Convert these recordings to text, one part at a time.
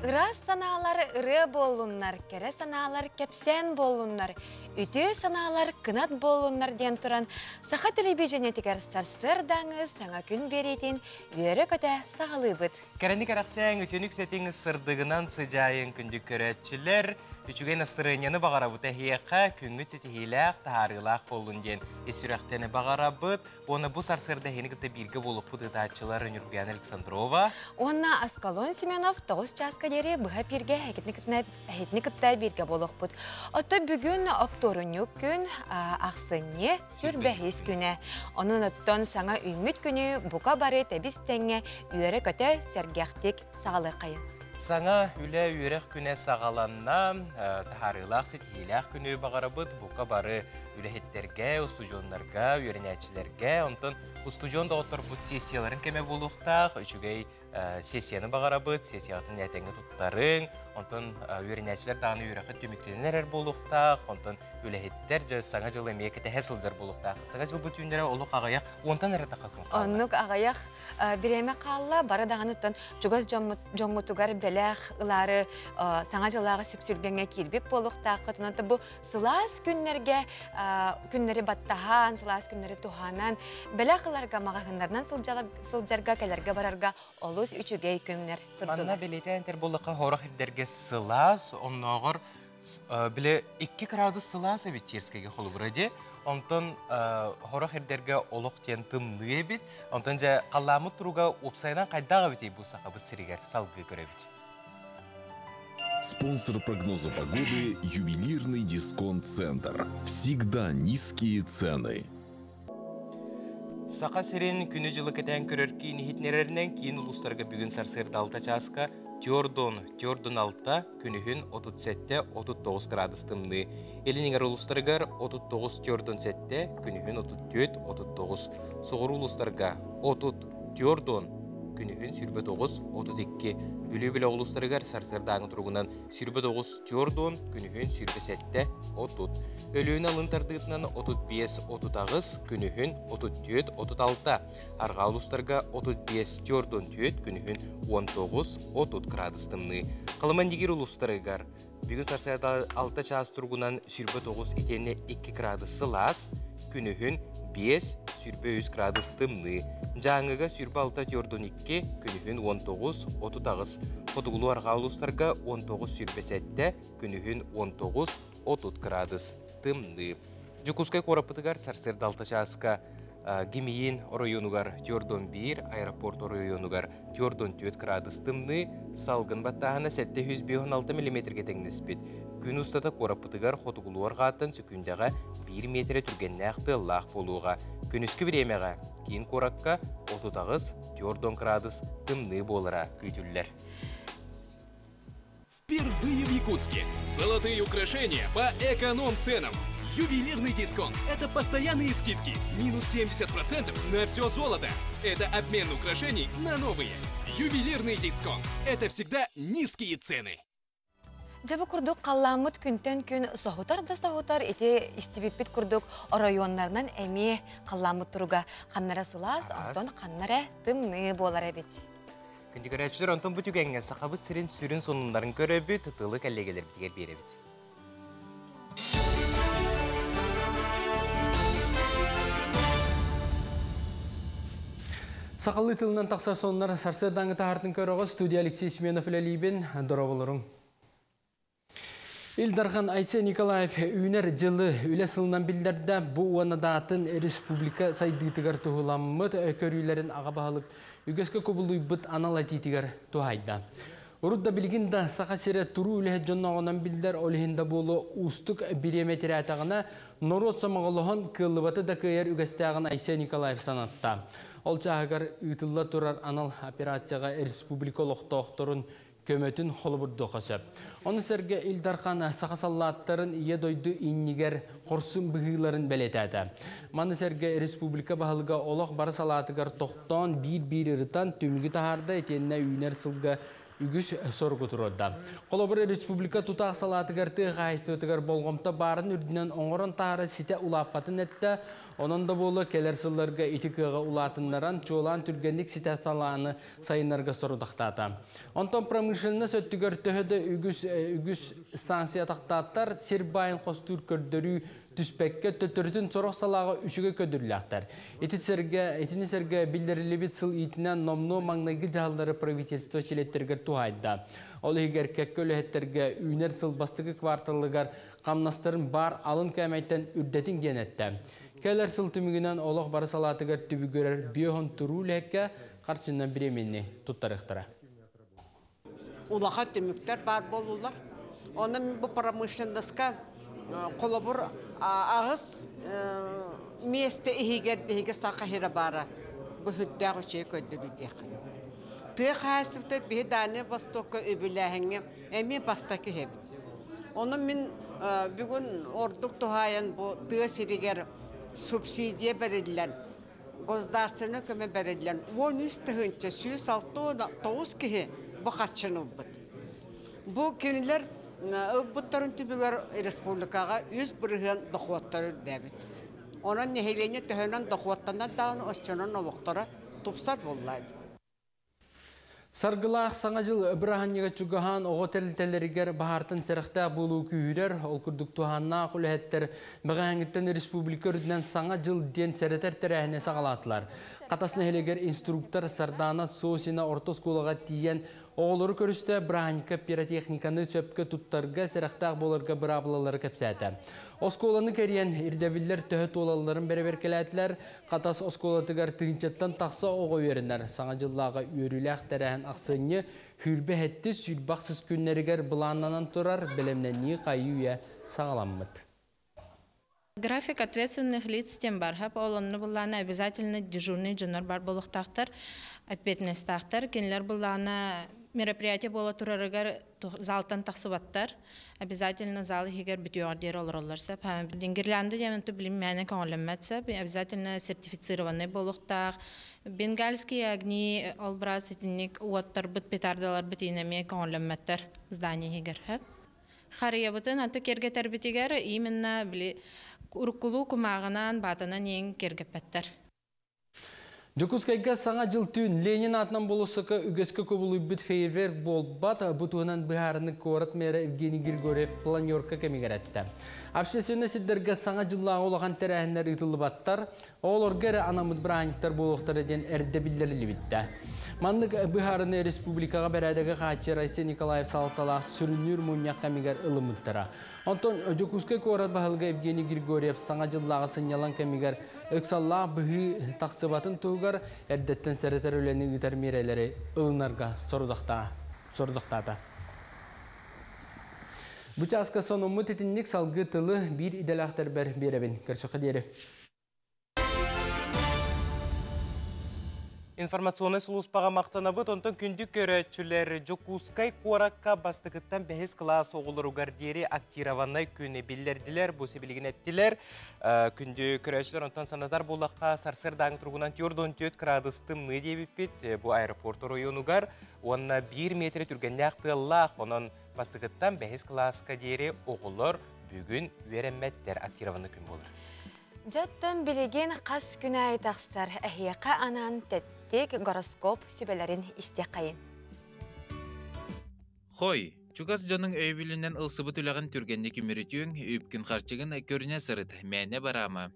Ыраас санаалар ырыа буоллуннар, кэрэ санаалар кэпсээн буоллуннар, үтүө санаалар кынат буоллуннар диэн туран, саха телевидениетигэр сарсыардааҥы саҥа күн биэриитин үөрэ-көтө саҕалыыбыт. Кэрэни кэрэхсээҥ, үтүөнү үксэтиҥ, сырдыгынан сыдьаайыҥ күндү көрөөччүлэр. Үчүгэй настырыанньаны баҕарабыт эһиэхэ, күҥҥүт ситиһиилээх, таһаарыылаах буоллун диэн ис сүрэхтэн баҕарабыт. Уонна бу сарсыарда эһини кытта бииргэ буолукпут ыытааччылар Нюргуяна Александрова уонна Аскалон Семенов 9 чааска диэри быһа эпииргэ эһитини кытта бииргэ буолуохпут. Оттон бүгүн оптуорунньук күн ахсынньы сүрбэһис күнэ. Онон оттон саҥа үүммүт күнү бука бары тэбис-тэҥҥэ үөрэ-көтө сэргэхтик саҕалыаххайын. Саҥа үлэ үөрэх күнэ саҕаланна, таһаарыылаах ситиһиилээх күнү баҕарабыт бука бары үлэһиттэргэ, устудьуоннарга, үөрэнээччилэргэ, онтон устудьуон доҕотторбут сессияларын кэмэ буолуохтаах, үчүгэй сессияны баҕарабыт, сессияҕытын этэҥҥэ туттарыҥ, онтон үөрэнээччилэр даҕаны үөрэххит түмүктэнэн эрэр буолуохтаах, онтон үлэһиттэр дьэ саҥа дьыл эмиэ кэтэһэ сылдьар буолуохтаах. Саҥа дьылбыт түүннэрэ олох аҕыйах, уонтан эрэ тахха күн хаалла. Оннук аҕыйах бириэмэ хаалла, бары даҕаныттан чугас дьоҥҥутугар бэлэх ылаары саҥа дьыллааҕы сүпсүлгэҥҥэ киирбит буолуохтааххыт. Онон бу сылаас күннэргэ күннэри баттаһан, сылаас күннэри туһанан, бэлэх ыларга маҕаһыыннарынан сылдьарга, кэлэргэ барарга олус үчүгэй күннэр турдулар. Манна бэлиэтээн этэр буоллахха, хорох ирдэргэ сылаас, оннооҕор Биле 2 градус сылаас эбит Черскэйгэ холобура дии. Онтон хорох эрдэргэ олох диэн тымныы эбит. Онтон дьэ халлааммыт туруга уопсайынан хайдаах эбитий бу сахабыт сиригэр салгыы көрөбүт. Спонсор прогноза погоды – ювелирный дисконт-центр. Всегда низкие цены. Саха сирин күнү-дьылы кэтээн көрөр киин иһитиннэрэринэн киин улуустарга бүгүн сарсыарда 6 чааска Тёрдон, Тёрдон 6, күнүһүн 37-39 градус тымныы. Илин эҥэр улуустарыгар 39 Тёрдон 7, күнүһүн 34-39. Соҕуруу улуустарга 30 Тёрдон, күнүһүн 29-32. Бүлүү бөлөх улуустарыгар сарсыардааҥы туругунан 29 Тёрдон, күнүһүн 27-30. Өлүөнэ алын тардыытынан 35-38, күнүһүн 34-36. Арҕаа улуустарга 35-44, күнүһүн 19-30 градус тымныы. Халыман-Дигир улуустарыгар бүгүн сарсыарда 6 чаас туругунан 29 итиэннэ 2 градус сылаас, күнүһүн 5, 23 градус тымныы. Дьааҥыга 26-42, күнүһүн 19-38. Хотугулуу арҕаа улуустарга 19-27, күнүһүн 19-30 градус тымныы. Дьокуускай куораппытыгар сарсыарда 6 чааска Гимиин оройуонугар 4-1, аэропорт оройуонугар 4-4 градус тымныы, салгын баттааһына 756 миллиметргэ тэҥнэспит. Күн устата куораппытыгар хотугулуу арҕааттан сөкүүндэҕэ 1 миэтэрэ түргэннээх тыаллаах буолуоҕа. Күнүскү бириэмэҕэ киин куоракка 38 4 градус тымныы буолара күүтүллэр. Впервые в Якутске. Золотые украшения по эконом-ценам. Ювелирный дисконт – это постоянные скидки. Минус 70% на все золото. Это обмен украшений на новые. Ювелирный дисконт – это всегда низкие цены. Дьэ бу курдук халлааммыт күнтэн күн соһутар да соһутар ити истибиппит курдук оройуоннарынан эмиэ халлааммыт туруга ханнара сылаас, онтон ханнара тымныы буолар эбит. Күндү көрөөччүлэр, онтон бу түгэҥҥэ Сахабыт сирин сүрүн сонуннарын көрөбүт, тылы кэллиэгэлэрбитигэр биэрэбит. Сахалыы тылынан тахсар сонуннар сарсыардааҥы таһаартын көрөҕө студия Алексей Семенов үлэлиибин. Дорооболоруҥ. Ил Дархан Айсен Николаев үүнэр дьылы үлэ сылынан биллэрдэ. Бу уонна даатын республика сайдыытыгар туһуламмыт көрүүлэрин аҕа баһылык үгэскэ кубулуйбут анал этиитигэр туһайда. Урут да билигин да Саха сирэ туруу үлэһит дьонноҕунан биллэр, ол иһин да буолуо уустук бириэмэ тирээтэҕинэ норуот сомоҕолоһон кыаллыбаты да кыайар үгэстээҕин Айсен Николаев санатта. Ол чааһыгар ыытылла турар анал операцияҕа республика олохтоохторун көмөтүн холобурдуохха сөп. Ону сэргэ Ил Дархан саха саллааттарын Ийэ дойду иннигэр хорсун быһыыларын бэлиэтээтэ. Маны сэргэ республика баһылыга олох бары салаатыгар тохтоон биир-биир ырытан түмүгү таһаарда итиэннэ үүнэр сылга үгүс соругу туруорда. Холобур, республика тутаах салаатыгар тыа хаһаайыстыбатыгар болҕомто баарын үрдүнэн оҥорон таһаара ситэ улааппатын эттэ. Онон да буолуо кэлэр сылларга ити кыаҕы улаатыннаран, чуолаан түргэнник ситэ салааны сайыннарга сорудахтаата. Онтон промышленность өттүгэр төһө да үгүс үгүс санкция атахтааттар, сир баайын хостуур көрдөрүү түспэккэ, төттөрүтүн сорох салааҕа үчүгэй көрдөрүүлээхтэр. Ити сэргэ, итини сэргэ биллэриллибит сыл иитинэн номнуо маҥнайгы дьаһаллары правительство чилиэттэригэр туһаайда. Ол иһигэр кэккэ үлэһиттэргэ үүнэр сыл бастакы кварталыгар хамнастарын баар алын кээмэйтэн үрдэтиҥ диэн эттэ. Кэлэр сыл түмүгүнэн олох бары салаатыгар түбүгүрэр биоһун туруу үлэһиккэ харчынан бириэмийэни туттарыахтара. Улахан түмүктэр баар буоллулар. Онон бу промышленноска холобур аҕыс миэстэ иһигэр биһиги саха сирэ баара бу сүрдээх үчүгэй көрдөрүү диэххэ. Тыа хаһаайыстыбата биһи Дальнай Востокка үбүлээһиҥҥэ эмиэ бастакы иһэбит. Онон мин бүгүн ордук туһаайан бу тыа сиригэр субсидия бэриллэн государственнай көмө бэриллэн 13 169 киһи бу харчыны ылбыт. Бу кинилэр ылбыттарын түмүгэр республикаҕа 3% дохуоттары үрдээбит. Онон нэһилиэнньэ төһөнөн дохуоттанар даҕаны оччонон олохторо тупсар буолла. Саргылаах Саҥа дьыл бырааһынньыга чугаһаан оҕо тэрилтэлэригэр баһаартан сэрэхтээх буолуу күүһүрэр, ол курдук туһааннаах үлэһиттэр бэҕэһээҥҥиттэн республика үрдүнэн Саҥа дьыл диэн сэрэтэр тэрээһини саҕалаатылар. Хатас нэһилиэгэр инструктор Сардаана Сосина орто оскуолаҕа тиийэн оҕолору көрүстэ, бырааһынньыкка пиротехниканы сөпкө туттарга, сэрэхтээх буоларга быраабылалары кэпсээтэ. Оскуоланы кэрийэн ирдэбиллэр төһө туолалларын бэрэбиэркэлээтилэр. Хатас оскуолатыгар тыһыынчаттан тахса оҕо үөрэнэр. Саҥа дьыллааҕы үөрүүлээх тэрээһин ахсынньы 27 сүүрбэ күннэригэр былааннанан турар, бэлэмнэнии хайыы-үйэ саҕаламмыт. График ответственных лиц диэн баар. Ол онно буоллаҕына обязательно дежурный дьоннор баар буолуохтаахтар, ответственностаахтар. Кинилэр буоллаҕына мероприятие буола турарыгар залтан тахсыбаттар. Обязательно зал иһигэр бүтүөҕэр диэри олороллор сөп. Гирлянда диэн билим мээнэ көҥүллэммэт сөп. Обязательно сертифицированный буолуохтаах. Бенгальские огни, ол браас итинник уоттарбыт, петардаларбыт эмиэ көҥүллэммэттэр здание иһигэр. Харыйабытын аты киэргэтэрбитигэр именно били уруккулуу кумааҕынан, баатанан иэҥ киэргэппэттэр. Дьокуускайга Саҥа дьыл түүн Ленин аатынан болуоссакка үгэскэ кубулуйбут фейерверк буолбат, бу туһунан быһаарыыны куорат мэра Евгений Григорьев планерка кэмигэр эттэ. Общественнай сирдэргэ Саҥа дьыллааҕы улахан тэрээһиннэр ыытыллыбаттар, оҕолорго эрэ анаммыт бырааһынньыктар буолуохтара диэн эрдэ биллэриллибиттэ. Маннык быһаарыыны республикаҕа бэрээдэги хааччыйар Айсен Николаев салалталаах сүрүннүүр мунньах кэмигэр ылыммыттара. Онтон Дьокуускай куорат баһылыга Евгений Григорьев Саҥа дьыллааҕы сынньалаҥ кэмигэр ыксаллаах быһыы тахсыбатын туһугар эрдэттэн сэрэтэр үлэни ыытар миэрэлэри ылынарга сорудахтаата. Бу чааска сонуммут итинник, салгыы тылы биир идэлээхтэрбэр биэрэбин. Көрсүөххэ диэри. Информационнай сулууспаҕа махтанабыт, онтон күндү көрөөччүлэр, Дьокуускай куоракка бастакыттан бэһис кылаас оҕолоругар диэри актированнай күнү биллэрдилэр, бу сибилигин эттилэр. Күндү көрөөччүлэр, онтон санатар буоллахха, сарсыардааҥы туругунан 44 градус тымныы диэбиппит бу аэропорт оройуонугар уонна 1 метр түргэннээх тыаллаах, онон бастакыттан бэһис кылааска диэри оҕолор бүгүн үөрэммэттэр, актированный күн буолар. Дьэ, оттон билигин хас күн аайы тахсар эһиэхэ анаан тэттик гороскоп сүбэлэрин истиэххэйин. Хой, чугас дьонуҥ өйөбүлүнэн ылсыбыт үлэҕин түргэнник үмүрүтүөҥ, үпкүн харчыгын көрүнэ сырыт, мээнэ бараама.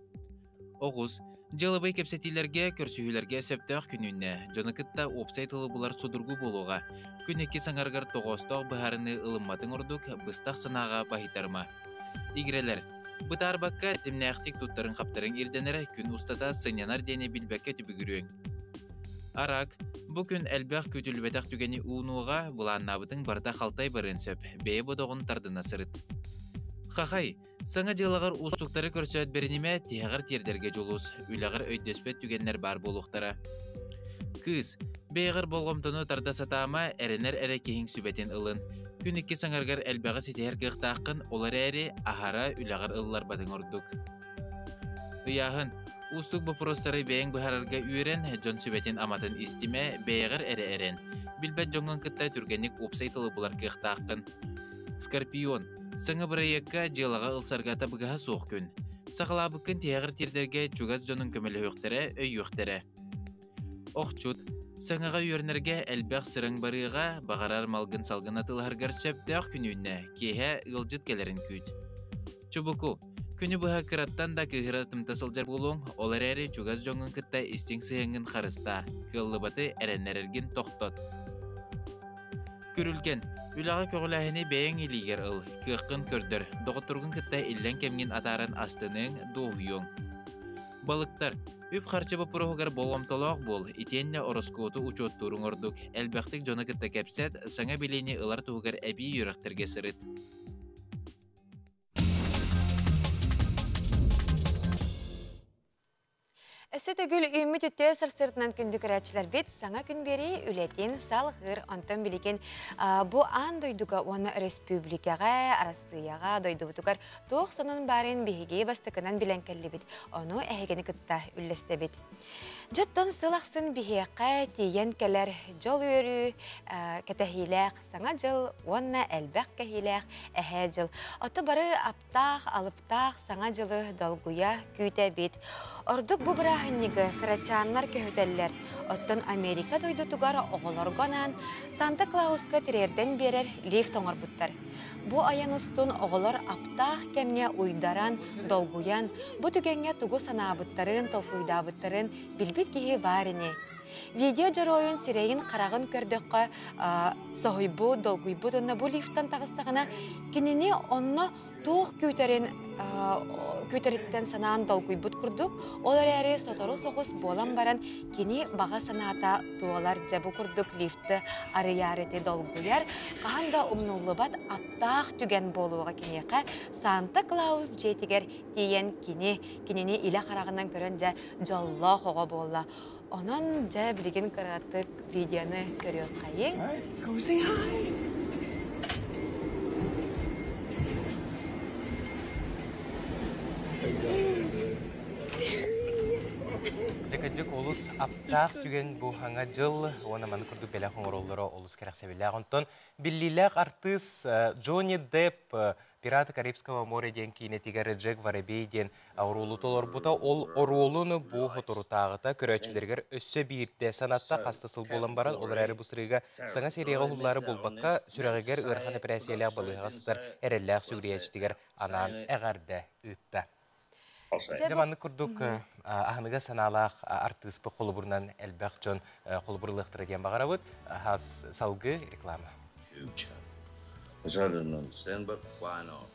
Оҕус, дьыалабыай кэпсэтиилэргэ, көрсүһүүлэргэ сөптөөх күн үүннэ. Дьону кытта уопсай тылы булар судургу буолуоҕа. Күн икки саҥарыгар тоҕоостоох быһаарыныы ылымматыҥ ордук, быстах санааҕа баһыйтарыма. Игирэлэр, бытаарбакка тэтимнээхтик туттарыҥ-хаптарыҥ ирдэнэрэ күн устата сынньанар диэни билбэккэ түбүгүрүөҥ. Арак, бу күн элбэх күүтүллүбэтэх түгэни уунуоҕа, былааннаабытыҥ барыта халтай барыан сөп, бэйэ бодоҕун тардына сырыт. Хахай, саҥа дьыалаҕар уустуктары көрсөөт бэринимэ, тиһэҕэр тиэрдэргэ дьулус, үлэҕэр өйдөспөт түгэннэр баар буолуохтара. Кыыс, бэйэҕэр болҕомтону тарда сатаама, эрэнэр эрэ киһиҥ сүбэтин ылын. Күн икки саҥаргар элбэҕи ситиһэр кыахтааххын, ол эрээри аһара үлэҕэр ылларбатыҥ ордук. Ыйааһын, уустук боппуруостары бэйэҥ быһаарарга үөрэн, дьон сүбэтин-аматын истимэ, бэйэҕэр эрэ эрэн. Билбэт дьоҥҥун кытта түргэнник уопсай тылы булар кыахтааххын. Скорпион. Саҥа бырайыакка дьыалаҕа ылсарга табыгаһа суох күн. Сахалаабыккын тиһэҕэр тиэрдэргэ чугас дьонуҥ көмөлөһүөхтэрэ, өйүөхтэрэ. Охчут. Саҥаҕа үөрэнэргэ элбэх сыраҥ барыаҕа, баҕарар малгын-салгын атыылаһаргар сөптөөх күн үүннэ, киэһэ ыалдьыт кэлэрин күүт. Чубуку. Күнү быһа кыраттан да кыыһыра тымта сылдьар буолуоҥ, ол эрээри чугас дьоҥҥун кытта истиҥ сыһыаҥҥын харыстаа, кыаллыбаты эрэннэрэргин тохтот. Күрүлгэн. Үлэҕэ көҕүлээһини бэйэҥ илиигэр ыл, кыаххын көрдөр, доҕотторгун кытта иллэҥ кэмҥин атааран астыныаҥ, дуоһуйуоҥ. Балыктар. Үп-харчы боппуруоһугар болҕомтолоох буол, итиэннэ ороскуоту учуоттууруҥ ордук. Элбэхтик дьону кытта кэпсэт, саҥа билиини ылар туһугар эбии үөрэхтэргэ сырыт. Өссө төгүл үүммүт үтүө сарсыардынан күндү көрөөччүлэрбит саҥа күн биэрии үлэтин салҕыыр. Онтон билигин бу аан дойдуга уонна өрөспүүбүлүкэҕэ, Арассыыйаҕа, дойдубутугар туох сонун баарын биһиги бастакынан билэн кэллибит. Ону эһигини кытта үллэстэбит. Дьоттон сыл ахсын биһиэхэ тиийэн кэлэр дьол үөрүү, кэтэһиилээх Саҥа дьыл уонна элбэх кэһиилээх Эһээ дьыл. Ото бары аптаах, алыптаах Саҥа дьылы долгуйа күүтэбит. Ордук бу бырааһынньыгы кырачааннар көһүтэллэр. Оттон Америка дойдутугар оҕолорго анаан Санта Клауска тириэрдэн биэрэр лифт оҥорбуттар. Бу айан устун оҕолор аптаах кэмҥэ уйдаран, долгуйан, бу түгэҥҥэ тугу санаабыттарын, толкуйдаабыттарын билбит киһи баар ини. Видео дьоруойун сирэйин-хараҕын көрдөххө, соһуйбут, долгуйбут уонна бу лифтан таҕыстаҕына, кинини онно туох күүтэрин күүтэриттэн санаан долгуйбут курдук, ол эрээри сотору соҕус буолан баран кини баҕа санаата туолар, дьэ бу курдук лифты арыйаар ити долгуйар, хаһан да умнуллубат аптаах түгэн буолуоҕа киниэхэ Санта Клаус дьиэтигэр тиийэн кини кинини илэ хараҕынан көрөн дьэ дьоллоох оҕо буолла. Онон дьэ билигин кыратык видеоны көрүөххэйиҥ. Go say hi. Декадьык олус аптаах түгэн бу хаҥа дьыл уонна маны курдук бэлэх оҥороллоро олус кэрэхсэбиллээх. Онтон биллиилээх артыыс Джонни Депп «Пираты Карибского моря» диэн киинэтигэр Джек Воробей диэн оруолу толорбута. Ол оруолун бу соторутааҕыта көрөөччүлэригэр өссө биирдэ санатта хаста сыл буолан баран, ол эрээри бу сырыыга саҥа серияҕа уһуллаары буолбакка, сүрэҕигэр ыарахан эпэрээссийэлээх балыыһаҕа сытар эрэллээх сүгүрүйээччитигэр анаан эҕэрдэ ыытта. Дьэ маннык курдук аһыныгас санаалаах артыыспыт холобурунан элбэх дьон холобур ылыахтара диэн баҕарабыт. Хас салгыы реклама. Which I didn't understand, but why not?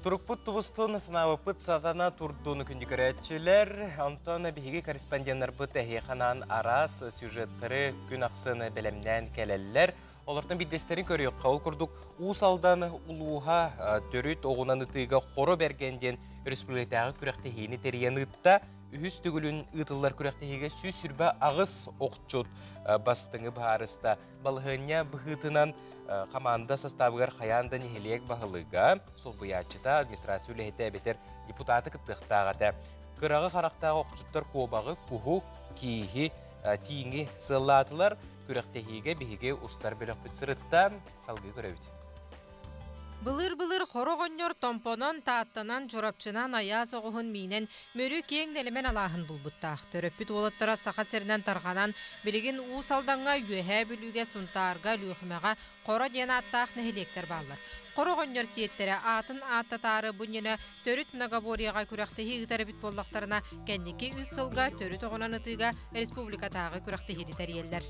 Турукпут тубустун, санаабыппыт сатана турдуну күндү көрөөччүлэр. Онтон биһиги корреспонденнарбыт эһиэхэ араас сюжеттары күн ахсын бэлэмнээн кэлэллэр. Олортон биирдэстэрин көрүөххэ, ол курдук Уус Алдан улууһа төрүт оҕунан ытыыга Хоро Бэргэн диэн өрөспүүбүлүкэтээҕи күрэхтэһиини тэрийэн ыытта. Үһүс төгүлүн ыытыллар күрэхтэһиигэ 128 охчут бастыҥы быһаарыста. Балаһыанньа быһыытынан хамаанда састаабыгар хайаан да нэһилиэк баһылыга, солбуйааччыта, администрация үлэһитэ эбэтэр депутаты кыттыахтаах этэ. Кыраҕы харахтаах охчуттар куобаҕы, куһу, кииһи, тииҥи сыаллаатылар. Күрэхтэһиигэ биһиги устар бөлөхпүт сырытта, салгыы көрөбүт. Былыр-былыр хоро оҕонньор Томпонон, Тааттанан, Чурапчынан айаас оҕуһун миинэн Мүрү киэҥ нэлэмэн алааһын булбуттаах. Төрөппүт уолаттара Саха сиринэн тарҕанан, билигин Уус Алдаҥҥа, Үөһээ Бүлүүгэ, Сунтаарга, Өлүөхүмэҕэ Хоро диэн ааттаах нэһилиэктэр бааллар. Хоро оҕонньор сиэттэрэ аатын ааттатаары бу иннинэ төрүт многоборьеҕа күрэхтэһии ыытар эбит буоллахтарына, кэнники үс сылга төрүт оҕунан ытыыга республикатааҕы күрэхтэһиини тэрийэллэр.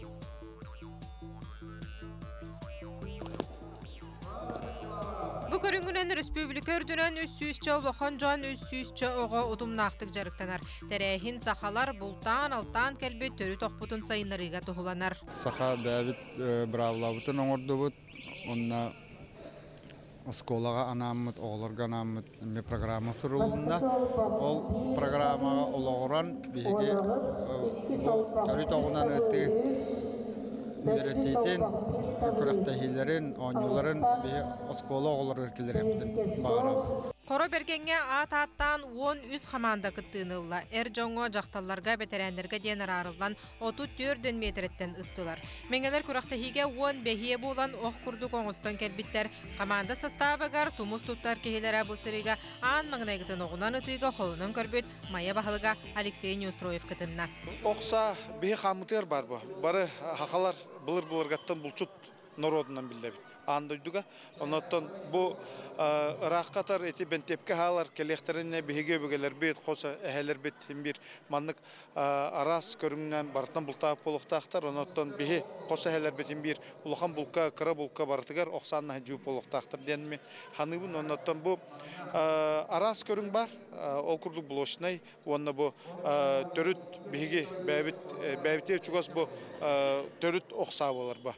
Бу көрүҥүнэн республика үрдүнэн 300-чэ улахан дьон, 300-чэ оҕо утумнаахтык дьарыктанар. Тэрээһин сахалар бултаан-алтаан кэлбит төрүт охпутун сайыннарыыга туһуланар. Саха бэйэбит быраабылабытын оҥордубут. Онно оскуолаҕа анааммыт, оҕолорго анааммыт эмиэ программа сурулунна. Ол программаҕа олоҕуран биһиги бу төрүт оҕунан ытыы үөрэтиитин, күрэхтэһиилэрин, оонньууларын биһи оскуола оҕолоругар киллэриэхпитин баҕарабыт. Хоро Бэргэҥҥэ аат ааттаан 13 хамаанда кыттыыны ылла. Эр дьоҥҥо, дьахталларга, бэтэрээннэргэ диэн араарыллан 34 миэтэрэттэн ыттылар. Мэҥэлэр күрэхтэһиигэ уон бэһиэ буолан ох курдук оҥостон кэлбиттэр. Хамаанда састаабыгар тумус туттар киһилэрэ бу сырыыга аан маҥнайгытын оҕунан ытыыга холонон көрбүт Майа баһылыга Алексей Неустроев кытынна. Ох саа биһи хааммытыгар баар бу. Бары хахалар былыр-былыргаттан булчут норуотунан биллэбит аан дойдуга. Оннуттан бу ыраахха атар ити бэнтиэпкэ хаалар кэлиэхтэринэ биһиги өбүгэлэрбит, хос эһэлэрбит син биир маннык араас көрүҥүнэн барытынан бултаабыт буолуохтаахтар. Оннуттан биһи хос эһэлэрбит син биир улахан булка, кыра булка барытыгар ох сааннаһы дьүүп буолуохтаахтар диэн мин саныыбын. Оннуттан бу араас көрүҥ баар. Ол курдук блочнай уонна бу төрүт биһиги бэйэбит бэйэбитигэр чугас бу төрүт ох саа буолар бу.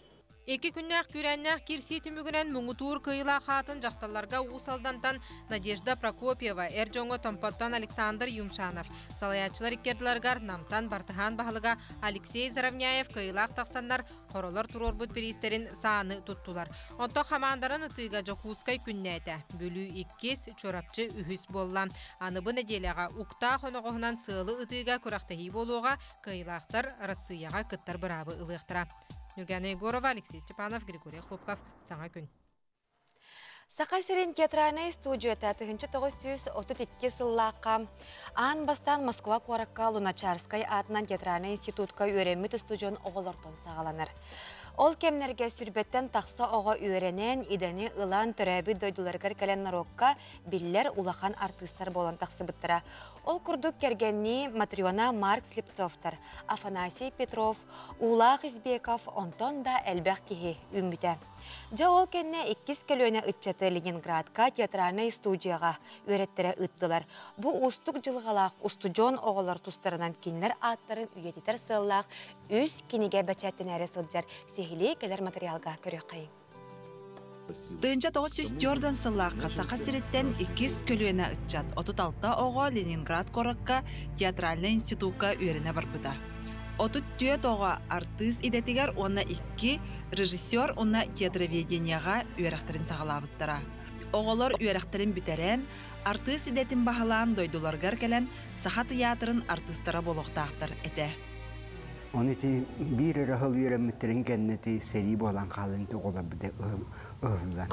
Икки күннээх күүрээннээх киирсии түмүгүнэн муҥутуур кыайыылаах аатын дьахталларга Уус Алдантан Надежда Прокопьева, эр дьоҥҥо Томпоттон Александр Юмшанов, салайааччылар икки ардыларыгар Намтан Бартыһаан баһылыга Алексей Заровняев кыайыылаах тахсаннар хоролор туруорбут бириистэрин сааны туттулар. Онтон хамаанданан ытыыга Дьокуускай күннээтэ. Бүлүү иккис, Чурапчы үһүс буолла. Аны бу нэдиэлэҕэ уктаах оноҕоһунан сыалы ытыыга күрэхтэһии буолуоҕа, кыайыылаахтар Арассыыйаҕа кыттар быраабы ылыахтара. Нюргана Егорова, Алексей Степанов, Григорий Хлопков. Саҥа күн. Саха сирин театральнай студията 1932 сыллаахха аан бастаан Москва куоракка Луначарскай аатынан театральнай институтка үөрэммит устудьуон оҕолортон саҕаланар. Ол кэмнэргэ сүрбэттэн тахса оҕо үөрэнэн, идэни ылан, төрөөбүт дойдуларыгар кэлэн норуокка биллэр улахан артыыстар буолан тахсыбыттара. Ол курдук кэргэннии Матрена Марк Слепцовтар, Афанасий Петров, Уулаах Избеков онтон да элбэх киһи үүммүтэ. Дьэ ол кэннэ иккис көлүөнэ ыччаты Ленинградка театральнай студияҕа үөрэттэрэ ыыттылар. Бу уустук дьылҕалаах устудьуон оҕолор тустарынан кинилэр ааттарын үйэтитэр сыаллаах үс кинигэ бэчээттэнээри сылдьар сиһилии кэлэр материалга көрүөххэйиҥ. 1904 сыллаахха Саха сириттэн иккис көлүөнэ ыччат 36 оҕо Ленинград куоракка театральнай институкка үөрэнэ барбыта. 34 оҕо артыыс идэтигэр уонна икки режиссер уонна театроведениеҕа үөрэхтэрин саҕалаабыттара. Оҕолор үөрэхтэрин бүтэрэн, артыыс идэтин баһылаан дойдуларыгар кэлэн Саха тыйаатырын артыыстара буолуохтаахтар этэ. Оны ити биир эрэ ыһыл үөрэммиттэрин кэннэ ити сэрии буолан хаалан ити оҕолор ыһыллан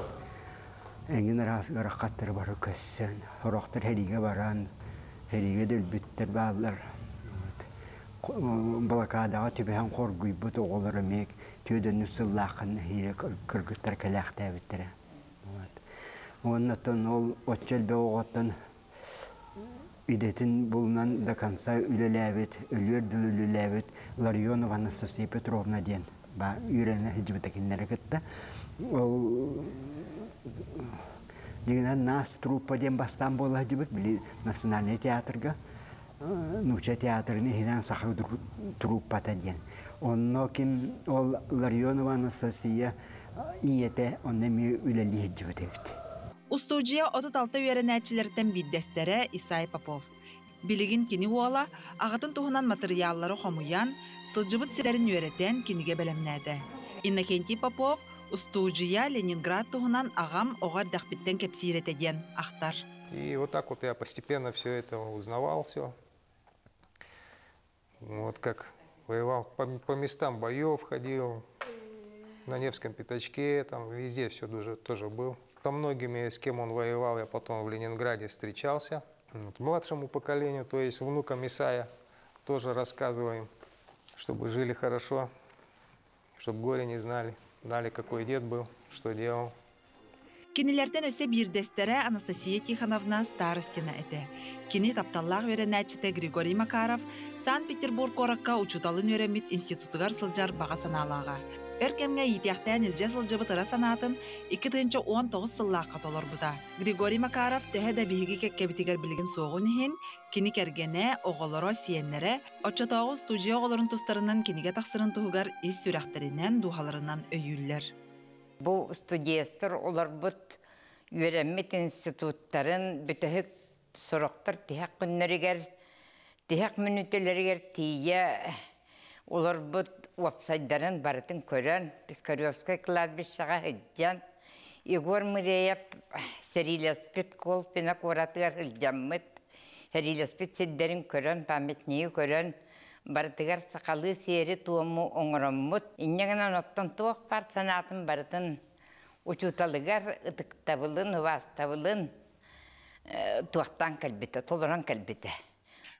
эҥин араас ыарахаттары бары көссөн, сорохтор сэриигэ баран, сэриигэ да өлбүттэр бааллар. Блокадаҕа түбэһэн хоргуйбут оҕолор эмиэ түөдөннү сыллаахха нэһиилэ кыргыттар кэлээхтээбиттэрэ. Уонна ол оччо элбэх оҕоттон идэтин булунан до конца үлэлээбит, өлүөр дылы үлэлээбит Ларионова Анастасия Петровна диэн ба үөрэнэ сылдьыбыта кинилэри кытта. Ол дигинэн Нас труппа диэн бастаан буола сылдьыбыт, били Национальный театрга нуучча театрын иһинэн саха труппата диэн. Онно ким ол Ларионова Анастасия ийэтэ онно эмиэ үлэлии сылдьыбыт эбит. Устуудьуйа 36 үөрэнээччилэриттэн биирдэстэрэ Исай Попов. Билигин кини уола аҕатын туһунан матырыйааллары хомуйан, сылдьыбыт сирдэрин үөрэтэн кинигэ бэлэмнээтэ. Иннокентий Попов устуудьуйа Ленинград туһунан аҕам оҕо эрдэхпиттэн кэпсиир этэ диэн ахтар. И вот так вот я постепенно все это узнавал все. Вот как воевал по местам боев ходил, на Невском пятачке, там везде все тоже, тоже был. Со многими, с кем он воевал, я потом в Ленинграде встречался. Вот, младшему поколению, то есть внукам Исая, тоже рассказываем, чтобы жили хорошо, чтобы горе не знали, знали, какой дед был, что делал. Кинилэртэн өссө биирдэстэрэ Анастасия Тихоновна Старостина этэ. Кини тапталлаах үөрэнээччитэ Григорий Макаров Санкт-Петербург куоракка учууталын үөрэммит институтугар сылдьар баҕа санаалааҕа. Өр кэмҥэ иитиэхтээн илдьэ сылдьыбыт ыра санаатын 2019 сыллаахха толорбута. Григорий Макаров төһө да биһиги кэккэбитигэр билигин суоҕун иһин, кини кэргэнэ, оҕолоро, сиэннэрэ оччотооҕу устуудьуйа оҕолорун тустарынан кинигэ тахсарын туһугар ис сүрэхтэринэн, дууһаларынан өйүүллэр. Бу студенттар олорбут үөрэммит институттарын бүтэһик сорохтор тиһэх күннэригэр, тиһэх мүнүүтэлэригэр тиийэ олорбут уопсайдарын барытын көрөн, Пискаревскай кладбищеҕа сылдьан, Егор Мыреев сэриилэспит Колпино куоратыгар сылдьаммыт, сэриилэспит сирдэрин көрөн, памятнигы көрөн, барытыгар сахалыы сиэри-туому оҥороммут. Инньэ гынан оттон туох баар санаатын барытын учууталыгар ытыктабылын, убаастабылын туохтаан кэлбитэ, толорон кэлбитэ.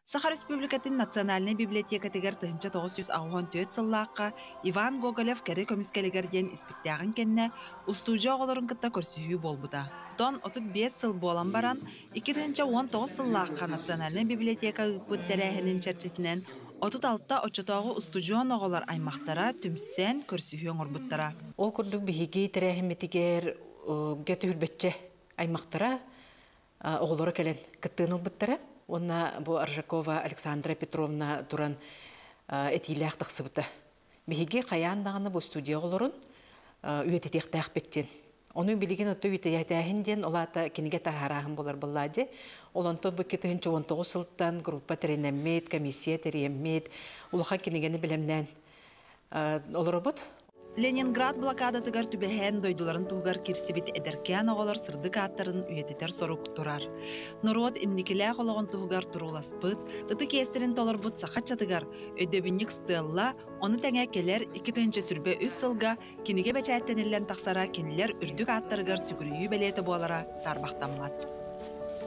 Саха Республикатын национальнай библиотекатыгар 1984 сыллаахха Иван Гоголев кэрэ көмүскэлигэр диэн испиктээҕин кэннэ устуудьуйа оҕолорун кытта көрсүһүү буолбута. Оттон 35 сыл буолан баран, 2019 сыллаахха национальнай библиотека ыыппыт тэрээһинин чэрчитинэн 36 оччотооҕу устудьуон оҕолор аймахтара түмсэн көрсүһүү оҥорбуттара. Ол курдук биһиги тэрээһиммитигэр түһүлбэччэ аймахтара оҕолоро кэлэн кыттыыны ылбыттара. Уонна бу Аржакова Александра Петровна туран этиилээх тахсыбыта. Биһиги хайаан даҕаны бу студия оҕолорун үйэтитиэхтээхпит диэн. Ону билигин отто үйэтээһин диэн ол аата кинигэ таһаарааһын буолар буоллаа дии. Ол онтон бу 2019 сылтан группа тэринэммит, комиссия тэрийэммит, улахан кинигэни бэлэмнээн олоробут. Ленинград блокадатыгар түбэһэн дойдуларын туһугар кирсибит эдэркээн оҕолор сырдык ааттарын үйэтитэр сорук турар. Норуот инникилээх олоҕун туһугар турууласпыт, ытык иэстэрин толорбут саха ыччатыгар өйдөбүнньүк стелла, ону тэҥэ кэлэр 2023 сылга кинигэ бэчээттэниллэн тахсара кинилэр үрдүк ааттарыгар сүгүрүйүү бэлиэтэ буолара саарбахтаммат.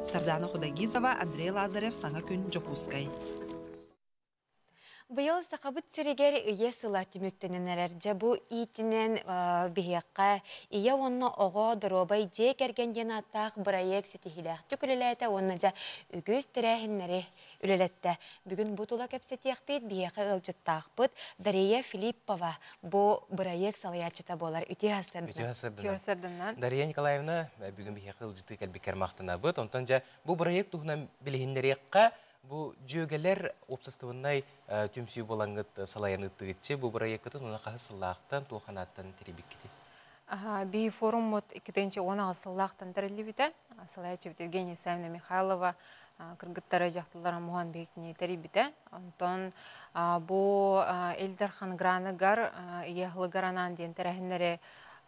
Сардана Худагизова, Андрей Лазарев, Саҥа күн, Дьокуускай. Быйыл Сахабыт сиригэр Ийэ сыла түмүктэнэн эрэр. Дьэ бу иитинэн биһиэхэ Ийэ уонна оҕо доруобай дьиэ кэргэн диэн ааттаах бырайыак ситиһиилээхтик үлэлээтэ уонна дьэ үгүс тэрээһиннэри үлэлэттэ. Бүгүн бу тула кэпсэтиэхпит, биһиэхэ ыалдьыттаахпыт Дария Филиппова бу бырайыак салайааччыта буолар. Үтүө сарсыарданан. Үтүө сарсыарданан. Дария Николаевна, бүгүн биһиэхэ ыалдьыттыы кэлбиккэр махтанабыт. Онтон дьэ бу бырайыак туһунан билиһиннэриэххэ Бу дьүөгэлэр уопсастыбаннай түмсүү буолаҥҥыт салайан ыыттыгытчы бу бырайыаккытын уонна хаһыс сыллаахтан, туох санааттан тэрийбиккитий? Би форуммут 2018 сыллаахтан тэриллибитэ. Салайааччыбыт Евгения Исаевна Михайлова кыргыттары дьахталлара муһан биһикини тэрийбитэ. Онтон бу Ил Дархан граныгар Ийэ аһылыгар анаан диэн тэрээһиннэри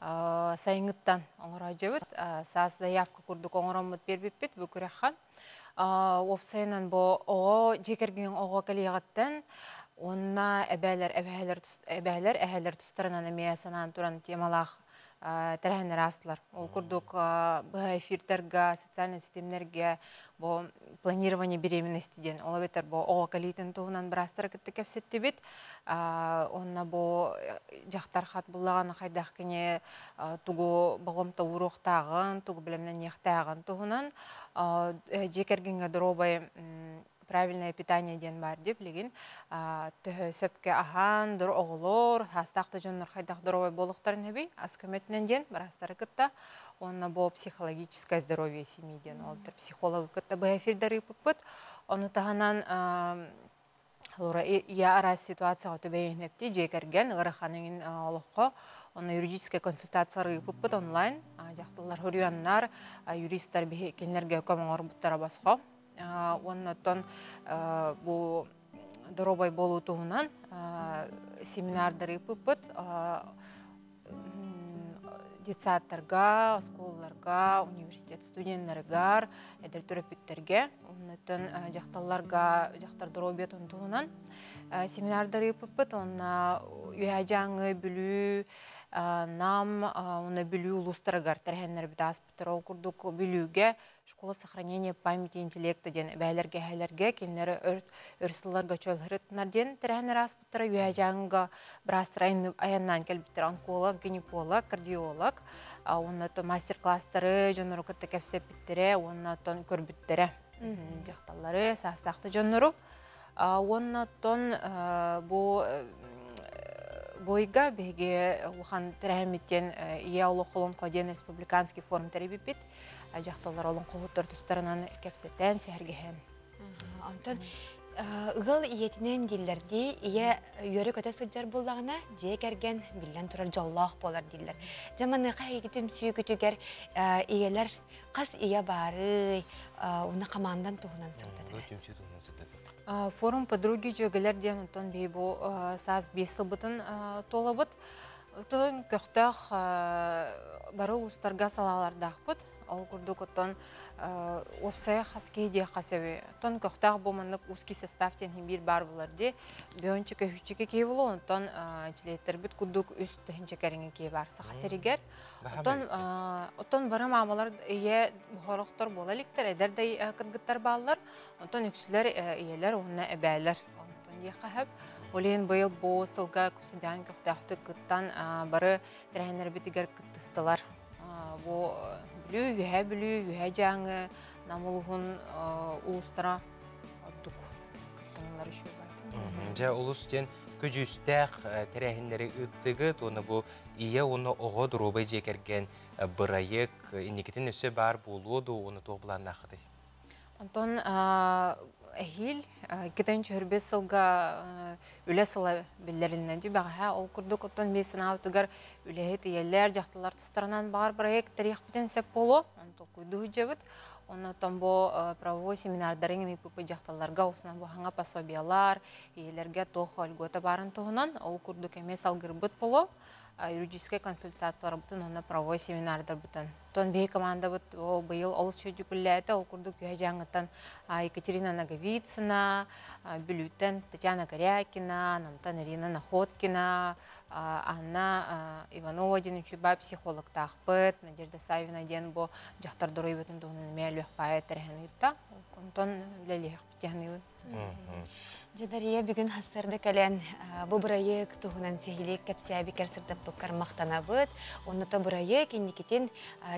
сайыҥҥыттан оҥороодьубут. Саас заявка курдук оҥороммут биэрбиппит бу күрэххэ. Уопсайынан бу оҕо дьиэ кэргэҥ оҕо кэлиэҕиттэн уонна эбээлэр эбэһээлэр эбээлэр эһээлэр тустарынан эмиэ санаан туран темалаах тэрээһиннэр аастылар. Ол курдук быһа эфирдэргэ, социальнай ситимнэргэ бу планирование беременности диэн ол эбэтэр бу оҕо кэлиитин туһунан быраастары кытта кэпсэттибит. Уонна бу дьахтар хат буллаҕына хайдах кини тугу болҕомто ууруохтааҕын, тугу бэлэмнэниэхтээҕин туһунан дьиэ кэргэҥҥэ доруобай правильное питание диэн баар дии билигин төһө сөпкө аһаан дор оҕолор хаастаах да дьоннор хайдах доруобай буолуохтарын эбий ас көмөтүнэн диэн быраастары кытта уонна бу психологическое здоровье семьи диэн ол психологы кытта быһа эфирдэр ыыппыппыт ону таһынан Лора я араас ситуацияҕа түбэһинэпти дьиэ кэргэн ыарахан эҥин олоххо онно юридическай консультациялар ыыппыппыт онлайн дьахталлар хоруйаннар юристар биһи кинилэргэ көмө оҥорбуттара босхо уонна оттон бу доруобай буолуу туһунан семинардары ыыппыппыт детсадтарга, оскуолаларга, университет студеннарыгар, эдэр төрөппүттэргэ, оннуттан дьахталларга дьахтар доруобуйатын туһунан семинардары ыыппыппыт. Онно Үөһээ Дьааҥы, Бүлүү, Нам уонна Бүлүү улуустарыгар тэрээһиннэрбит ааспыттар. Ол курдук Бүлүүгэ Школа сохранения памяти интеллекта диэн эбээлэргэ эһээлэргэ кинилэр өр сылларга чөлһырыттынар диэн тэрээһиннэр ааспыттара. Үөһээ Дьааҥыга быраастар айаннаан кэлбиттэр онколог, гинеколог, кардиолог уонна мастер-класстары дьоннору кытта кэпсэппиттэрэ уонна оттон көрбүттэрэ дьахталлары, саастаах да дьоннору. Уонна оттон бу бойга биһиги улахан тэрээһиммит диэн Ийэ олох олоҥхо диэн республиканский форум тэрийбиппит. Дьахталлар олоҥхоһуттар тустарынан кэпсэтэн, сэһэргэһэн. Онтон ыал ийэтинэн дииллэрдии, ийэ үөрэ-көтө сылдьар буоллаҕына, дьиэ кэргэн биллэн турар дьоллоох буолар дииллэр. Дьэ маныаха эһиги түмсүүгүтүгэр ийэлэр хас ийэ баарый, уонна хамаандан туһунан сырдатар. Түмсүү туһунан сырдатар. Форум подруги дьүөгэлэр диэн онтон биһи бу саас биэс сылбытын туолабыт. Отон көхтөөх бары улуустарга салаалардаахпыт. Ол курдук оттон уопсайа хас киһи диэххэ сөбүй. Оттон көхтөөх бу маннык узкий состав диэн иһин биир баар булар дии. Бөөнчүкэ үчүкэ киһи булу, онтон чилиэттэрбит курдук үс тыһынча кэриҥэ киһи баар Саха сиригэр. Оттон оттон бары маамалар ийэ хорохтор буола иликтэр, эдэр да кыргыттар бааллар. Онтон үксүлэр ийэлэр уонна эбээлэр. Онтон диэххэ сөп. Ол иһин быйыл бу сылга сүрдээн көхтөөхтүк кыттан бары тэрээһиннэрбитигэр кыттыстылар. Бу Бүлүү, Үөһээ Бүлүү, Үөһээ Дьааҥы, Нам улууһун улуустара ордук кыттаналлар үчүгэй баайда. Дьэ, улус диэн көдьүүстээх тэрээһиннэри ыыттыгыт уонна бу ийэ уонна оҕо доруобай дьиэ кэргэн бырайыак инникитин өссө баар буолуо дуу уонна туох былааннааххытый? Онтон эһиил 2025 сылга үлэ сыла биллэриннэ бэҕэһээ ол курдук оттон биир санаабытыгар үлэһит ийэлэр, дьахталлар тустарынан баҕар проект тэрийэхпитин сөп буолуо. Оны толкуйдуу сылдьабыт. Оннотон бу правовой семинардарын ыыппыппыт дьахталларга осунан бу хаҥа пособиялар, ийэлэргэ туох льгота баарын туһунан ол курдук эмиэ салгырбыт буолуо. Юридическай консультацияларбытын уонна правовой семинардарбытын Оттон биһи командабыт ол быйыл олус үчүгэйдик үлэлээтэ. Ол курдук Үөһэ Дьааҥыттан Екатерина Ноговицына, Бүлүүттэн Татьяна Корякина, Намтан Ирина Находкина, Анна Иванова диэн үчүгэй психологтаахпыт, Надежда Савина диэн бу дьахтар доруобуйатын туһунан эмиэ элбэх баайа тэрээһин ыытта. Онтон үлэлиэхпит диэн Дьэ, Дария, бүгүн хассарда кэлэн бу бырайыак туһунан сиһилии кэпсээбиккэр сырдаппыккар махтанабыт. Онното бырайыак инникитин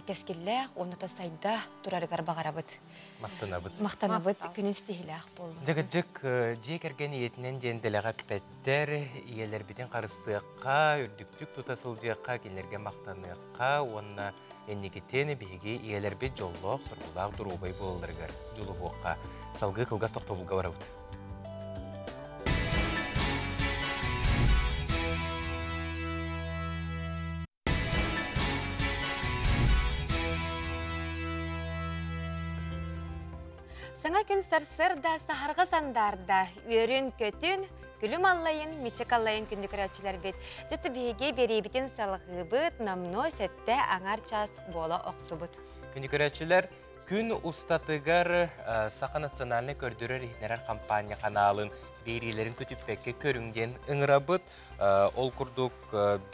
кэскиллээх, онното сайда турарыгар баҕарабыт. Махтанабыт. Махтанабыт, күнүн ситиһилээх буоллун. Дьыгыдьык дьиэ кэргэн ийэтинэн диэн дэлэҕэ эппэттэр, ийэлэрбитин харыстыахха, үрдүктүк тута сылдьыахха, кинилэргэ махтаныахха уонна Инникитин биһиги ийэлэрбит дьоллоох, соргулаах доруобай буолалларыгар дьулуһуохха. Салгыы кылгас тохтобулга барабыт. Саҥа күн сарсыарда саһарҕа сандаарда, үөрүн-көтүн, күлүм аллайын, мичик аллайын күндү көрөөччүлэрбит. Дьэ биһиги биэриибитин салҕыыбыт, номнуо сэттэ аҥар час буола охсубут. Күндү көрөөччүлэр, күн устатыгар Саха национальнай көрдөрөр-иһитиннэрэр хампаанньа ханаалын биэриилэрин көтүппэккэ көрүҥ диэн ыҥырабыт. Ол курдук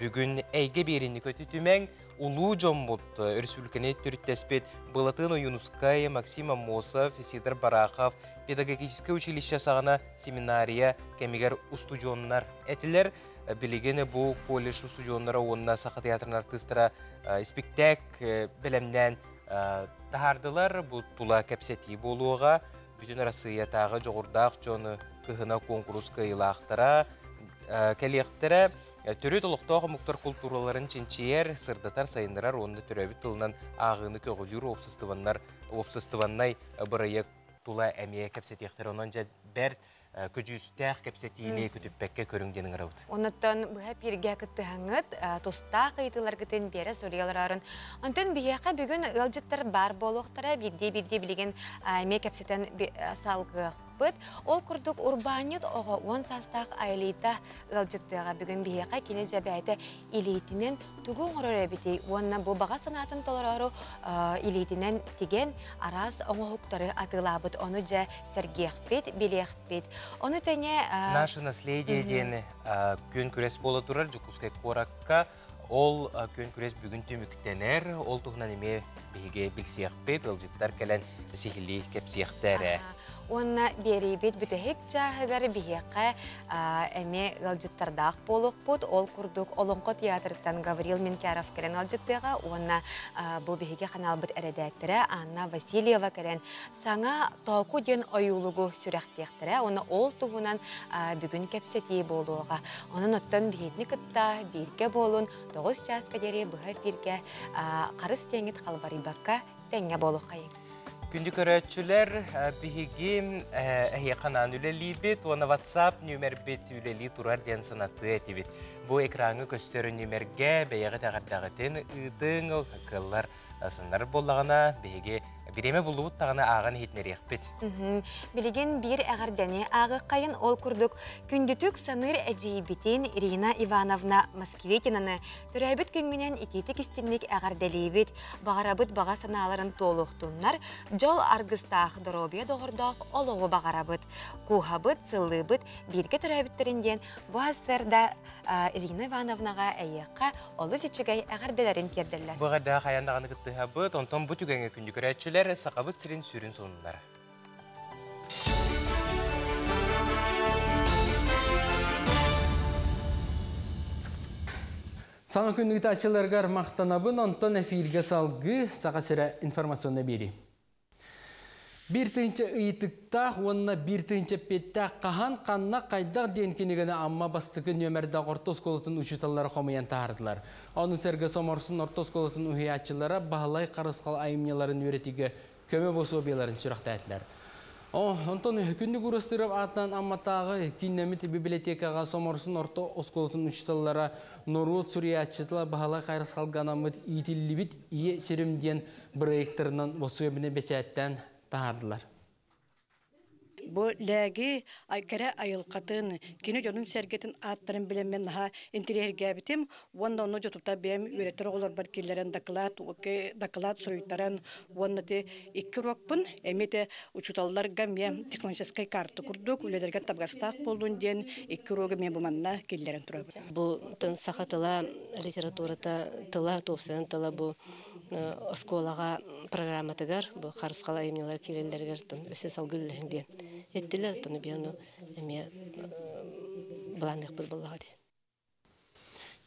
бүгүн эйгэ биэриини көтүтүмэҥ, улуу дьоммут өрөспүүбүлүкэни төрүттэспит Былатыан Ойуунускай, Максим Аммосов, Сидор Барахов педагогическай училище саҕана семинария кэмигэр устудьуоннар этилэр. Билигин бу колледж устудьуоннара уонна Саха театрын артыыстара испиктээк бэлэмнээн таһаардылар. Бу тула кэпсэтии буолуоҕа. Бүтүн Арассыыйатааҕы дьоҕурдаах дьон кыһына куонкурус кыайыылаахтара кэлиэхтэрэ. Төрүт олохтоох омуктар култуураларын чинчийэр, сырдатар, сайыннарар уонна төрөөбүт тылынан ааҕыыны көҕүлүүр уопсастыбаннар уопсастыбаннай бырайыак тула эмиэ кэпсэтиэхтэрэ. Онон дьэ бэрт көдьүүстээх кэпсэтиини көтүппэккэ көрүҥ диэн ыҥырабыт. Оннуттан быһа пииргэ кыттыһаҥҥыт тустаах ыйытыыларгытын биэрэ суруйаларарын. Онтон биһиэхэ бүгүн ыалдьыттар баар буолуохтара биирдии-биирдии билигин эмиэ кэпсэтэн салгыахпыт. Ол курдук урбаанньыт оҕо уон саастаах Айлита ыалдьыттыаҕа бүгүн биһиэхэ кини дьэбээтэ илиитинэн тугу оҥорор эбитий уонна бу баҕа санаатын толороору илиитинэн тигэн араас оҥоһуктары атыылаабыт ону дьэ сэргиэхпит билиэхпит ону тэҥэ Наше наследие диэн күөн күрэс буола турар Дьокуускай куоракка ол күөн күрэс бүгүн түмүктэнэр ол туһунан эмиэ биһиги билсиэхпит ыалдьыттар кэлэн сиһилии кэпсиэхтэрэ Уонна биэриибит бүтэһик чааһыгар биһиэхэ эмиэ ыалдьыттардаах буолуохпут. Ол курдук Олоҥхо театрыттан Гаврил Менкяров кэлэн ыалдьыттыаҕа уонна бу биһиги ханаалбыт эрэдээктэрэ Анна Васильева кэлэн саҥа Тооку диэн ойуулугу сүрэхтиэхтэрэ уонна ол туһунан бүгүн кэпсэтии буолуоҕа. Онон оттон биһигини кытта бииргэ буолун 9 чааска диэри быһа эфиргэ харыс диэҥҥит халбарыйбакка тэҥҥэ буолуоххайыҥ. Күндү көрөөччүлэр, биһиги эһиэхэ анаан үлэлиибит уонна WhatsApp нүөмэрбит үлэлии турар диэн санатыа этибит. Бу экраҥҥа көстөр нүөмэргэ бэйэҕит эҕэрдэҕитин ыытыҥ, кыаллар саннар буоллаҕына, биһиги Бириэмэ буллубут даҕаны ааҕан иһитинэриэхпит. Билигин биир эҕэрдэни ааҕыаххайын ол курдук күндүтүк саныыр эдьиийбитин Ирина Ивановна Москвитинаны төрөөбүт күҥҥүнэн итиитик истинник эҕэрдэлиибит. Баҕарабыт баҕа санааларын туолуохтуннар, дьол аргыстаах, доруобуйа доҕордоох олоҕу баҕарабыт. Кууһабыт, сыллыыбыт, бииргэ төрөөбүттэрин диэн бу сарсыарда Ирина Ивановнаҕа эйиэхэ олус үчүгэй эҕэрдэлэрин тиэрдэллэр. Бу эҕэрдэҕэ хайаан даҕаны кыттыһабыт, онтон бу түгэҥҥэ күндү көрөөччүлэр Сахабыт сирин сүрүн сонуннара. Саҥа күн ыытааччыларыгар махтанабын, онтон эфиргэ салгыы Саха сирэ информационнай биэрии. Биир тыһыынча ыйытыктаах уонна биир тыһыынча эппиэттээх хаһан, ханна, хайдах диэн кинигэни Амма бастакы нүөмэрдээх орто оскуолатын учууталлара хомуйан таһаардылар. Ону сэргэ Соморсун орто оскуолатын уһуйааччылара Баһылай Харысхал айымньыларын үөрэтиигэ көмө босуобуйаларын сүрэхтээтилэр. Онтон Күндү Гурастыров аатынан Амматааҕы кииннэммит библиотекаҕа Соморсун орто оскуолатын учууталлара норуот суруйааччыта Баһылай Харысхалга анаммыт Иитиллибит ийэ сирим диэн бырайыактарынан босуобуйаны бэчээттээн таһаардылар. Бу лээги кэрэ айылҕатын, кини дьонун-сэргэтин ааттарын билэммин наһаа интириэһиргээбитим уонна ону дьотута бэйэм үөрэтэр оҕолорбор киллэрэн доклад доклад суруйтаран уонна ти икки уруокпун эмиэ те учууталларга эмиэ технологическай карта курдук үлэлэргэ табыгастаах буоллун диэн икки уруогу эмиэ бу манна киллэрэн турабыт. Бу саха тыла литературата тыла туопсайынан тыла бу оскуолаҕа программатыгар бу харысхал айымньылар киирэллэригэр өссө салгыы үлэлэһиҥ диэн эттилэр оттон биһиги эмиэ былаанныахпыт буоллаҕа дии.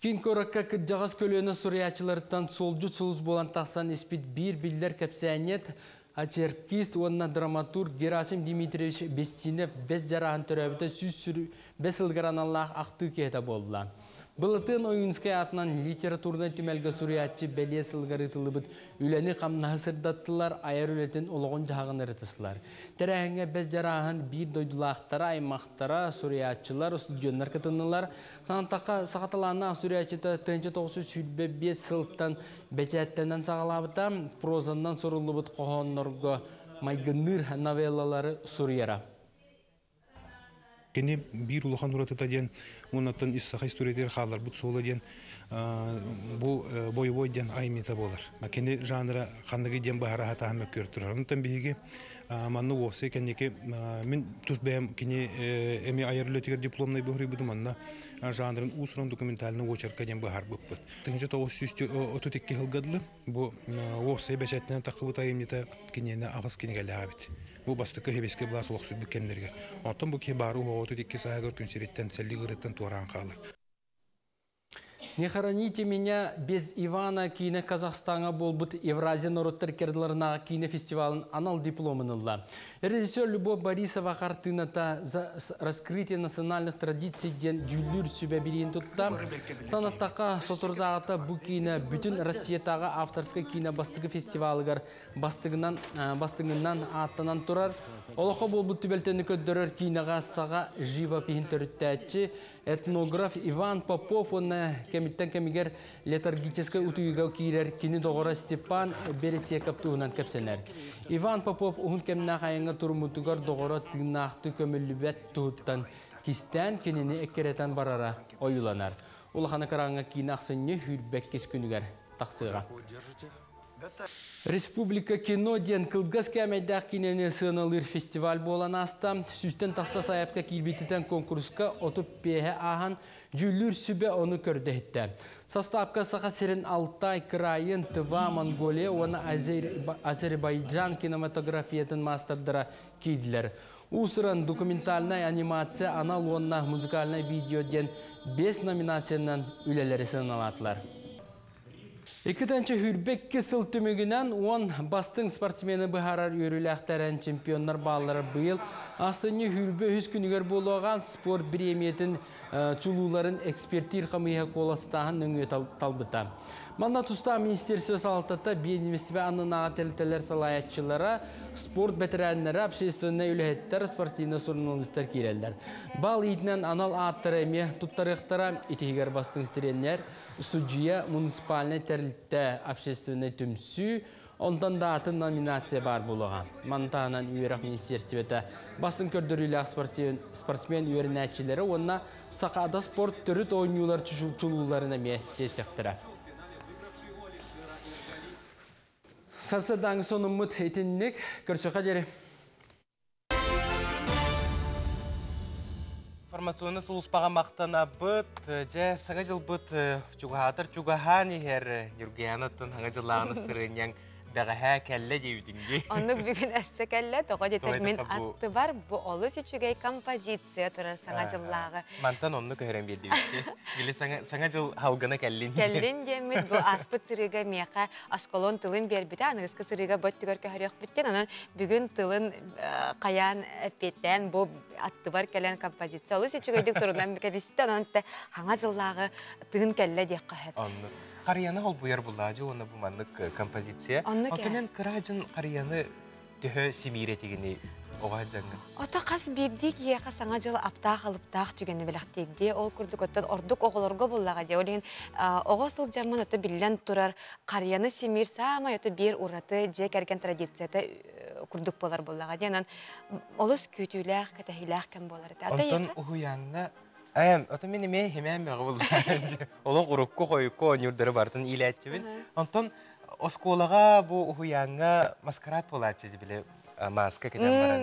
Киин куоракка кырдьаҕас көлүөнэ суруйааччыларыттан суолдьут сулус буолан тахсан испит биир биллэр кэпсээнньит, очеркист уонна драматург Герасим Дмитриевич Бестинов бэс дьарааһын төрөөбүтэ 105 сылыгар аналлаах ахтыы киһитэ буолла. Былатыан Ойуунскай аатынан литературнай түмэлгэ суруйааччы бэлиэ сылыгар ыытыллыбыт үлэни-хамнаһы сырдаттылар, айар үлэтин олоҕун-дьаһаҕын ырытыстылар. Тэрээһиҥҥэ бэс дьарааһын биир дойдулаахтара, аймахтара, суруйааччылар, устудьуоннар кытыннылар. Санаттахха, саха талааннаах суруйааччыта 1925 сылтан бэчээттэнэн саҕалаабыта, прозаннан суруллубут хоһооннорго майгынныыр новеллалары суруйара. Кини биир улахан уратыта диэн уоннаттан ис саха историятыгар хаалларбыт суола диэн бу бойобуой диэн айымньыта буолар. Кини жанра ханныгы диэн баһара хатаһан мөккүөр турар. Онтон биһиги манна уопсай кэнники мин тус бэйэм кини эми айар үлэтигэр дипломнай быһырыйбытым манна жанрын уус-уран документальный очерка диэн быһаарбыппыт. 1932 сылга дылы бу уопсай бэчээттэнэн таххыбыт айымньыта киниэнэ аҕыс кинигэлээх эбит. Бу бастакы Хебеске былаас олохсуйбут кэмнэригэр. Онтон бу киһи баары уһоҕотут икки сааһыгар күн сириттэн сэллик ыарыттан туораан хаалар. Не хороните меня без Ивана киинэ Казахстаҥа буолбут Евразия норуоттар иккардыларынааҕы киинэ фестивалын анал дипломун ылла. Режиссер Любовь Борисова хартыыната «За раскрытие национальных традиций» диэн дьүүллүүр сүбэ бириин тутта. Санаттахха, соторутааҕыта бу киинэ бүтүн Россиятааҕы авторскай киинэ бастакы фестивалыгар бастыгынан бастыҥынан ааттанан турар. Олоххо буолбут түбэлтэни көрдөрөр киинэҕэ саҕа живопиһин төрүттээччи, этнограф Иван Попов уонна кэмиттэн кэмигэр летаргическай утуйууга киирэр кини доҕоро Степан Бересеков туһунан кэпсэнэр. Иван Попов уһун кэмнээх айаҥҥа туруммутугар доҕоро тыыннаахтыы көмүллүбэт туһуттан кистээн кинини эккирэтэн барара ойууланар. Улахан экраҥҥа киинэ ахсынньы сүүрбэккис күнүгэр тахсыаҕа. Республика кино диэн кылгас кээмэйдээх киинэни сыаналыыр фестиваль буолан ааста. Сүүстэн тахса сайаапка киирбититэн конкурска 35 ааһан, дьүүллүүр сүбэ ону көрдөһүттэ. Састаапка Саха сирин Алтай кыраайын, Тыва, Монголия уонна Азербайджан кинематографиятын маастардара киирдилэр. Уус-уран документальнай анимация анал уонна музыкальнай видео диэн 5 номинациянан үлэлэри сыаналаатылар. Иккитэнчэ сүүрбэкки сыл түмүгүнэн уон бастыҥ спортсмены быһаарар үөрүүлээхтэрин чемпионнар бааллара быйыл ахсынньы сүүрбэ үһүс күнүгэр буолуоҕа спорт бириэмийэтин чулууларын экспертиир хамыыһа куоластааһын нөҥүө талбыта. Манна тустаах министерство салалтата биэдэмистибэ аннынааҕы тэрилтэлэр салайааччылара, спорт бэтэрээннэрэ, общественнай үлэһиттэр, спортивнай суруналыыстар киирэллэр. Бал иитинэн анал ааттары эмиэ туттарыахтара, итиһигэр бастыҥ тренер, Судьуйа муниципальнай тэрилтэ общественнай түмсүү, Онтон да атын номинация баар буолуоҕа. Маны таһынан үөрэх министиэристибэтэ бастыҥ көрдөрүүлээх спортсмен үөрэнээччилэрэ уонна Сахаада спорт төрүт оонньуулар чулууларын эмиэ чиэстэхтэрэ. Сарсыардааҥы сонуммут итинник. Көрсөххө диэри. Информационный сулуспаҕа махтанабыт. Дьэ, саҥа дьылбыт чугаһаатар чугаһаан иһэр. Ньургуйаана оттон саҥа дьыллааҕыны сырыынньаҥ бэҕэһээ кэллэ диэбитиҥ дии. Оннук бүгүн өссө кэллэ. Тоҕо диэтэр мин аттыбар бу олус үчүгэй композиция турар саҥа дьыллааҕы. Мантан онну көһөрөн биэрдибит. Били саҥа дьыл халгына кэллин. Кэллин диэммит бу ааспыт сырыыга миэхэ Аскалон тылын биэрбитэ, аныгыскы сырыыга бу өттүгэр көһөрүөхпүт Онон бүгүн тылын хайаан эппиэттээн бу аттыбар кэлэн композиция олус үчүгэйдик турунан кэбистэ. Онон хаҥа дьыллааҕы тыын кэллэ диэххэ сөп. Оннук. Харыйаны холбуйар булаадьы уонна бу маннык композиция. Онтон кыраажын харыйаны төһө симиир этигини оҕо дьаҥҥа? Ото хас биирдии киһиэхэ саҥа дьыл аптаах-алыптаах түгэни бэлэхтиирдии. Ол курдук оттон ордук оҕолорго буллаҕа дии. Ол иһин оҕо сылдьаммын ото биллэн турар харыйаны симиир саамай ото биир ураты дьиэ кэргэн традицията курдук буолар буоллаҕа дии. Онон олус күүтүүлээх, кэтэһиилээх кэм буолар этэ. Онтон уһуйааҥҥа Эм, ото мин эмиэ химээн бөҕө буллаҕа. Олох урукку хойукку оонньуурдары барытын иилээччибин. Онтон оскуолаҕа бу уһуйааҥҥа маскарад буолааччы били маска кэтэн баран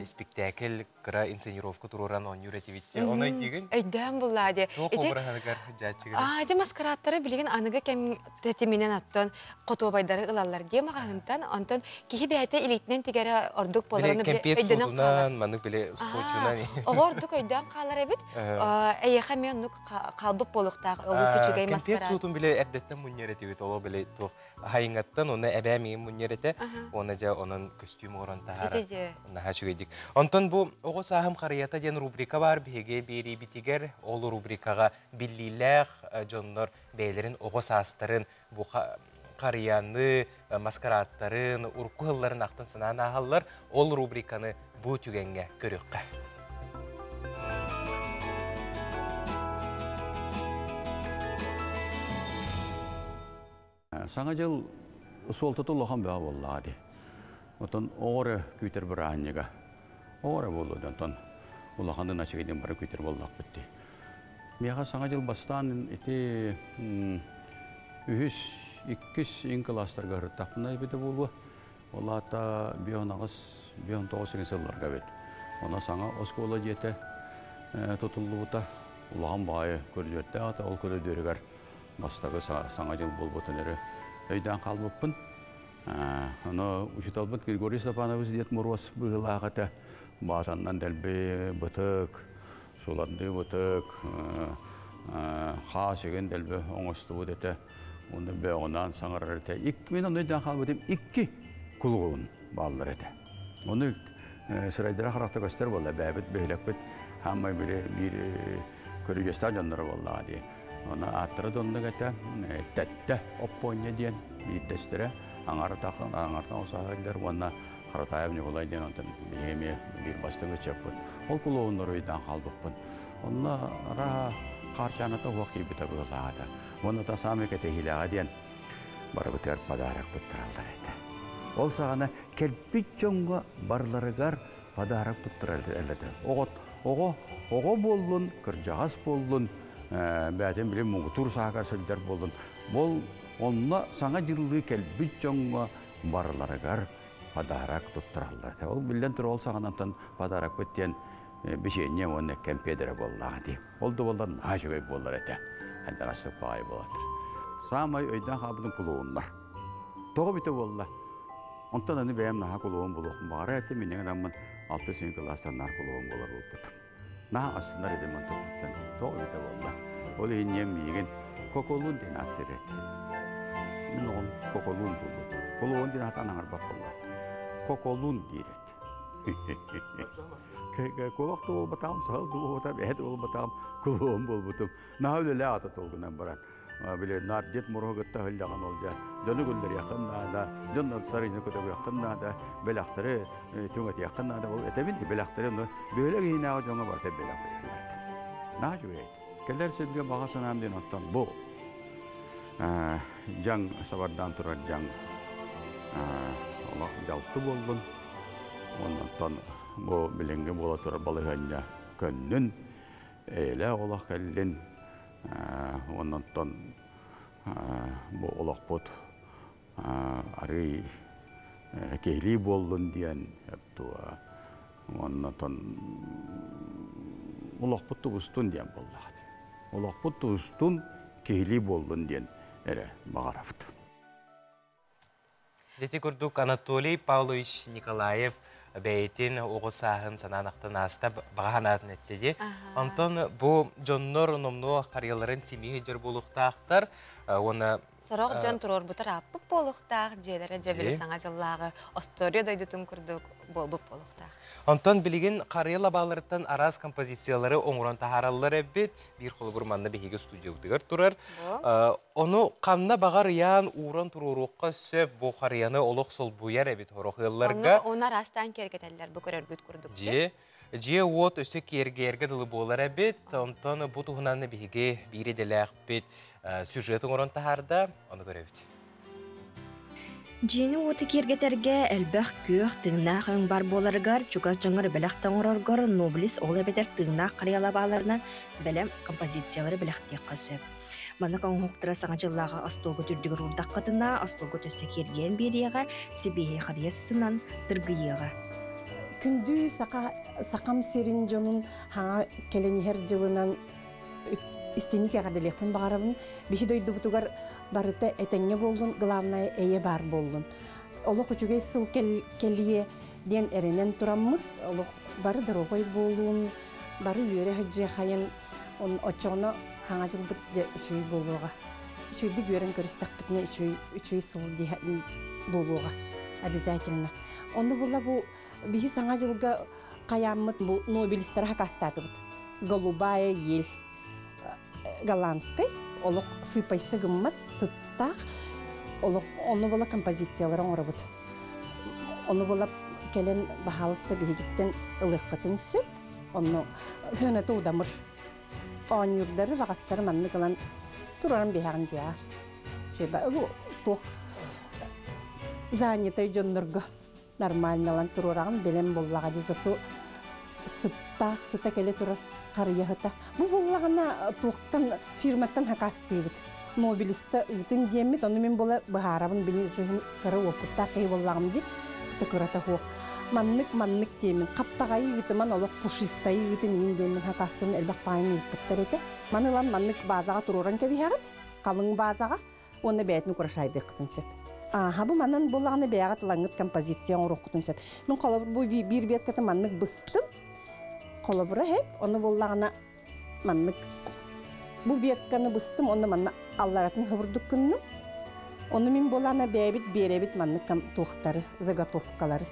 испиктээкил кыра инсценировка туруоран оонньуур этибит. Ону өйдүүгүн? Өйдөөн буллаа дии. Туох обраһыгар дьааччыгын? Аа, ити маскарадтары билигин аныгы кэм тэтиминэн оттон хотуобайдары ылаллар дии маҕаһыынтан. Онтон киһи бэйэтэ илиитинэн тигэрэ ордук буоларын кэмпиэт суутунан, маннык били скотчунан. Оҕо ордук өйдөөн хаалар эбит. Эйиэхэ эмиэ оннук хаалбыт буолуохтаах олус үчүгэй маскарад. Кэмпиэт суутун били эрдэттэн мунньар этибит, оло били туох хайыҥаттан уонна эбээ миигин мунньар этэ. Уонна дьэ онон көстүүм оҥорон таһаарар. Наһаа үчүгэйдик. Онтон бу оҕо сааһым харыйата диэн рубрика баар биһиги биэриибитигэр. Ол рубрикаҕа биллиилээх дьоннор бэйэлэрин оҕо саастарын бу харыйаны, маскарадтарын, урукку сылларын ахтан санаан ааһаллар. Ол рубриканы бу түгэҥҥэ көрүөххэ. Саҥа дьыл суолтата улахан бөҕө буоллаҕа дии. Отон оҕо эрэ күүтэр бырааһынньыга. Оҕо эрэ буолуо да онтон улаханын ачыгыйдын бары күүтэр буоллахпыт дии. Миэхэ Саҥа дьыл бастаан ити үһүс, иккис иҥ кылаастарга сырыттахпына эбитэ буолуо. Ол аата 58, 59 сылын сылларга эбит. Онон саҥа оскуола дьиэтэ тутуллубута. Улахан баҕайы көрүдүөрдээх этэ. Ол көрүдүөрүгэр бастакы Саҥа дьыл буолбутун эрэ өйдөөн хаалбыппын. Ону учууталбыт Григорий Степанович Дед Моруос быһыылаах этэ. Баатаннан дэлби бытык, сулардыы бытык, хаас игин дэлби оҥостубут этэ. Уонна бөөҕүнээн саҥарар этэ. Икки мин ону өйдөөн хаалбытым икки кулугун бааллар этэ. Ону сырайдара харахта көстөр буолла бэйэбит бөһүлэкпит хаамай били биир көрүдьүөстээх дьонноро буоллаҕа дии. Оны ааттара да оннук этэ. Тэттэ Оппуонньа диэн биирдэстэрэ аҥаратаахтан аҥартан осаһыллар уонна Харатаев Ньукулай диэн онтон биһиги эмиэ биир бастыҥ ыччаппыт. Ол кулуобуннар өйдөөн хаалбыппын. Онно араһа хаарчааната уһуох киирбитэ быһыылаах этэ. Уонна та саамай кэтэһиилээҕэ диэн барыбытыгар подарок туттараллар этэ. Ол саҕана кэлбит дьоҥҥо барыларыгар подарок туттарар этэ. Оҕо оҕо оҕо буоллун, кырдьаҕас буоллун, бэйэтин били муҥутуур сааһыгар сылдьар буоллун, ол онно саҥа дьыллыы кэлбит дьоҥҥо барыларыгар подарок туттараллар. Ол биллэн турар ол саҕанантан подарокпыт диэн бичиэнньэ уонна кэмпиэдэрэ буоллаҕа дии. Ол да буоллар наһаа үчүгэй буолар этэ. Хайдаҕас баҕайы буолар. Саамай өйдөөн хаалбытым кулууннар. Тоҕо бүтэ буолла? Онтон аны бэйэм наһаа кулуун булуохпун баҕарар этим. Инньэ гынаммын алты сүүн кылаастан наар кулуун буолар буолбутум. Наһаа астынар этим онтон. Тоҕо бүтэ буолла? Ол иһин ийэм миигин Коколуун диэн ааттыыр этэ. Мин оҕом Коколуун буолбут. Кулуун диэн аатан аҥарбат буолла. Коколуун диир этэ. Куобах да буолбатаҕым, саһыл да буолбатаҕым, эһэ да буолбатаҕым, кулуун буолбутум. Наһаа үлэлээх ата толгунан баран. Били наар Дед Мороһу кытта сылдьаҕын ол дьэ дьону күллэриэххин наада, дьон сарыыны көтөҕүөххүн наада, бэлэхтэри түҥэтиэххин наада. Ол этэбин бэлэхтэри ону бөһүөлэк иһинээҕи дьоҥҥо барыта бэлэх биэрэллэр. Наһаа үчүгэй. Кэлэр сиргэ баҕа санаам диэн оттон бу дьаҥ сабардаан турар дьаҥ Олох дьалты буоллун. Оннуттан бу билиҥҥи буола турар балаһыанньа көннүн, эйэлээх олох кэллин. Оннуттан бу олохпут арыый киһилии буоллун диэн туа оннотон олохпут тубустун диэн буоллаҕа. Олохпут тубустун, киһилии буоллун диэн эрэ баҕарабыт. Дьити курдук Анатолий Павлович Николаев бэйэтин оҕо сааһын санаан ахтан ааста баҕа санаатын этте дии. Онтон бу дьоннор номнуо харыйаларын симии сылдьар буолуохтаахтар уонна Сорох дьон туруорбутар ааппыт буолуохтаах, дьиэлэрэ дьэбили саҥа дьыллааҕы остуоруйа дойдутун курдук буолбут буолуохтаах. Онтон билигин харыйа лабааларыттан араас композициялары оҥорон таһаараллар эбит. Биир холобур манна биһиги студиябытыгар турар. Ону ханна баҕар ыйаан ууран туруоруохха сөп бу харыйаны олох солбуйар эбит сорох ыалларга. Ону араастаан киэргэтэллэр бу көрөргүт курдук. Дьиэ Дьиэ-уот өссө киэргэйэргэ дылы буолар эбит. Онтон бу туһунан биһиги биир идэлээхпит сюжет оҥорон таһаарда, ону көрөбүт. Дьиэни-уоту киэргэтэргэ элбэх күөх, тыыннаах өҥ бар буоларыгар, чугас дьоҥҥор бэлэх да оҥороргор Нобелис ол эбэтэр тыыннаах харыйа лабааларынан бэлэм композициялары бэлэхтиэххэ сөп. Маннык оҥоһуктара Саҥа дьыллааҕы остуолгут үрдүгэр уурдаххытына, остуолгут өссө киэргэйэн биэриэҕэ, сибиэһэй харыйа сытынан тыргыйыаҕа. Күндү саха, сахам сирин дьонун хаҥа кэлэн иһэр дьылынан истиҥник эҕэрдэлиэхпин баҕарабын. Биһи дойдубутугар барыта этэҥҥэ буоллун, главное эйэ баар буоллун. Олох үчүгэй сыл кэлиэ диэн эрэнэн тураммыт, олох бары доруобай буолуун, бары үөрэ сылдьыахайын, оччоҕуна хаҥа дьылбыт дьэ үчүгэй буолуоҕа. Үчүгэйдик үөрэн көрүстэхпитинэ үчүгэй үчүгэй сыл буолуоҕа обязательно. Онно була бу биһи саҥа дьылга хайааммыт бу нобелистары хакастаатыбыт. Голубая ель голландскай олох сыпайса гыммат сыттаах олох онно була композициялары оҥоробут. Ону була кэлэн баһаалыста биһигиттэн ылыаххытын сөп. Онно сыаната удамыр. Оонньуурдары баҕастары маннык ылан тураран биһэҕин дьиэҕэр. Чөбө туох занятай дьоннорго нормально ылан туруораҕын бэлэм буоллаҕа дии зато сыттаах сыта кэлэ турар харыйаһыта. Бу буоллаҕына туохтан фирматтан хакастыыбыт. Нобелиста ыытын диэммит, ону мин була быһаарабын били жиһин кыра уопуттаах киһи буоллаҕым дии, кырата суох. Маннык маннык диэмин, хаптаҕайы ыытыман олох пушистайы ыытын иин диэммин хакастыбын элбэх баайын ыыппыттар этэ. Маны ылан маннык базаҕа туруоран кэбиһэҕит, халыҥ базаҕа, уонна бэйэтин украшайдыаххытын сөп. Ааха бу манан буоллаҕына бэйэҕит ылаҥҥыт композиция оҥоруоххутун сөп. Мин холобур бу биир веткатын маннык быстым. Холобура хэп, ону буоллаҕына маннык бу ветканы быстым, онно манна алларатын хобурдук гынным. Ону мин буолаана бэйэбит биэрэбит маннык туохтары, заготовкалары.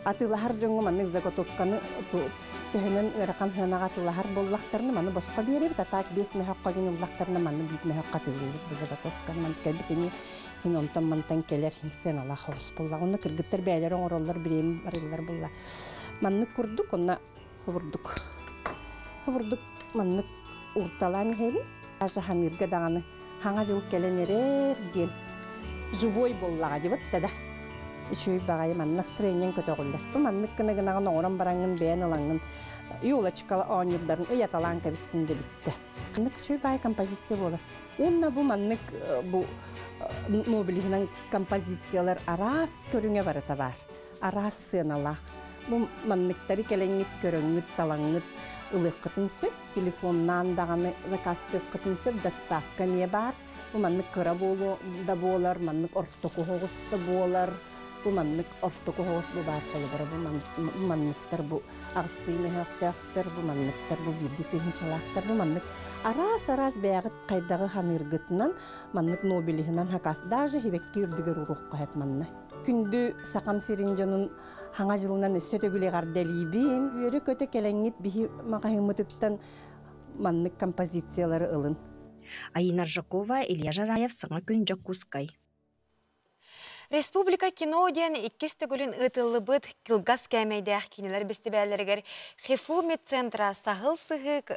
Атыылаһар дьоҥҥо маннык заготовканы төһөнөн ыарахан сыанаҕа атыылаһар буоллахтарына маны босхо биэрэбит, а так биэс мөһөххө гин ыллахтарына манны биир мөһөххө атыылыыбыт бу заготовканы. Маннык кэлбит ини хин онтон мантан кэлэр хин сыаналаах оҕус буолла. Онно кыргыттар бэйэлэрэ оҥороллор, бириэмэ барыллар буолла. Маннык курдук, онно Хобурдук. Хобурдук маннык урталаан иһэбин. Ажаһаныырга даҕаны хаҥа дьыл кэлэн эрэр диэн живой буоллаҕа дибит да. Үчүгэй баҕайы манна настроениеҥ көтөҕүллэр. Бу маннык гына гынаҕын оҥорон бараҥҥын бэйэн ылаҥҥын елочка оонньуурдарын ыйаталаан кэбистин да бүттэ. Маннык үчүгэй баай композиция буолар. Уонна бу маннык бу Нобелиһинэн композициялар араас көрүҥэ барыта баар. Араас сыаналаах. Бу манныктары кэлэҥҥит, көрөҥҥүт, талаҥҥыт ылыаххытын сөп. Телефоннаан даҕаны заказтыаххытын сөп, доставка эмиэ баар. Бу маннык кыра буолуо да буолар, маннык ортоку оһоҕос да буолар. Бу маннык ортоку оһоҕос бу баар холобура бу манныктар бу аҕыстыы мөһөөхтөөхтөр, бу манныктар бу биирдии тыһыынчалаахтар, бу маннык араас-араас бэйэҕит хайдаҕы ханыыргытынан маннык нобелиһынан хакас даже хибэкки үрдүгэр уруохха сөп манна. Күндү Сахам сирин дьонун хаҥа дьылынан өссө төгүл эҕэрдэлиибин. Үөрэ-көтө кэлэҥҥит биһи маҕаһыыммытыттан маннык композициялары ылын. Айина Аржакова, Илья Жараев, Саҥа күн, Дьокуускай. Республика кино диэн иккис төгүлүн ыытыллыбыт кылгас кээмэйдээх кинилэр бэстибээллэригэр ХИФУ медцентра Саһыл сыһыы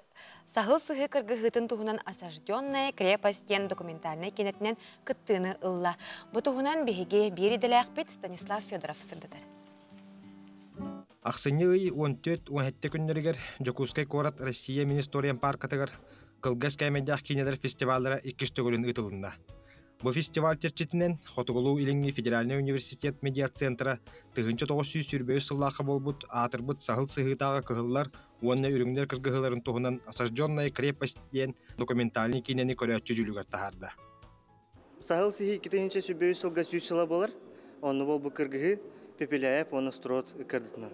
Саһыл сыһыы кыргыһыытын туһунан Осажденная крепость диэн документальнай киинэтинэн кыттыыны ылла. Бу туһунан биһиги биир идэлээхпит Станислав Федоров сырдатар. Ахсынньы ый 14-17 күннэригэр Дьокуускай куорат Россия Министориям пааркатыгар кылгас кээмэйдээх киинэлэр фестиваллара иккис төгүлүн ыытылынна. Бу фестиваль чэрчитинэн Хотугулуу-Илиҥҥи федеральнай университет медиацентра 1923 сыллаахха буолбут аатырбыт Саһыл сыһыытааҕы кыһыллар уонна үрүҥнэр кыргыһыыларын туһунан «Осажденная крепость» диэн документальнай киинэни көрөөччү дьүүлүгэр таһаарда. Саһыл сыһыы 2023 сылга 100 сыла буолар. Онно буолбут кыргыһыы Пепеляев уонна Строд ыккардытынан.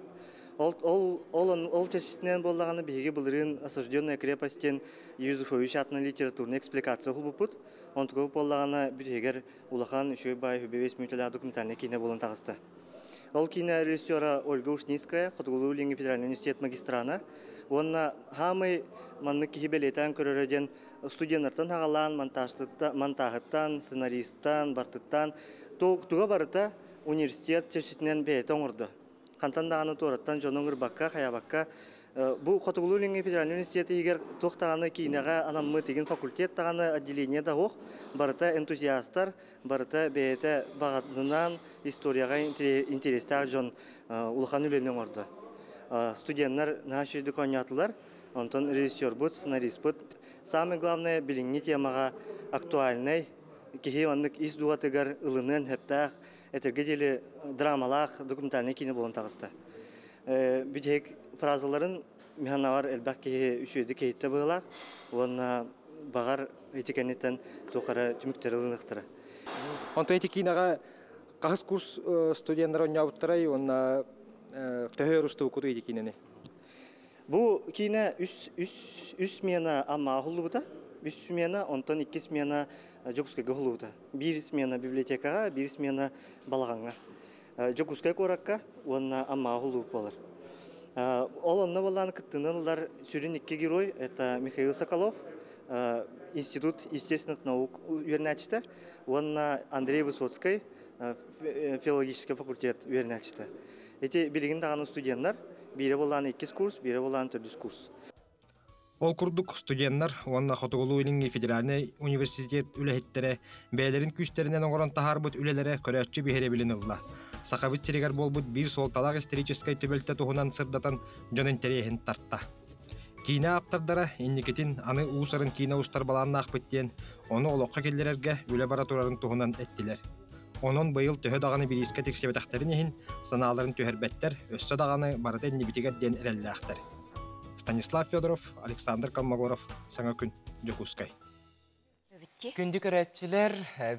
Ол, ол, ол, ол чэрчитинэн буоллаҕына биһиги былырыын «Осажденная крепость» диэн Юзефович аатынан литературнай экспликация уһулбуппут. Онтукабыт буоллаҕына бүтэһигэр улахан үчүгэй баай үбэбиэс мүнүүтэлээх документальнай киинэ буолан таҕыста. Ол киинэ режиссера Ольга Ушницкая, Хотугулуу-Илиҥҥи федеральнай университет магистрана уонна хаамай маннык киһи бэлиэтээн көрөрө диэн студеннартан хаҕалаан монтажыттан, сценаристан, бартыттан туга барыта университет чэрчитинэн бэйэтэ оҥордо. Хантан даҕаны туораттан дьону ыҥырбакка, хайаабакка бу Хотугулуу-Илиҥҥи федеральнай университет иһигэр туох даҕаны киинэҕэ анаммыт игин факультет даҕаны отделение да суох, барыта энтузиастар, барыта бэйэтэ баҕатынан историяҕа интэриэстээх дьон улахан үлэни оҥордо. Студеннар наһаа үчүгэйдик оонньоотулар, онтон режиссербут, сценариспыт самое главное билиҥҥи темаҕа актуальнай киһи оннук ис дууһатыгар ылыныан сөптөөх этэргэ диэри драмалаах документальнай киинэ буолан таҕыста. Бүтэһик фразаларын миһанавар элбэх киһи үчүгэйдик киһиттэ быһыылаах уонна баҕар ити кэнниттэн туох эрэ түмүктэри ылыныахтара. Онтон ити киинэҕэ хаһыс курс студеннара оонньообуттарай уонна төһө өр устубуккутуй ити киинэни? Бу киинэ үс, үс, үс смена Аммаҕа уһуллубута. Үс смена, онтон икки смена Дьокуускайга уһуллубута. Биир смена библиотекаҕа, биир смена балаҕаҥҥа. Дьокуускай куоракка уонна Аммаҕа уһуллубут буолар. Ол онно буоллаан кыттыыны ылар сүрүн икки герой это Михаил Соколов, Институт естественных наук үөрэнээччитэ уонна Андрей Высоцкай, филологический факультет үөрэнээччитэ. Ити билигин даҕаны студеннар, биирэ буоллаан иккис курс, биирэ буоллаан төрдүс курс. Ол курдук студеннар уонна Хотугулуу-Илиҥҥи федеральнай университет үлэһиттэрэ бэйэлэрин күүстэринэн оҥорон таһаарбыт үлэлэрэ көрөөччү биһирэбилин ылла. Сахабыт сиригэр буолбут биир суолталаах историческай түбэлтэ туһунан сырдатан дьон интэриэһин тарта. Киинэ ааптардара инникитин аны уус-арын киинэ устар балааннаахпыт диэн, ону олоххо киллэрэргэ үлэ бара турарын туһунан эттилэр. Онон быйыл төһө даҕаны бириискэ тиксибэтэхтэрин иһин, санааларын түһэрбэттэр, өссө даҕаны барыта иннибитигэр диэн эрэллээхтэр. Станислав Федоров, Александр Колмогоров, Саҥа күн, Дьокуускай. Күндү көрөөччүлэр,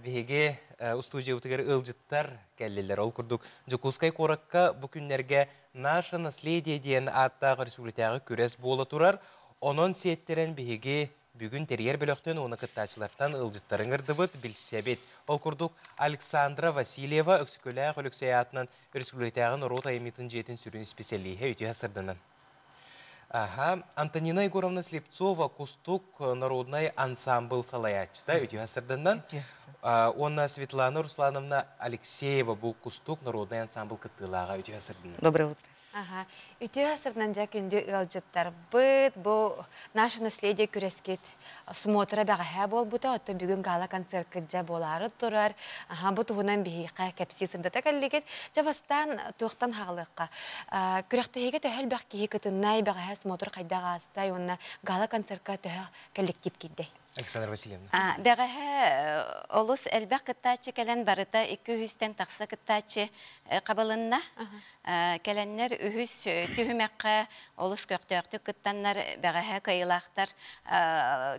биһиги устуудьуйабытыгар ыалдьыттар кэллилэр. Ол курдук, Дьокуускай куоракка бу күннэргэ «Наше наследие» диэн ааттаах өрөспүүбүлүкэтээҕи күрэс буола турар. Онон сиэттэрэн биһиги Бүгүн тэрийэр бөлөхтөн уонна кыттааччылартан ыалдьыттары ыҥырдыбыт, билсэбит. Ол курдук, Александра Васильева Өксөкүлээх Өлөксөй аатынан Өрөспүүбүлүкэтээҕи норуот айымньытын дьиэтин сүрүн исписэлииһэ үтүө сырдынан. Аха, Антонина Егоровна Слепцова Кустук народнай ансамбл салайааччыта үтүө сырдынан. Уонна Светлана Руслановна Алексеева бу Кустук народнай ансамбл кыттыылааҕа үтүө сырдынан. Доброе утро. Аха, үтүө сырынан дьэ күндү ыалдьыттарбыт, бу «Наше наследие» күрэскит смотра бэҕэһээ буолбута, оттон бүгүн гала-концерткыт дьэ буолаары турар. Аха, бу туһунан биһиэхэ кэпсии сырдата кэллигит. Дьэ бастаан туохтан хаалыахха? Күрэхтэһиигэ төһө элбэх киһи кытыннай, бэҕэһээ смотр хайдах аастай уонна гала-концертка төһө коллектив киирдэй? Александра Васильевна. Бэҕэһээ олус элбэх кыттааччы кэлэн барыта икки үһүстэн тахса кыттааччы хабылынна. Кэлэннэр үһүс түһүмэххэ олус көхтөөхтүк кыттаннар бэҕэһээ кыайыылаахтар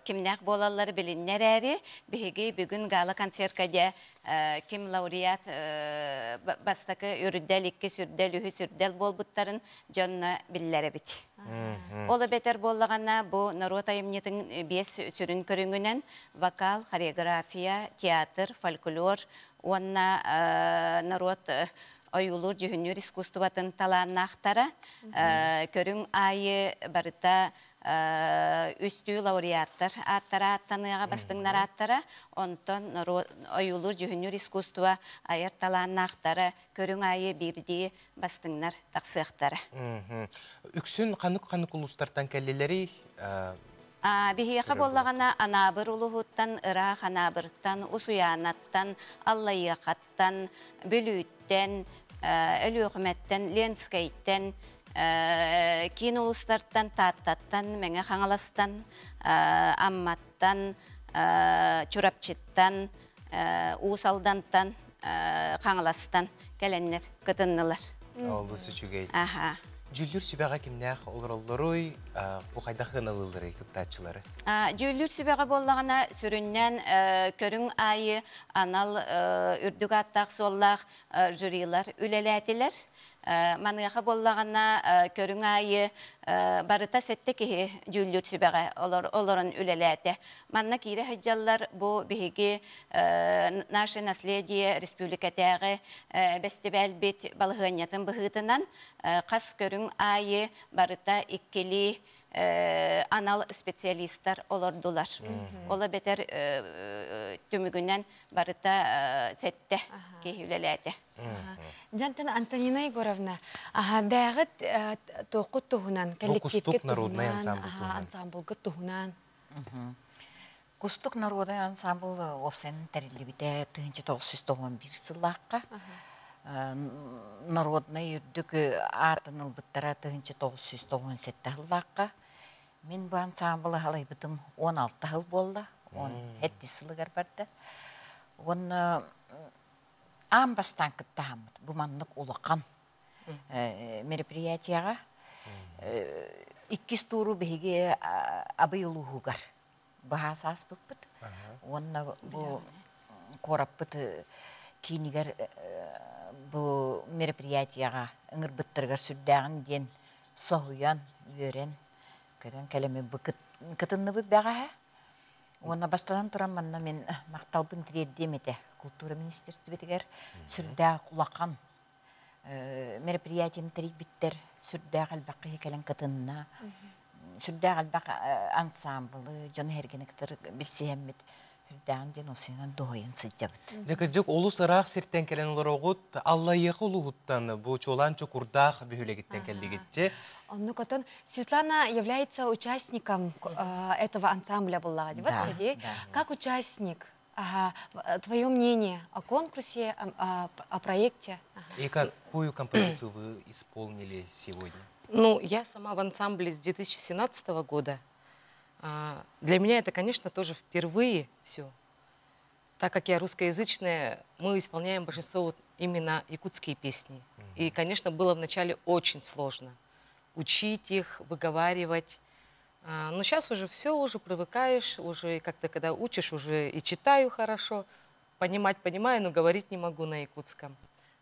кимнээх буолаллар билиннэ эрээри, биһиги бүгүн гала-концертка дьэ ким лауреат бастакы үрдэл, иккис үрдэл, үһүс үрдэл буолбуттарын дьонно биллэрэбит. Ол эбэтэр буоллаҕына бу норуот айымньытын биэс сүрүн көрүҥүнэн вокал, хореография, театр, фольклор уонна норуот ойуулуур-дьүһүннүүр искусствотын талааннаахтара. Көрүҥ аайы барыта Үстүү лауреаттар ааттара ааттаныаҕа бастыҥнар ааттара, онтон ойуулуур-дьүһүннүүр искусство айар талааннаахтара көрүҥ аайы биирдии бастыҥнар тахсыахтара. Үксүн ханнык-ханнык улуустартан кэллилэрий? Биһиэхэ буоллаҕына Анаабыр улууһуттан, ыраах Анаабыртан, Усуйаанаттан, Аллайыахаттан, Бүлүүттэн, Өлүөхүмэттэн, Ленскэйтэн, киин улуустартан, Тааттаттан, Мэҥэ Хаҥаластан, Амматтан, Чурапчыттан, Уус Алдантан, Хаҥаластан кэлэннэр кытыннылар. Олус үчүгэй. Дьүүллүүр сүбэҕэ кимнээх олороллоруй, бу хайдах ыаналыылларый кыттааччылары? Дьүүллүүр сүбэҕэ буоллаҕына, сүрүннээн көрүҥ аайы анал үрдүк ааттаах-суоллаах жюрилар үлэлээтилэр. Маныаха буоллаҕына, көрүҥ аайы барыта сэттэ киһи дьүүллүүр сүбэҕэ олорон үлэлээтэ. Манна киирэ сылдьаллар бу биһиги Наше наследие республикатааҕы бэстибээлбит балаһыанньатын быһыытынан хас көрүҥ аайы барыта иккилии анал специалистар олордулар. Ол эбэтэр түмүгүнэн барыта сэттэ киһи үлэлээтэ. Дьантан Антонина Егоровна, бэҕит туоххут туһунан, коллективкит туһунан, ансамблгыт туһунан? Кустук народнай ансамбл уопсайынан тэриллибитэ 1991 сыллаахха. Народнай үрдүк аатын ылбыттара 1997 сыллаахха. Мин бу ансамблы халайбытым 16 сыл буолла, 17 сылыгар барда. Уонна аан бастаан кыттаһаммыт бу маннык улахан мероприятияҕа иккис тууру биһиги Абый улууһугар быһаас ааспыппыт уонна бу куораппыт киинигэр бу мероприятияҕа ыҥырбыттарыгар сүрдээҕин диэн соһуйан үөрэн көрөн кэлэммит бу кытынныбыт бэҕэһээ Уонна бастатан туран манна мин махталбын тириэрдиэм этэ култуура министерствотыгар сүрдээх улахан мероприятиены тэрийбиттэр, сүрдээх элбэх киһи кэлэн кытынна, сүрдээх элбэх ансаамбылы, дьону эргини кытары билсиһэммит сүрдээҕин диэн осуйанан дуһайан сылдьабыт. Дьэ кырдьык олус ыраах сиртэн кэлэн олороҕут, Аллайыаха улууһуттан бу чуолаан Чокурдаах бөһүөлэгиттэн кэллигитчи. Оннук отон Светлана является участником этого ансамбля была, да, да. Как участник, ага, твое мнение о конкурсе, о проекте? И какую композицию вы исполнили сегодня? Ну, я сама в ансамбле с 2017 года. Для меня это, конечно, тоже впервые все. Так как я русскоязычная, мы исполняем большинство вот именно якутские песни. И, конечно, было вначале очень сложно учить их, выговаривать. Но сейчас уже все, уже привыкаешь, уже как-то когда учишь, уже и читаю хорошо, понимать понимаю, но говорить не могу на якутском.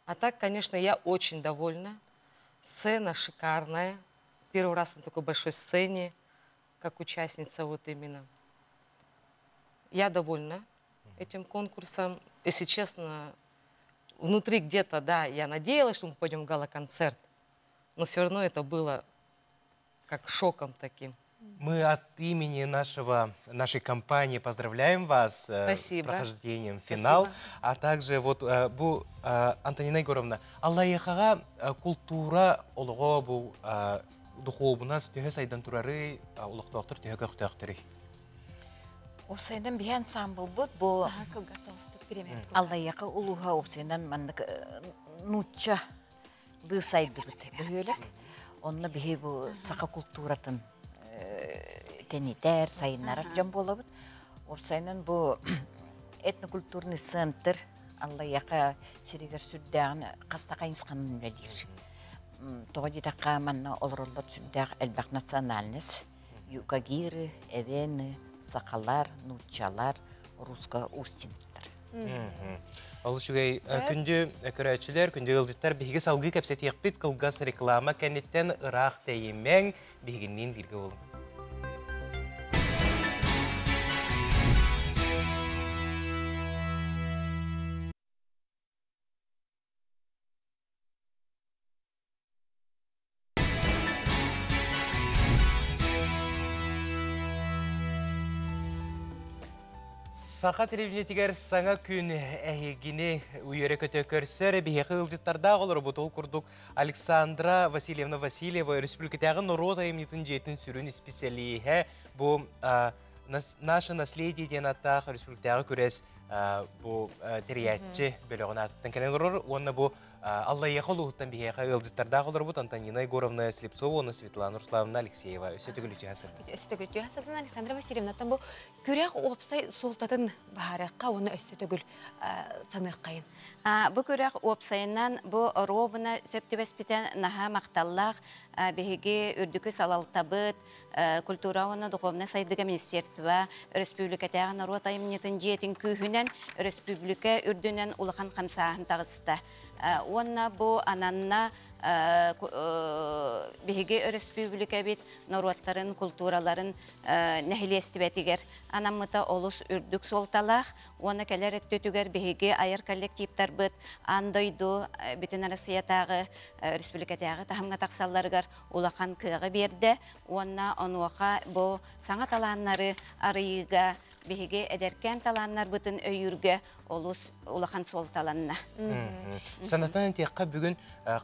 А так, конечно, я очень довольна. Сцена шикарная. Первый раз на такой большой сцене, как участница вот именно. Я довольна этим конкурсом. Если честно, внутри где-то, да, я надеялась, что мы пойдем в гала-концерт, но все равно это было как шоком таким. Мы от имени нашего, нашей компании поздравляем вас с прохождением в финал. А также вот бу Антонина Егоровна, Аллайыахаҕа култуура олоҕо бу духуобунас төһө сайдан турары олохтоохтор төһө көхтөөхтөрүй? Уопсайынан биһи ансамблбыт бу Аллайыаха улууһа уопсайынан маннык нуучча сайдыбыт бөһүөлэк. Онно биһи бу саха култууратын тэнитэр, сайыннарар дьон буолабыт. Уопсайынан бу этнокультурный центр Аллайыаха сиригэр сүрдээҕин хаста хайысханан үлэлиир. Тоҕо диэтэххэ манна олороллор сүрдээх элбэх национальность. Юкагиры, эвены, сахалар, нууччалар, русско-устинцтар. Ол үчүгэй күндү көрөөччүлэр, күндү ыалдьыттар биһиги салгыы кэпсэтиэхпит кылгас реклама кэнниттэн ыраах тэйимэҥ биһигинниин бииргэ буолуҥ. Саха телевидениетигэр саҥа күн эһигини үөрэ-көтө көрсөр биһиэхэ ыалдьыттардаах олоробут. Ол курдук Александра Васильевна Васильева өрөспүүбүлүкэтээҕи норуот айымньытын дьиэтин сүрүн исписэлииһэ бу «Наше наследие» диэн ааттаах өрөспүүбүлүкэтээҕи күрэс бу тэрийээччи бөлөҕүн аатыттан кэлэн олорор уонна бу Аллайыаха улууһуттан биһиэхэ ыалдьыттардаах олорбут Антонина Егоровна Слепцова уонна Светлана Руслановна Алексеева. Өссө төгүл үтүө сырдын. Өссө төгүл үтүө сырдын Александра Васильевнаттан бу күрэх уопсай суолтатын баһарыахха уонна өссө төгүл саныаххайын. Бу күрэх уопсайынан бу оруобуна сөп түбэспитэ наһаа махталлаах. Биһиги үрдүкү салалтабыт, культура уонна духовнай сайдыга министерство, өрөспүүбүлүкэтээҕи норуот айымньытын дьиэтин күүһүнэн өрөспүүбүлүкэ үрдүнэн улахан хамсааһын таҕыста. Уонна бу ананна биһиги өрөспүүбүлүкэбит норуоттарын култуураларын нэһилиэстибэтигэр анаммыта олус үрдүк суолталаах уонна кэлэр өттүтүгэр биһиги айар коллективтарбыт аан дойду бүтүн Россиятааҕы республикатааҕы таһымҥа тахсалларыгар улахан кыаҕы биэрдэ уонна онуоха бу саҥа талааннары арыйыыга биһиги эдэркээн талааннарбытын өйүүргэ олус улахан суолталанна. Санатан этиэххэ бүгүн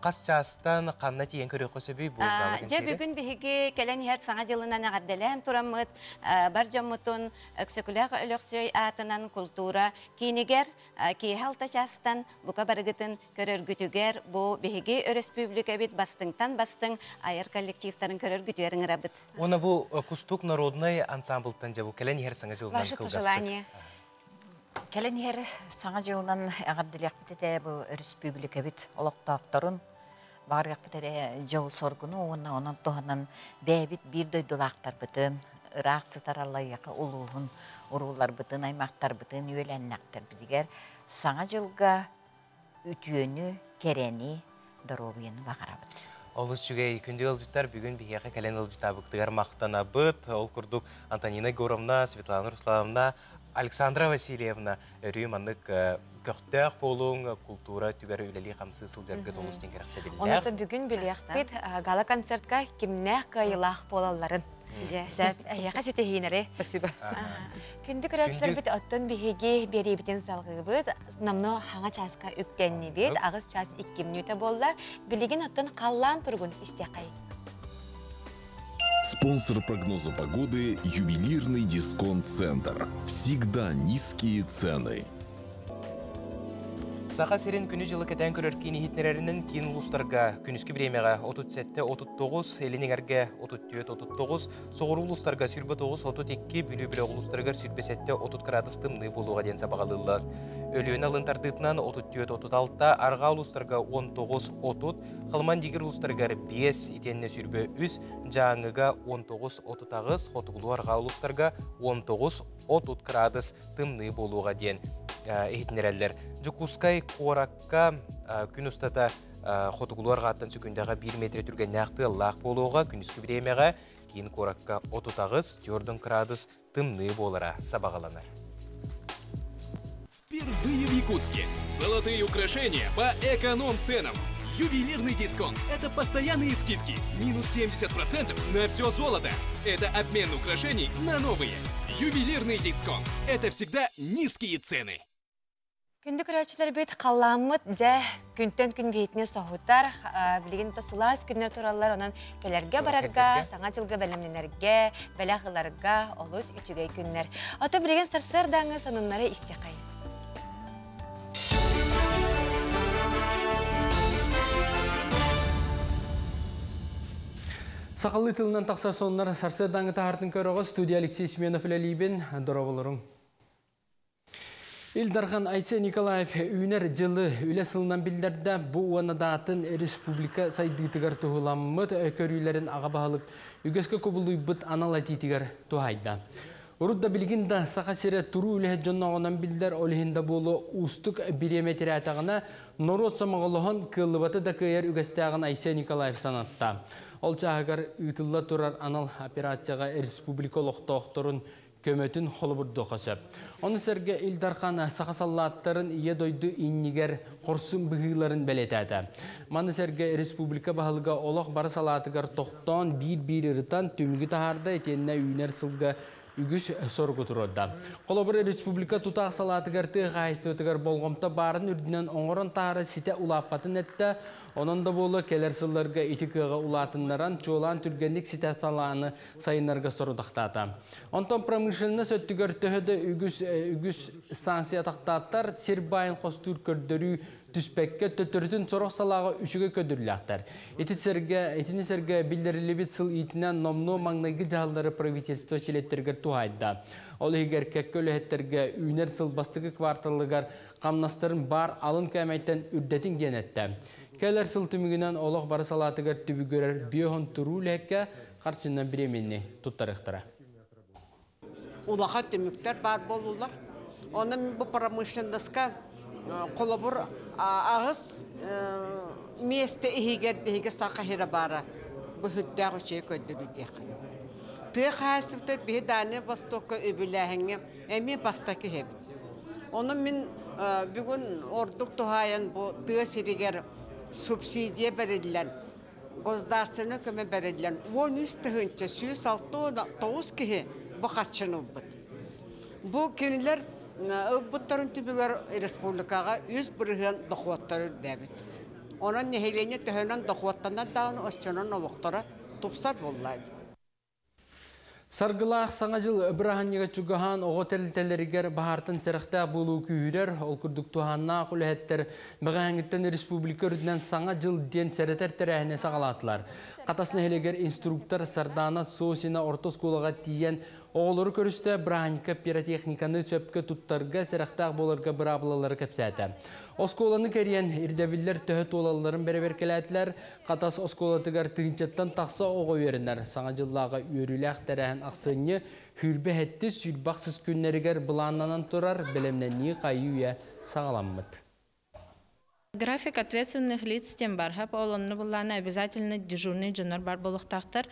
хас чаастан ханна тиийэн көрүөххэ сөбүй бу Дьэ бүгүн биһиги кэлэн иһэр саҥа дьылынан эҕэрдэлээн тураммыт бар дьоммутун Өксөкүлээх Өлөксөй аатынан култуура киинигэр киэһэ алта чаастан бука барыгытын көрөргүтүгэр бу биһиги өрөспүүбүлүкэбит бастыҥтан бастыҥ айар коллективтарын көрөргүтүгэр ыҥырабыт. Уонна бу Кустук народнай ансамблтан дьэ бу кэлэн иһэр саҥа дьылынан Ваше пожелание. Кэлэн иһэр Саҥа дьылынан эҕэрдэлиэхпит этэ бу өрөспүүбүлүкэбит олохтоохторун, баҕарыахпыт эрэ дьол-соргуну уонна онон туһанан бэйэбит биир дойдулаахтарбытын, ыраах сытар Аллайыаха улууһун урууларбытын, аймахтарбытын, үөлэннэхтэрбитигэр Саҥа дьылга үтүөнү, кэрэни, доруобуйаны баҕарабыт. Олус үчүгэй күндү ыалдьыттар бүгүн биһиэхэ кэлэн ыалдьытаабыттыгар махтанабыт. Ол курдук Антонина Егоровна, Светлана Руслановна, Александра Васильевна өрүү маннык көхтөөх буолуҥ, култуура өттүгэр үлэлии-хамсыы сылдьаргыт олус диэн кэрэхсэбиллээх. Онон бүгүн билиэхпит гала-концертка кимнээх кыайыылаах буолалларын. Сөп, эһиэхэ ситиһиинэри. Спасибо. Күндү көрөөччүлэрбит оттон биһиги биэриибитин салҕыыбыт. Номнуо хаҥа чааска үктэннибит. Аҕыс чаас икки мүнүүтэ буолла. Билигин оттон халлаан туругун истиэххэй. Спонсор прогноза погоды – ювелирный дисконт-центр. Всегда низкие цены. Саха сирин күнү-дьылы кэтээн көрөр киин иһитиннэрэринэн киин улуустарга күнүскү бириэмэҕэ 37-39, Илин эҥэргэ 34-39, соҕуруу улуустарга 29-32, Бүлүү бөлөх улуустарыгар 27-30 кыраадыс тымныы буолуоҕа диэн сабаҕалыыллар. Өлүөнэ алын тардыытынан 34-36, арҕаа улуустарга 19-30, Халыман Дигир улуустарыгар 5, итиэннэ 23, Дьааҥыга 19-38, хотугулуу-арҕаа улуустарга 19-30 кыраадыс тымныы буолуоҕа диэн иһитиннэрэллэр. Дьокуускай куоракка күн устата хотугулуу арҕааттан сүкүндэҕэ 1 метр түргэннээх тыаллаах буолуоҕа. Күнүскү бириэмэҕэ киин куоракка 38, 4 кыраадыс тымныы буолара сабаҕаланар. Впервые в Якутске. Золотые украшения по эконом-ценам. Ювелирный дисконт – это постоянные скидки. Минус 70% на все золото. Это обмен украшений на новые. Ювелирный дисконт – это всегда низкие цены. Күндү көрөөччүлэрбит халлааммыт дьэ күнтэн күн биһитини соһутар, билигин да сылаас күннэр тураллар, онон кэлэргэ барарга, саҥа дьылга бэлэмнэнэргэ, бэлэх ыларга олус үчүгэй күннэр. Ото билигин сарсыардааҥы сонуннары истиэхэй. Сахалыы тылынан тахсар сонуннар сарсыардааҥы таһаартын көрөҕө студия Алексей Семенов үлэлиибин. Дорооболоруҥ. Ил Дархан Айсен Николаев үүнэр дьылы үлэ сылынан биллэрдэ. Бу уонна даатын республика сайдыытыгар туһуламмыт көрүүлэрин аҕа баһылык үгэскэ кубулуйбут анал этиитигэр туһайда. Урут да билигин да Саха сирэ туруу үлэһит дьонноҕунан биллэр, ол иһин да буолуо уустук бириэмэ тирээтэҕинэ норуот сомоҕолоһон кыаллыбаты да кыайар үгэстээҕин Айсен Николаев санатта. Ол чааһыгар ыытылла турар анал операцияҕа республика олохтоохторун көмөтүн холобурдуохха сөп. Ону сэргэ Ил Дархан саха саллааттарын Ийэ дойду иннигэр хорсун быһыыларын бэлиэтээтэ. Маны сэргэ республика баһылыга олох бары салаатыгар тохтоон биир-биир ырытан түмүгү таһаарда итиэннэ үүнэр сылга үгүс соругу туруорда. Холобур, республика тутаах салаатыгар тыа хаһаайыстыбатыгар болҕомто баарын үрдүнэн оҥорон таһаарыы ситэ улааппатын эттэ. Онон да буолуо кэлэр сылларга ити кыаҕы улаатыннаран, чуолаан түргэнник ситэ салааны сайыннарга сорудахтаата. Онтон промышленность өттүгэр төһө да үгүс үгүс санкция тахтааттар, сир баайын хостуур көрдөрүү түспэккэ, төттөрүтүн сорох салааҕа үчүгэй көрдөрүүлээхтэр. Ити сэргэ, итини сэргэ биллэриллибит сыл иитинэн номнуо маҥнайгы дьаһаллары правительство чилиэттэригэр туһаайда. Ол иһигэр кэккэ үлэһиттэргэ үүнэр сыл бастакы кварталыгар хамнастарын баар алын кээмэйтэн үрдэтиҥ диэн эттэ. Кэлэр сыл түмүгүнэн олох бары салаатыгар түбүгүрэр биоһон туруу үлэһиккэ харчынан бириэмийэни туттарыахтара. Улахан түмүктэр баар буоллулар. Онон бу промышленноска холобур аҕыс миэстэ иһигэр биһиги саха сирэ баара бу сүрдээх үчүгэй көрдөрүү диэххэ. Тыа хаһаайыстыбата биһи Дальнай Востокка үбүлээһиҥҥэ эмиэ бастакы иһэбит. Онон мин бүгүн ордук туһаайан бу тыа сиригэр субсидия бэриллэн, государственнай көмө бэриллэн 13 169 киһи бу харчыны ылбыт. Бу кинилэр ылбыттарын түмүгэр республикаҕа 3% дохуоттары үрдээбит. Онон нэһилиэнньэ төһөнөн дохуоттанар даҕаны оччонон олохторо тупсар буолла. Саргылаах саҥа дьыл бырааһынньыга чугаһаан оҕо тэрилтэлэригэр баһаартан сэрэхтээх буолуу күүһүрэр, ол курдук туһааннаах үлэһиттэр бэҕэһээҥҥиттэн республика үрдүнэн саҥа дьыл диэн сэрэтэр тэрээһини саҕалаатылар. Хатас нэһилиэгэр инструктор Сардана Сосина орто оскуолаҕа тиийэн оҕолору көрүстэ, бырааһынньыкка пиротехниканы сөпкө туттарга, сэрэхтээх буоларга быраабылалары кэпсээтэ. Оскуоланы кэрийэн ирдэбиллэр төһө туолалларын бэрэбиэркэлээтилэр. Хатас оскуолатыгар тыһыынчаттан тахса оҕо үөрэнэр. Саҥа дьыллааҕы үөрүүлээх тэрээһин ахсынньы 27 26 күннэригэр былааннанан турар, бэлэмнэнии хайыы-үйэ саҕаламмыт. График ответственных лиц диэн баар. Ол онно буоллаҕына обязательно дежурный дьоннор баар буолуохтаахтар,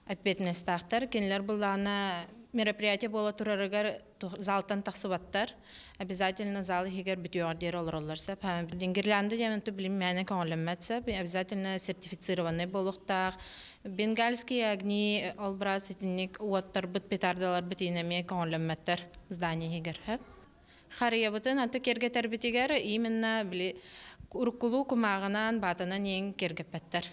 ответственностаахтар. Кинилэр буоллаҕына мероприятие буола турарыгар залтан тахсыбаттар. Обязательно зал иһигэр бүтүөҕэр диэри олороллор сөп. Гирлянда диэн билим мээнэ көҥүллэммэт сөп. Обязательно сертифицированный буолуохтаах. Бенгальские огни, ол браас итинник уоттарбыт, петардаларбыт эмиэ көҥүллэммэттэр здание иһигэр. Харыйабытын аты киэргэтэрбитигэр именно били уруккулуу кумааҕынан, баатанан иҥ киэргэппэттэр.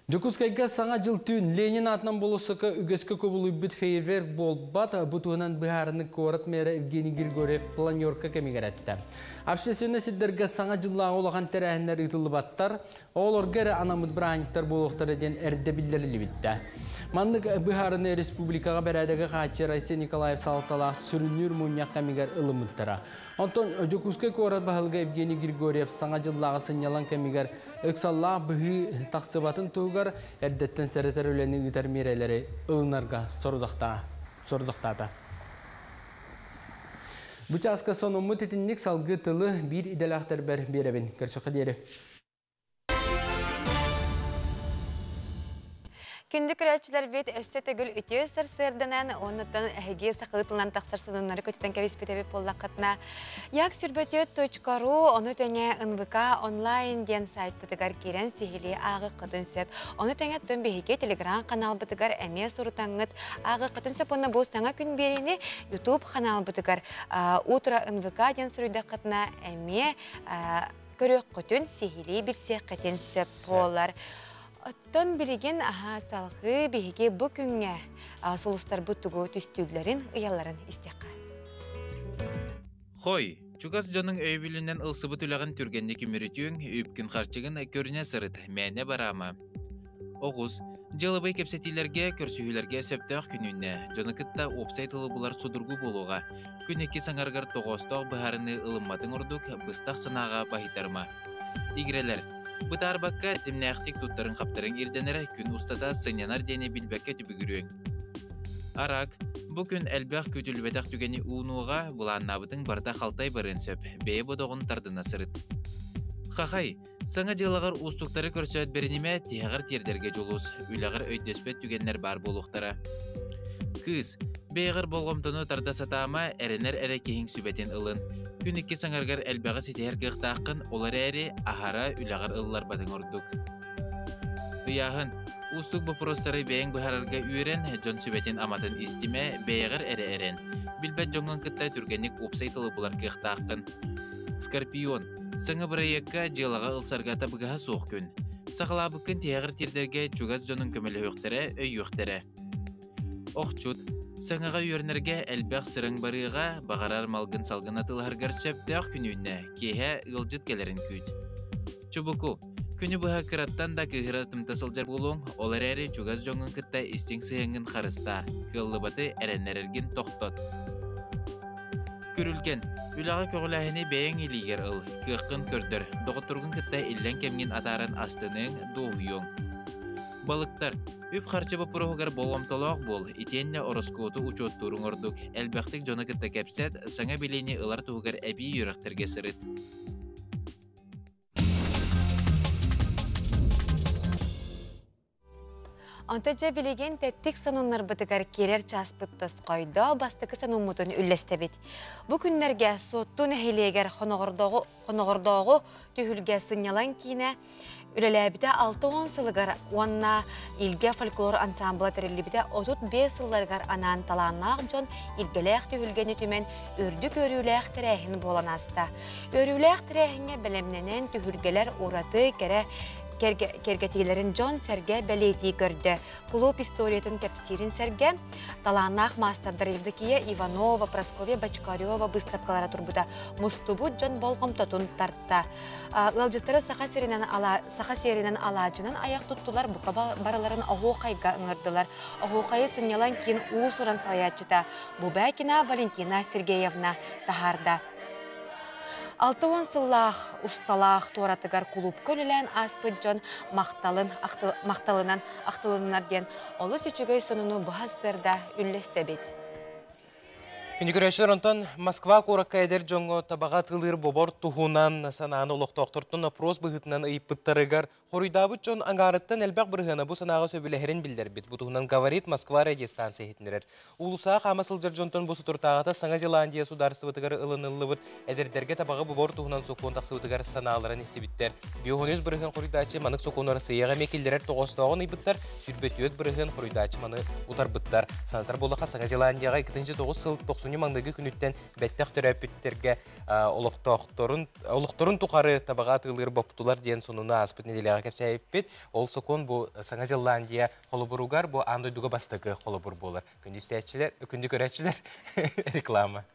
Дьокуускайга саҥа дьыл түүн Ленин аатынан болуоссакка үгэскэ кубулуйбут фейерверк буолбат, бу туһунан быһаарыыны куорат мэра Евгений Григорьев планерка кэмигэр эттэ. Общественнай сирдэргэ саҥа дьыллааҕы улахан тэрээһиннэр ыытыллыбаттар, оҕолорго эрэ анаммыт бырааһынньыктар буолуохтара диэн эрдэ биллэриллибитэ. Маннык быһаарыыны республикаҕа бэрээдэги хааччыйар Айсен Николаев салалталаах сүрүннүүр мунньах кэмигэр ылыммыттара. Онтон Дьокуускай куорат баһылыга Евгений Григорьев саҥа дьыллааҕы сынньалаҥ кэмигэр ыксаллаах быһыы тахсыбатын туһугар эрдэттэн сэрэтэр үлэни ыытар миэрэлэри ылынарга сорудахтаата. Бу чааска сонуммут итинник, салгыы тылы биир идэлээхтэрбэр биэрэбин. Көрсүөххэ диэри. Күндү көрөөччүлэрбит, өссө төгүл үтүө сарсыарданан, оннуттан эһиги сахалыы тылынан тахсар сонуннары көтүтэн кэбиспит эбит буоллаххытына, yak24.ru, ону тэҥэ НВК онлайн диэн сайтпытыгар киирэн сиһилии ааҕыаххытын сөп. Ону тэҥэ түн биһиги телеграм каналбытыгар эмиэ сурутаҥҥыт ааҕыаххытын сөп. Онно бу саҥа күн биэриини YouTube каналбытыгар Утро НВК диэн суруйдаххытына эмиэ көрүөххүтүн, сиһилии билсиэххитин сөп буолар. Оттон билигин аха салгыы биһиги бу күҥҥэ сулустарбыт тугу түстүүллэрин, ыйалларын истиэххэ. Хой, чугас дьонуҥ өйөбүлүнэн ылсыбыт үлэҕин түргэнник үмүрүтүөҥ, үпкүн харчыгын көрүнэ сырыт, мээнэ бараама. Оҕус, дьыалабыай кэпсэтиилэргэ, көрсүһүүлэргэ сөптөөх күн үүннэ. Дьону кытта уопсай тылы булар судургу буолуоҕа. Күн иккис аҥарыгар тоҕоостоох быһаарыныы ылымматыҥ ордук, быстах санааҕа баһыйтарыма. Игирэлэр, бытаарбакка тимнээхтик туттарыҥ-хаптарыҥ ирдэнэрэ, күн устата сынньанар диэни билбэккэ түбүгүрүөҥ. Арак, бу күн элбэх күүтүллүбэтэх түгэни уунуоҕа, былааннаабытыҥ барыта халтай барыан сөп, бэйэ бодоҕун тардына сырыт. Хахай, саҥа дьыалаҕар уустуктары көрсөөт бэринимэ, тиһэҕэр тиэрдэргэ дьулус, үлэҕэр өйдөспөт түгэннэр баар буолуохтара. Кыыс, бэйэҕэр болҕомтону тарда сатаама, эрэнэр эрэ киһиҥ сүбэтин ылын. Күн иккис аҥарыгар элбэҕи ситиһэр кыахтааххын, ол эрээри аһара үлэҕэр ылларбатыҥ ордук. Ыйааһын. Уустук боппуруостары бэйэҥ быһаарарга үөрэн, дьон сүбэтин-аматын истимэ, бэйэҕэр эрэ эрэн. Билбэт дьоҥҥун кытта түргэнник уопсай тылы булар кыахтааххын. Скорпион. Саҥа бырайыакка дьыалаҕа ылсарга табыгаһа суох күн. Сахалаабыккын тиһэҕэр тиэрдэргэ чугас дьонуҥ көмөлөһүөхтэрэ, өйүөхтэрэ. Охчут. Саҥаҕа үөрэнэргэ элбэх сырыҥ барыаҕа, баҕарар малгын салгын атыылаһаргар сөптөөх күн үүннэ, киэһэ ыалдьыт кэлэрин күүт. Чубуку. Күнү быһа кыраттан да кыыһыра тымта сылдьар буолуоҥ, ол эрээри чугас дьоҥҥун кытта истиҥ сыһыаҥҥын харыстаа, кыаллыбаты эрэннэрэргин тохтот. Күрүлгэн. Үлэҕэ көҕүлээһини бэйэҥ илиигэр ыл, кыаххын көрдөр, доҕотторгун кытта иллэҥ кэмҥин атааран астыныаҥ, дуоһуйуоҥ. Балыктар. Үп-харчы боппуруоһугар болҕомтолоох буол, итиэннэ ороскуоту учуоттууруҥ ордук. Элбэхтик дьону кытта кэпсэт, саҥа билиини ылар туһугар эбии үөрэхтэргэ сырыт. Онто дьэ билигин тэттик сонуннарбытыгар киирэр чааспыт тосхойдо бастакы сонуммутун үллэстэбит. Бу күннэргэ Суотту нэһилиэгэр Хоноҕордооҕу түһүлгэ сынньалаҥ киинэ үлэлээбитэ 60 сылыгар уонна Илгэ фольклор ансаамбыла тэриллибитэ 35 сылларыгар анаан талааннаах дьон илгэлээх түһүлгэни түмэн үрдүк үөрүүлээх тэрээһин буолан ааста. Үөрүүлээх тэрээһиҥҥэ бэлэмнэнэн түһүлгэлэр ураты кэрэ кэргэтиилэрин дьон-сэргэ бэлиэтии көрдө. Кулууп историятын кэпсиирин сэргэ талааннаах маастардар Евдокия Иванова, Прасковья Бочкарева быыстапкалара турбута мустубут дьон болҕомтотун тарта. Ыалдьыттары саха сиринэн, саха сиэринэн алаадьынан айах туттулар, бука барыларын оһуохайга ыҥырдылар. Оһуохайы сынньалаҥ киин уус-уран салайааччыта Бубякина Валентина Сергеевна таһаарда. 60 сыллаах усталаах туоратыгар кулуупка үлэлээн ааспыт дьон махталын, махталынан ахтылыннар диэн олус үчүгэй сонуну быһа сырда үллэстэбит. Күнү көрөөччүлэр онтон Москва куоракка эдэр дьоҥҥо табаҕа атыылыыр бобор туһунан санааны олохтоохтортон опрос быһыытынан ыйыппыттарыгар хоруйдаабыт дьон аҥаарыттан элбэх бырыһыана бу санааҕа сөбүлэһэрин биллэрбит. Бу туһунан «Говорит Москва» радиостанция иһитиннэрэр. Уулуссаҕа хаама сылдьар дьонтон бу соторутааҕыта Саҥа Зеландия судаарыстыбатыгар ылыныллыбыт эдэрдэргэ табаҕы бобор туһунан сокуон тахсыбытыгар санааларын истибиттэр. 53 бырыһыан хоруйдааччы манык сокуону Россияҕа эмиэ киллэрэр тоҕоостооҕун ыйбыттар, 24 бырыһыан хоруйдааччы маны утарбыттар. Санатар буоллахха, Саҥа Зеландияҕа 2009 сыл тохсунньу маҥнайгы күнүттэн бэттэх төрөөппүттэргэ олохтоохторун олохторун тухары табаҕа атыылыыр боптулар диэн сонуну ааспыт нэдиэлэҕэ кэпсээбиппит. Ол сокуон бу Саҥа Зеландия холобуругар бу аан дойдуга бастакы холобур буолар. Күндү истээччилэр, күндү көрөөччүлэр реклама.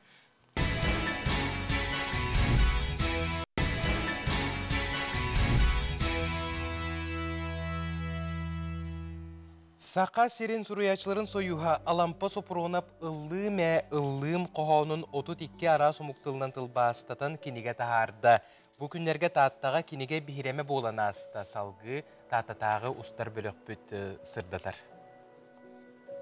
Саха сирин суруйааччыларын союһа Алампа Сопрунов «Ыллыым ээ, ыллыым» хоһоонун 32 араас омук тылынан тылбаастатан кинигэ таһаарда. Бу күннэргэ Тааттаҕа кинигэ биһирэмэ буолан ааста. Салгыы Тааттатааҕы устар бөлөхпүт сырдатар.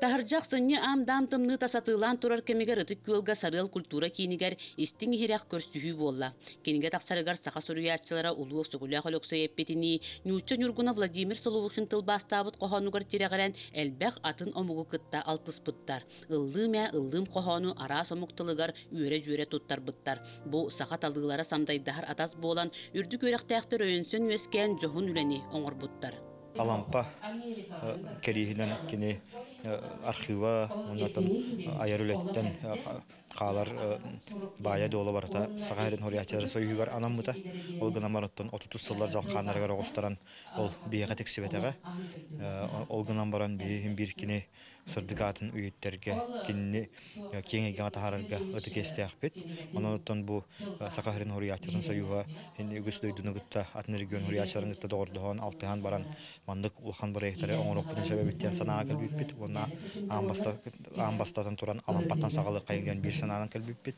Таһырдьа ахсынньы аам-даам тымныыта сатыылаан турар кэмигэр Ытык Күөлгэ Сарыал культура киинигэр истиҥ иһирэх көрсүһүү буолла. Кинигэ тахсарыгар саха суруйааччылара Улуу Өксөкүлээх Өлөксөй эппитинии, нуучча ньургуна Владимир Соловухин тылбаастаабыт хоһоонугар тирэҕирэн элбэх атын омугу кытта алтыспыттар. Ыллыым ээ, ыллыым хоһоону араас омук тылыгар үөрэ-дьүөрэ туттарбыттар. Бу саха талыылара самдайдаһар атас буолан, үрдүк үөрэхтээхтэр өйөнсөн үөскээн дьоһун үлэни оҥорбуттар. Алампа кэриэһинэн кини архыыба уонна айар үлэтиттэн хаалар баайа-дуола барыта Саха сирин суруйааччыларын союһугар анаммыта. Ол гынан баран 30 сыллар дьалхааннарыгар оҕустаран ол биһиэхэ тиксибэтэҕэ. Ол гынан баран биһи биир кини сырдык аатын үйэттэргэ, кинини киэҥ эйгэҕэ таһаарарга ытык иэстээхпит. Онон оттон бу Саха сирин суруйааччыларын союһа үгүс дойдуну кытта, атын регион суруйааччыларын кытта доҕордоһон, алтыһан баран маннык улахан бырайыактары оҥоруохпутун сөп эбит диэн санааҕа кэлбиппит уонна аан бастатан туран Алампаттан саҕалыаххайын диэн биир санаанан кэлбиппит.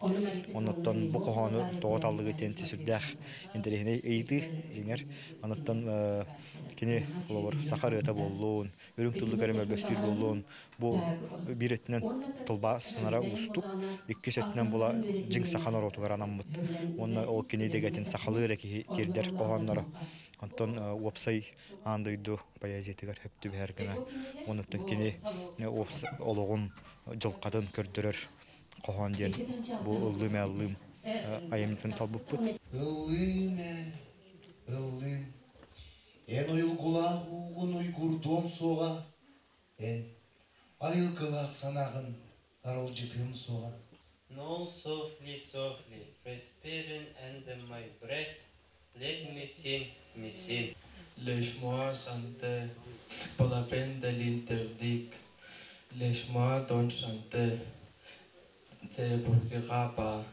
Оннуттан бу хоһоону тоҕо таллыгыт диэн сүрдээх интэриэһинэй ыйытыы дьиҥэр. Онуттан кини холобур саха ырыата буоллун, үрүҥ тыллык эрэ мөлбөстүүр буоллун, бу биир өттүнэн тылбаастанара уустук, иккис өттүнэн була дьиҥ саха норуотугар анаммыт уонна ол кини дэгэтин сахалыы эрэ киһи тиэрдэр хоһоонноро. Онтон уопсай аан дойду поэзиятыгар сөп түбэһэр гына онуттан кини олоҕун дьылҕатын көрдөрөр хоһоон диэн бу ыллыым ээ ыллыым айымньытын талбыппыт. Ыллыым ээ ыллыым Эн уйулгулаах уугун уйгурдуом суоҕа. санааҕын аралдьытыам суоҕа. Now softly, softly, whispering under my breath, let me sing, me sing. Laisse-moi chanter, pas la peine de l'interdire. Laisse-moi donc chanter, te boudira pas.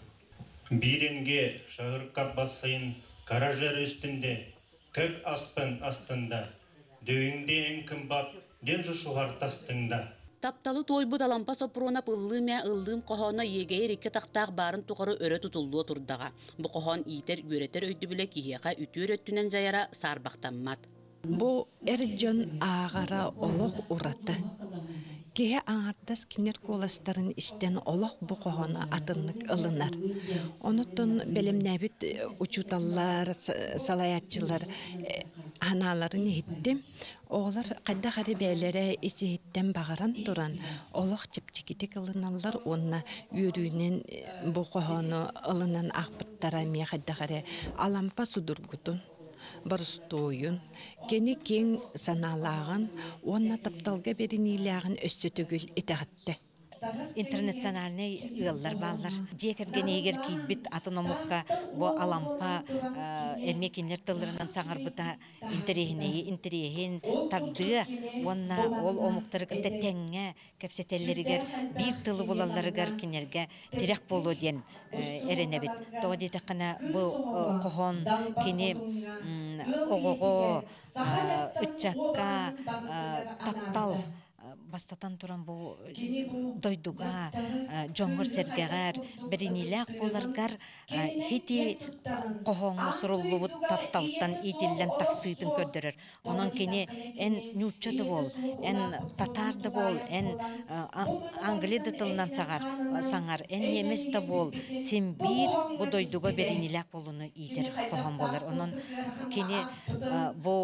Биринге шағырқап бассайын қара жер үстінде, көк аспан астында, дөйіңде ең қымбат ден жушуғар тастыңда. Тапталы туойбут Алампа Соппуруонап Ыллыым ээ ыллыым хоһооно иэгэйэр икки атахтаах баарын тухары өрө тутуллуо турдаҕа. Бу хоһоон иитэр, үөрэтэр өйдөбүлэ киһиэхэ үтүө эрэ өттүнэн дьайара саарбахтаммат. Бу эр дьон ааҕара олох ураты. Киһи аҥардас кинилэр куоластарын истэн олох бу хоһоону атыннык ылынар. Онуттан бэлэмнээбит учууталлар, салайааччылар санааларын иһиттим. Оҕолор хайдах эрэ бэйэлэрэ ис-иһиттэн баҕаран туран олох чэпчэкитик ылыналлар уонна үөрүүнэн бу хоһоону ылынан аахпыттара эмиэ хайдах эрэ Алампа судургутун, боростуойун, кини киэҥ санаалааҕын уонна тапталга бэриниилээҕин өссө төгүл итэҕэттэ. Интернациональнай ыаллар бааллар. Дьиэ кэргэн иһигэр киирбит атын омукка бу Алампа эмиэ кинилэр тылларынан саҥарбыта интэриэһинэйи интэриэһин тардыа уонна ол омуктары кытта тэҥҥэ кэпсэтэллэригэр, биир тылы булалларыгар кинилэргэ тирэх буолуо диэн эрэнэбит. Тоҕо диэтэххинэ, бу хоһоон кини оҕоҕо, ыччакка таптал бастатан туран бу дойдуга дьоҥҥор-сэргэҕэр бэриниилээх буоларгар хити хоһооҥҥо суруллубут тапталтан иитиллэн тахсыытын көрдөрөр. Онон кини эн нуучча да буол, эн татаар да буол, эн англия да тылынан саҕар, саҥар, эн немец да буол, син биир бу дойдуга бэриниилээх буолууну иитэр хоһоон буолар. Онон кини бу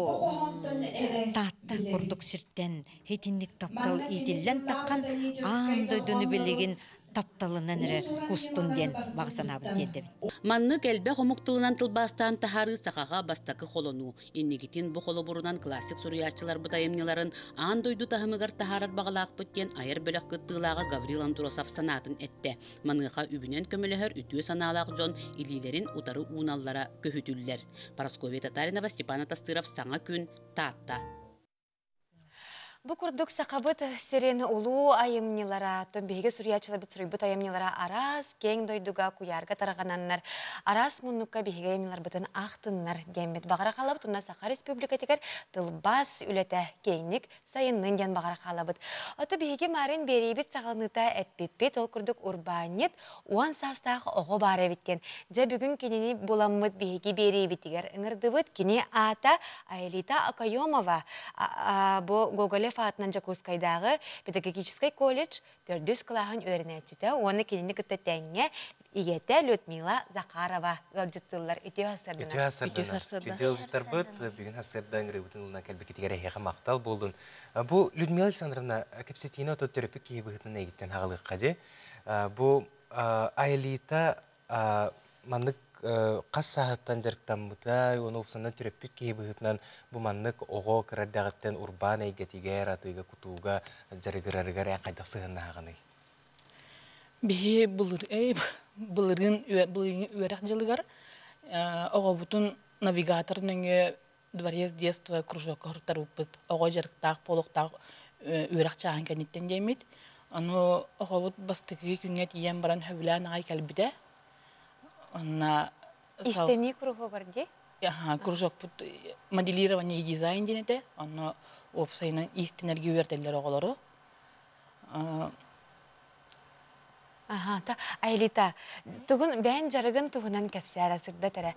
Таатта курдук сиртэн итинник таптал иитиллэн таххан аан дойдуну билигин тапталынан эрэ кустун диэн баҕа санаабын тиэрдэбин. Маннык элбэх омук тылынан тылбаастаан таһаарыы сахаҕа бастакы холонуу. Инникитин бу холобурунан классик суруйааччыларбыт айымньыларын аан дойду таһымыгар таһаарар баҕалаахпыт диэн айар бөлөх кыттыылааҕа Гаврил Андросов санаатын эттэ. Маныаха үбүнэн көмөлөһөр үтүө санаалаах дьон илиилэрин утары ууналлара көһүтүллэр. Парасковья Татаринова, Степан Атастыров «Саҥа күн», Таатта. Бу курдук Сахабыт сирин улуу айымньылара, биһиги суруйааччыларбыт суруйбут айымньылара араас киэҥ дойдуга куйаарга тарҕананнар, араас муннукка биһиги айымньыларбытын аахтыннар диэммит баҕара хаалабыт. Уонна Саха Республикатыгар тылбаас үлэтэ киэҥник сайыннын диэн баҕара хаалабыт. Ото биһиги Марын биэриибит саҕаланыыта эппиппит, ол курдук урбаанньыт уон саастаах оҕо баар эбит диэн. Дьэ бүгүн кинини буламмыт биһиги биэриибитигэр ыҥырдыбыт. Кини аата Аэлита Акаемова. Бу Гоголев аатынан Дьокуускайдааҕы педагогическай колледж төрдүс кылааһын үөрэнээччитэ уонна кинини кытта тэҥҥэ ийэтэ Людмила Захарова ыалдьыттыыллар. Үтүө сарсыарданан. Үтүө сарсыарданан. Үтүө ыалдьыттарбыт бүгүн сарсыарда ыҥырыыбытын ылынан кэлбиккитигэр эһиэхэ махтал буоллун. Бу Людмила Александровна кэпсэтиини ото төрөппүт киһи быһыытынан эйигиттэн хаҕалыахха дии. Бу Аэлита маннык хас сааһыттан дьарыктаммыта, уонна уопсанан төрөппүт киһи быһыытынан бу маннык оҕо кыра эрдэҕиттэн урбаан эйгэтигэр, атыыга-кутууга дьарыгырарыгар эн хайдах сыһыаннаһаҕыный? Биһи былыр, былырыын былырыын үөрэх дьылыгар оҕобутун навигатор нөҥүө дворец детства кружокка суруттарбыппыт. Оҕо дьарыктаах буолуохтаах үөрэх чааһын кэнниттэн диэммит. Ону оҕобут бастакы күҥҥэ тиийэн баран сөбүлээн аҕай кэлбитэ. Онно Истэнии кругугар дии? Кружокпут моделирование и дизайн диэн этэ. Онно уопсайынан иистэнэргэ үөрэтэллэр оҕолору. Аха, та Айлита, тугун бэйэн дьарыгын туһунан кэпсээрэ сырдат эрэ.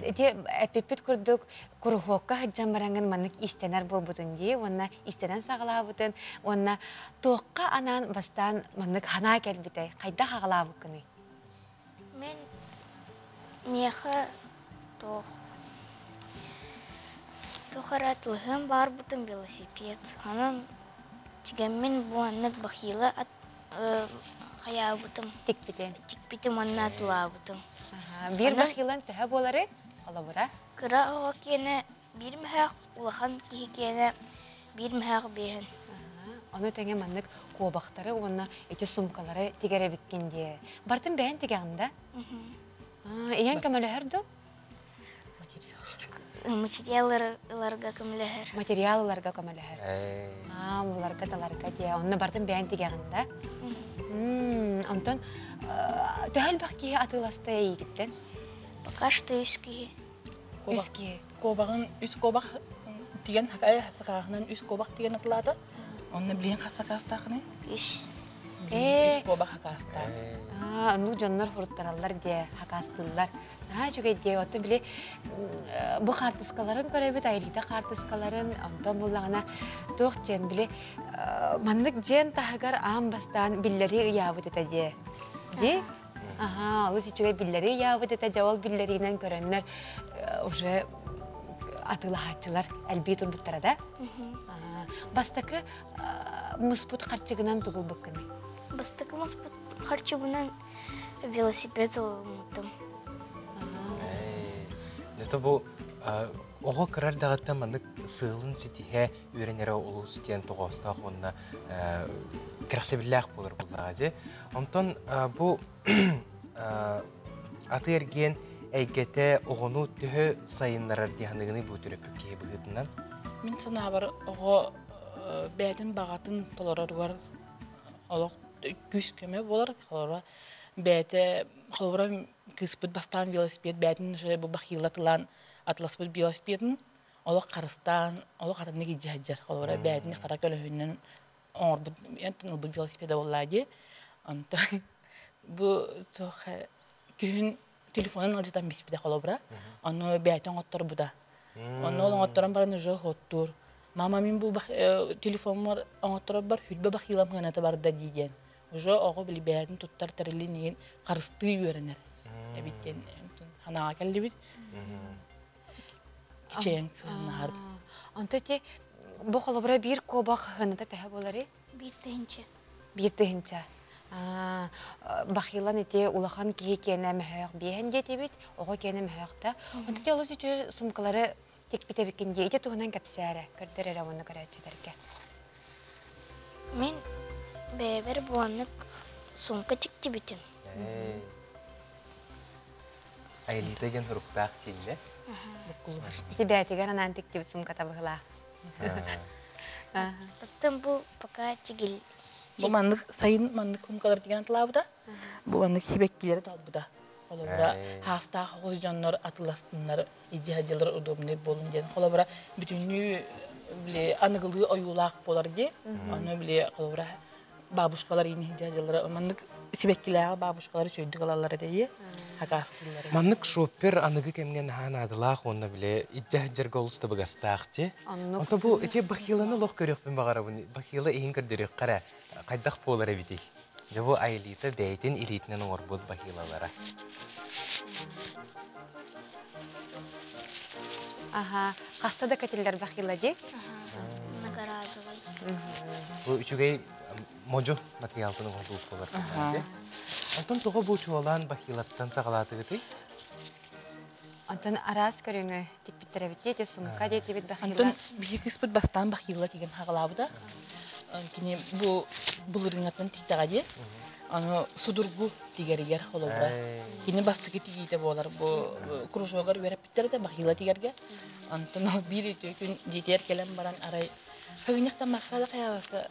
Ити эппиппит курдук куруһуокка сылдьан бараҥҥын маннык иистэнэр буолбутун дии уонна иистэнэн саҕалаабытын уонна туохха анаан бастаан маннык санаа кэлбитэй? Хайдах аҕалаабыккыный? Мин миэхэ туох туох эрэ атылыһыан баҕарбытым велосипед. Онон тигэммин бу маннык бахила хайаабытым. Тикпитин. Тикпитим уонна атылаабытым. Биир бахилан төһө буолары? Холобура? Кыра оҕо киэнэ биир мөһөөх, улахан киһи киэнэ биир мөһөөх биэһин. Ону тэҥэ маннык куобахтары уонна ити сумкалары тигэр эбиккин дии. Бартын бэйэн тигэҕин да? Ийэҥ көмөлөһөр дуу? Материал ыларга көмөлөһөр. Материал ыларга көмөлөһөр. Аа, буларга таларга дии. Онно бартын бэйэн тигэҕин да? Онтон төһө элбэх киһи атыыласта эйигиттэн? Пока что үс киһи. Үс киһи. Куобаҕын үс куобах тигэн сакааһынан үс куобах тигэн атылаата. Онно билигин хас сакаастаахыный? Үс. Үс куобах хакаастаах. Аа, оннук дьоннор хуруттараллар диэ, хакаастыыллар. Наһаа үчүгэй диэ. Оттон били бу хаартыскаларын көрөбүт, Айрита хаартыскаларын, онтон буллаҕына туох диэн били маннык дьиэн таһыгар аан бастаан биллэрии ыйаабыт этэ диэ. Ди? Аха, олус үчүгэй биллэрии ыйаабыт этэ. Дьэ ол биллэриинэн көрөннөр уже атыылаһааччылар элбии турбуттара да. Бастакы муспут харчыгынан тугулбуккуный? Бастакы муспут харчыбынан велосипед ылыммытым. Зато бу оҕо кырар даҕаттан маннык сыалын ситиһэ үөрэнэрэ улуус диэн тоҕоостоох уонна кэрэхсэбиллээх буолар буоллаҕа дьэ. Онтон бу аты-эргиэн эйгэтэ оҕону төһө сайыннарар дии саныгыный бу төрөппүт киһи быһыытынан? Мин санаабар оҕо бэйэтин баҕатын толороругар олох күүс-көмө буолар. Холобура, бэйэтэ холобура кыыспыт бастаан велосипед бэйэтин уже бу бахила тылаан атласпыт велосипедын олох харыстаан, олох атыннык илдьэ сылдьар. Холобура, бэйэтин хара көлөһүнүнэн оҥорбут ылбыт велосипеда буоллаа дии. Онтон бу туох күһүн телефонун алдьатан биспитэ холобура. Ону бэйэтэ оҥотторбута. Онно ол оҥотторон баран уже хоттуур. Мама мин бу телефоммор оҥотторорбор хүрбэ бахилам хыаната барда дии диэн. Уже оҕо били бэйэтин туттар тэрилин иһин харыстыы үөрэнэр эбит диэн санааҕа кэллибит. Кичэйэн сыһыннаһар. Онто ити бу холобура биир куобах хыната төһө буоларый? Биир тыһыынча. Биир тыһыынча. Бахилан ити улахан киһи киэнэ мөһөөх биэһэн диэтибит, оҕо киэнэ мөһөөх да. Онто ити олус үчүгэй сумкалары тикпит эбиккин дии. Ити туһунан кэпсээ эрэ, көрдөр эрэ уонна көрөөччүлэргэ. Мин бэйэбэр буоннук сумка тиктибитим. Айлита диэн суруктаах тииннэ. Ити бээтигэр анаан тиктибит сумката быһылаах. Оттон бу пока тигил. Бу маннык сайын маннык сумкалар тигэн атылаабыта. Бу маннык сибэккилэри талбыта. Холобура, хаастаах оҕус дьоннор атыластыннар, илдьэ сылдьаллар удобный буолун диэн. Холобура, бүтүннүү били аныгылыы ойуулаах буолар дии. Ону били холобура бабушкалар иини дьадьалара маннык сибэккилээҕи бабушкалар үчүгэйдик ылаллар этэ хакаастыыллар. Маннык шоппер аныгы кэмҥэ наһаа наадалаах уонна бile ijja сылдьарга олус табыгастаах ти. Онто бу ити бахиланы олох көрүөхпүн баҕарабын. Бахила иһин көрдөрүөххэ эрэ хайдах буолар эбитий? Дьэ бу Айлита бэйэтин илиитинэн оҥорбут бахилалара. Аха, хаста да кэтиллэр бахила дии? Многоразовый. Бу үчүгэй модьу материалтан оҥорбут буолар. Онтон тоҕо бу чуолаан бахилаттан саҕалаатыгытый? Онтон араас көрүҥү тикпиттэр эбит дии, сумка диэтибит бахила. Онтон биһиги кыыспыт бастаан бахила тигэн хаҕалаабыта. Кини бу былырыыҥҥаттан тиктэҕэ дии. Аны судургу тигэригэр холобура. Кини бастакы тигиитэ буолар бу кружогар үөрэппиттэр этэ бахила тигэргэ. Онтон ол биир үтүө күн дьиэтигэр кэлэн баран арай хагынньахтан мархала хайаабакка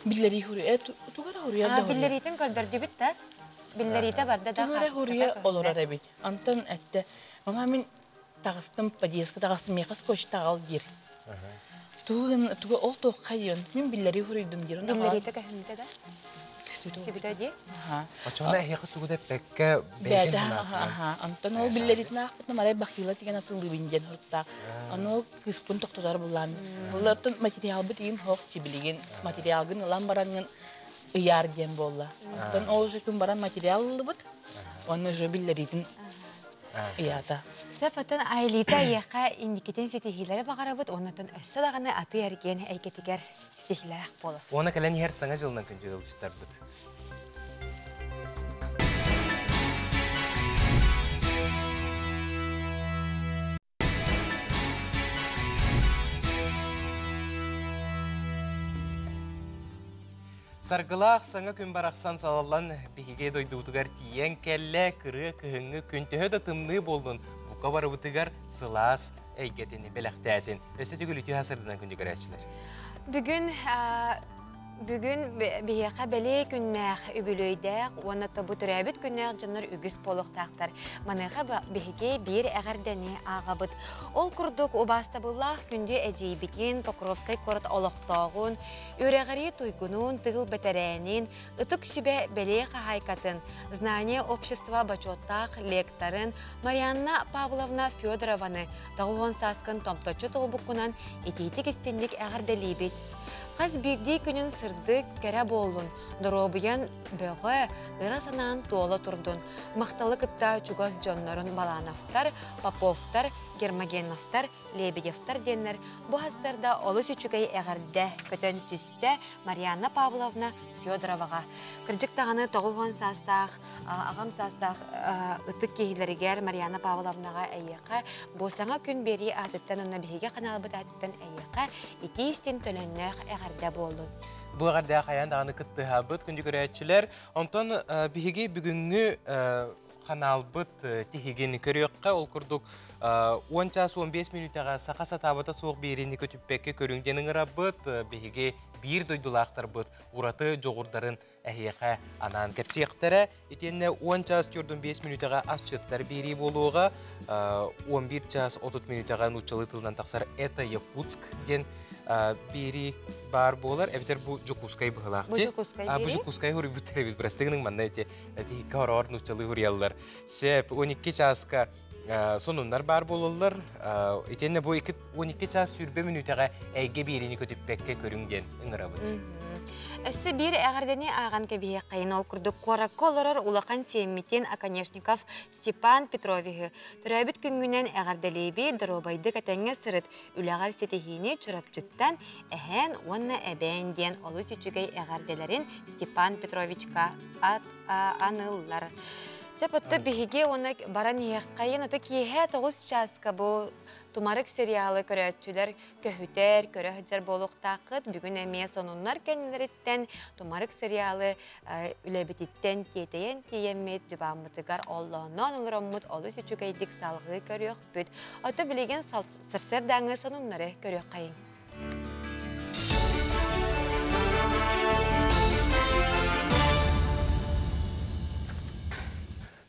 биллэрии хуруйа тугара хуруйа да биллэриитин көрдөрдүбүт да биллэриитэ барда да тугара хуруйа олорор эбит. Онтон этте мама мин таҕыстым подъездка таҕыстым миэхэ скотч таҕал диир. Тугун тугу ол туохха диэн мин биллэрии хуруйдум диир. Биллэриитэ көһүнтэ да? Көстүбүтэ дии. Оччоҕуна эһиэхэ тугу да эппэккэ бэйэтин аха. Онтон ол биллэритин аахпытым арай бахила деген атыллыыбын диэн хоруктаах. Аны ол кыыспын тохтотор буллаан. Буллартан материалбыт иин хоох чибилигин материалгын ылан бараҥҥын ыйаар диэн буолла. Онтон ол уже күн баран материал ыллыбыт. Онно уже биллэритин ыйаата. Сөп оттон Айлита эйиэхэ инникитин ситиһиилэри баҕарабыт, оннотон өссө даҕаны атыы-эргиэн эйгэтигэр ситиһиилээх буолар. Уонна кэлэн иһэр Саҥа дьылынан күндү ыалдьыттарбыт. Саргылаах саҥа күн барахсан салаллан биһиги дойдубутугар тиийэн кэллэ, кырыа кыһыҥҥы күн төһө да тымныы буоллун, бука барыбытыгар сылаас эйгэтин бэлэхтээтин. Өссө төгүл үтүө сырдынан күндү көрөөччүлэр. Бүгүн Бүгүн биһиэхэ бэлиэ күннээх, үбүлүөйдээх уонна тобу төрөөбүт күннээх дьоннор үгүс буолуохтаахтар. Маныаха биһиги биир эҕэрдэни ааҕабыт. Ол курдук убаастабыллаах күндү эдьиийбитин, Покровскай куорат олохтооҕун, үөрэҕирии туйгунун, тыыл бэтэрээнин, Ытык сүбэ бэлиэ хаһаайкатын, Знание общества бочуоттаах лекторын Марианна Павловна Федорованы 90 сааскын томточчу толбуккунан итиитик-истинник эҕэрдэлиибит. Хас биирдии күнүн сырдык, кэрэ буоллун, доруобуйан бөҕө, ыра санаан туола турдун. Махталы кытта чугас дьоннорун Балановтар, Поповтар, Гермогеновтар, Лебедевтар диэннэр бу сарсыарда олус үчүгэй эҕэрдэ көтөн түстэ Марианна Павловна Федороваҕа. Кырдьык даҕаны 90 саастаах, аҕам саастаах ытык киһилэригэр Марианна Павловнаҕа эйиэхэ бу саҥа күн биэрии аатыттан уонна биһиги ханаалбыт аатыттан эйиэхэ итии-истиҥ төлөннөөх эҕэрдэ буоллун. Бу эҕэрдэ хайаан даҕаны кыттыһабыт күндү көрөөччүлэр. Онтон биһиги бүгүҥҥү ханаалбыт тиһигин көрүөххэ. Ол курдук 10 чаас 15 мүнүүтэҕэ саха сатаабата суох биэриини көтүппэккэ көрүҥ диэн ыҥырабыт. Биһиги биир дойдулаахтарбыт ураты дьоҕурдарын эһиэхэ анаан кэпсиэхтэрэ. Итиэннэ 10 чаас 45 мүнүүтэҕэ асчыттар биэрии буолуоҕа. 11 чаас 30 мүнүүтэҕэ нууччалыы тылынан тахсар «Это Якутск» диэн биэрии баар буолар. Эбэтэр бу Дьокуускай быһылаах. Бу Дьокуускай биэрии? Бу Дьокуускай хуруйбуттар эбит. Бырастыгының манна эти тиһиккэ хороҕор нууччалыы хуруйаллар. Сеп 12 чааска сонуннар баар буолаллар. Итиэннэ бу 12 чаас 20 мүнүүтэҕэ эйгэ биэриини көтүппэккэ көрүҥ диэн ыҥырабыт. Өссө биир эҕэрдэни ааҕан кэбиһиэххэйин. Ол курдук куоракка олорор улахан сиэммитин Оконешников Степан Петровиһы төрөөбүт күҥҥүнэн эҕэрдэлиибит, доруобайдык этэҥҥэ сырыт, үлэҕэр ситиһиини Чурапчыттан эһээн уонна эбээн диэн олус үчүгэй эҕэрдэлэрин Степан Петровичка аныллар. Сөп отто биһиги уонна баран иһиэххэйин, ото киэһэ 9 чааска бу Тумарык сериалы көрөөччүлэр көһүтэр, көрө сылдьар буолуохтааххыт. Бүгүн эмиэ сонуннар кэннилэриттэн Тумарык сериалы үлэбититтэн тиэтэйэн тиийэммит, дьыбааммытыгар оллоонноон олороммут олус үчүгэйдик салҕыы көрүөхпүт. Ото билигин сарсыардааҥы сонуннары көрүөххэйиҥ.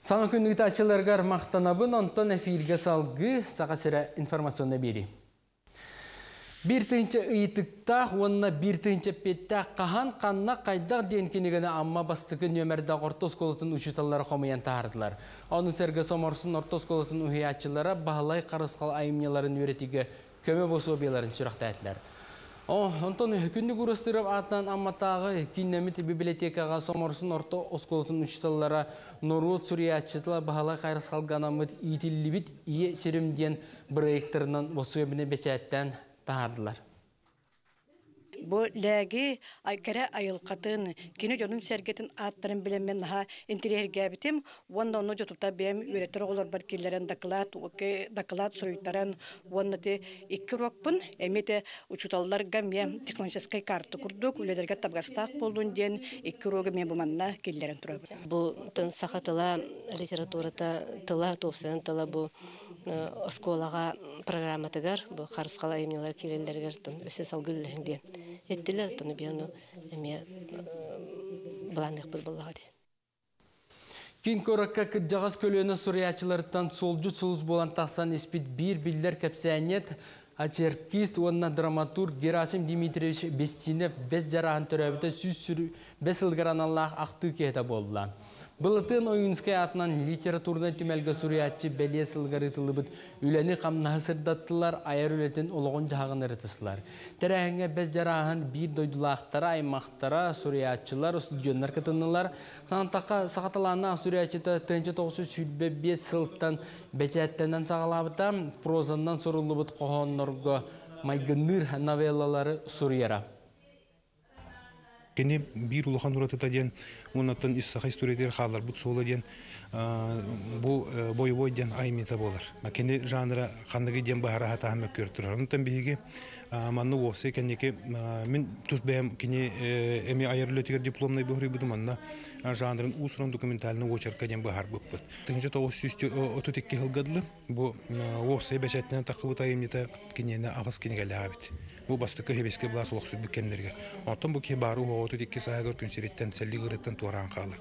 Саҥа күн ыытааччыларыгар махтанабын, онтон эфиргэ салгыы Саха сирэ информационнай биэрии. 1000 ыйытыктаах уонна 1000 эппиэттээх хаһан, ханна, хайдах диэн кинигэни Амма бастакы нүөмэрдээх орто оскуолатын учууталлара хомуйан таһаардылар. Ону сэргэ Соморсун орто оскуолатын уһуйааччылара Баһылай Харысхал айымньыларын үөрэтиигэ көмө босуобуйаларын сүрэхтээтилэр. Онтон Күндү Гурастыров аатынан Амматааҕы кииннэммит библиотекаҕа Соморсун орто оскуолатын учууталлара норуот суруйааччытыла Баһылай Харысхалга анаммыт иитиллибит Ийэ сирим диэн бырайыактарынан босуобуйаны бэчээттээн таһаардылар. Бу лээги кэрэ айылҕатын, кини дьонун-сэргэтин ааттарын билэммин наһаа интириэһиргээбитим уонна онно дьотута бэйэм үөрэтэр оҕолорбор киллэрэн доклад доклад суруйтаран уонна ти икки уруокпун эмиэ те учууталларга эмиэ технологическай карта курдук үлэлэргэ табыгастаах буоллун диэн икки уруогу эмиэ бу манна киллэрэн турабыт. Бу саха тыла литературата тыла туопсайынан тыла бу оскуолаҕа программатыгар бу харысхал айымньылар киирэллэригэр өссө салгыы үлэлэһиҥ диэн эттилэр оттон биһи эмиэ былаанныахпыт буоллаҕа дии. Киин куоракка кырдьаҕас көлүөнэ суруйааччыларыттан суолдьут сулус буолан тахсан испит биир биллэр кэпсээнньит, очеркист уонна драматург Герасим Дмитриевич Бестинов бэс дьарааһын төрөөбүтэ 105 сылыгар аналлаах ахтыы киһитэ буолла. Былатыан Ойуунскай аатынан литературнай түмэлгэ суруйааччы бэлиэ сылыгар ыытыллыбыт үлэни-хамнаһы сырдаттылар, айар үлэтин олоҕун-дьаһаҕын ырытыстылар. Тэрээһиҥҥэ бэс дьарааһын биир дойдулаахтара, аймахтара, суруйааччылар, устудьуоннар кытыннылар. Санаттахха, саха талааннаах суруйааччыта 1925 сылтан бэчээттэнэн саҕалаабыта, прозанан суруллубут хоһооннорго майгынныыр новеллалары суруйара. Кини биир улахан уратыта диэн уоннаттан ис саха историятыгар хаалларбыт суола диэн Бу бойобуой диэн айымньыта буолар. Кини жанра ханныгы диэн быһара сатаан мөккүөр турар. Онтон биһиги манна уопсай кэнники мин тус бэйэм кини эми айар үлэтигэр дипломнай быһырыйбытым манна жанрын уус-уран документальный очерка диэн быһаарбыппыт. 1932 сылга дылы бу уопсай бэчээтинэн таххыбыт айымньыта киниэнэ аҕыс кинигэлээбит. Бу бастакы Хебеске былаас олохсуйбут кэмнэригэр. Онтон бу киһи баары уһоҕотут икки сааһыгар күн сириттэн сэллик ыарыттан туораан хаалар.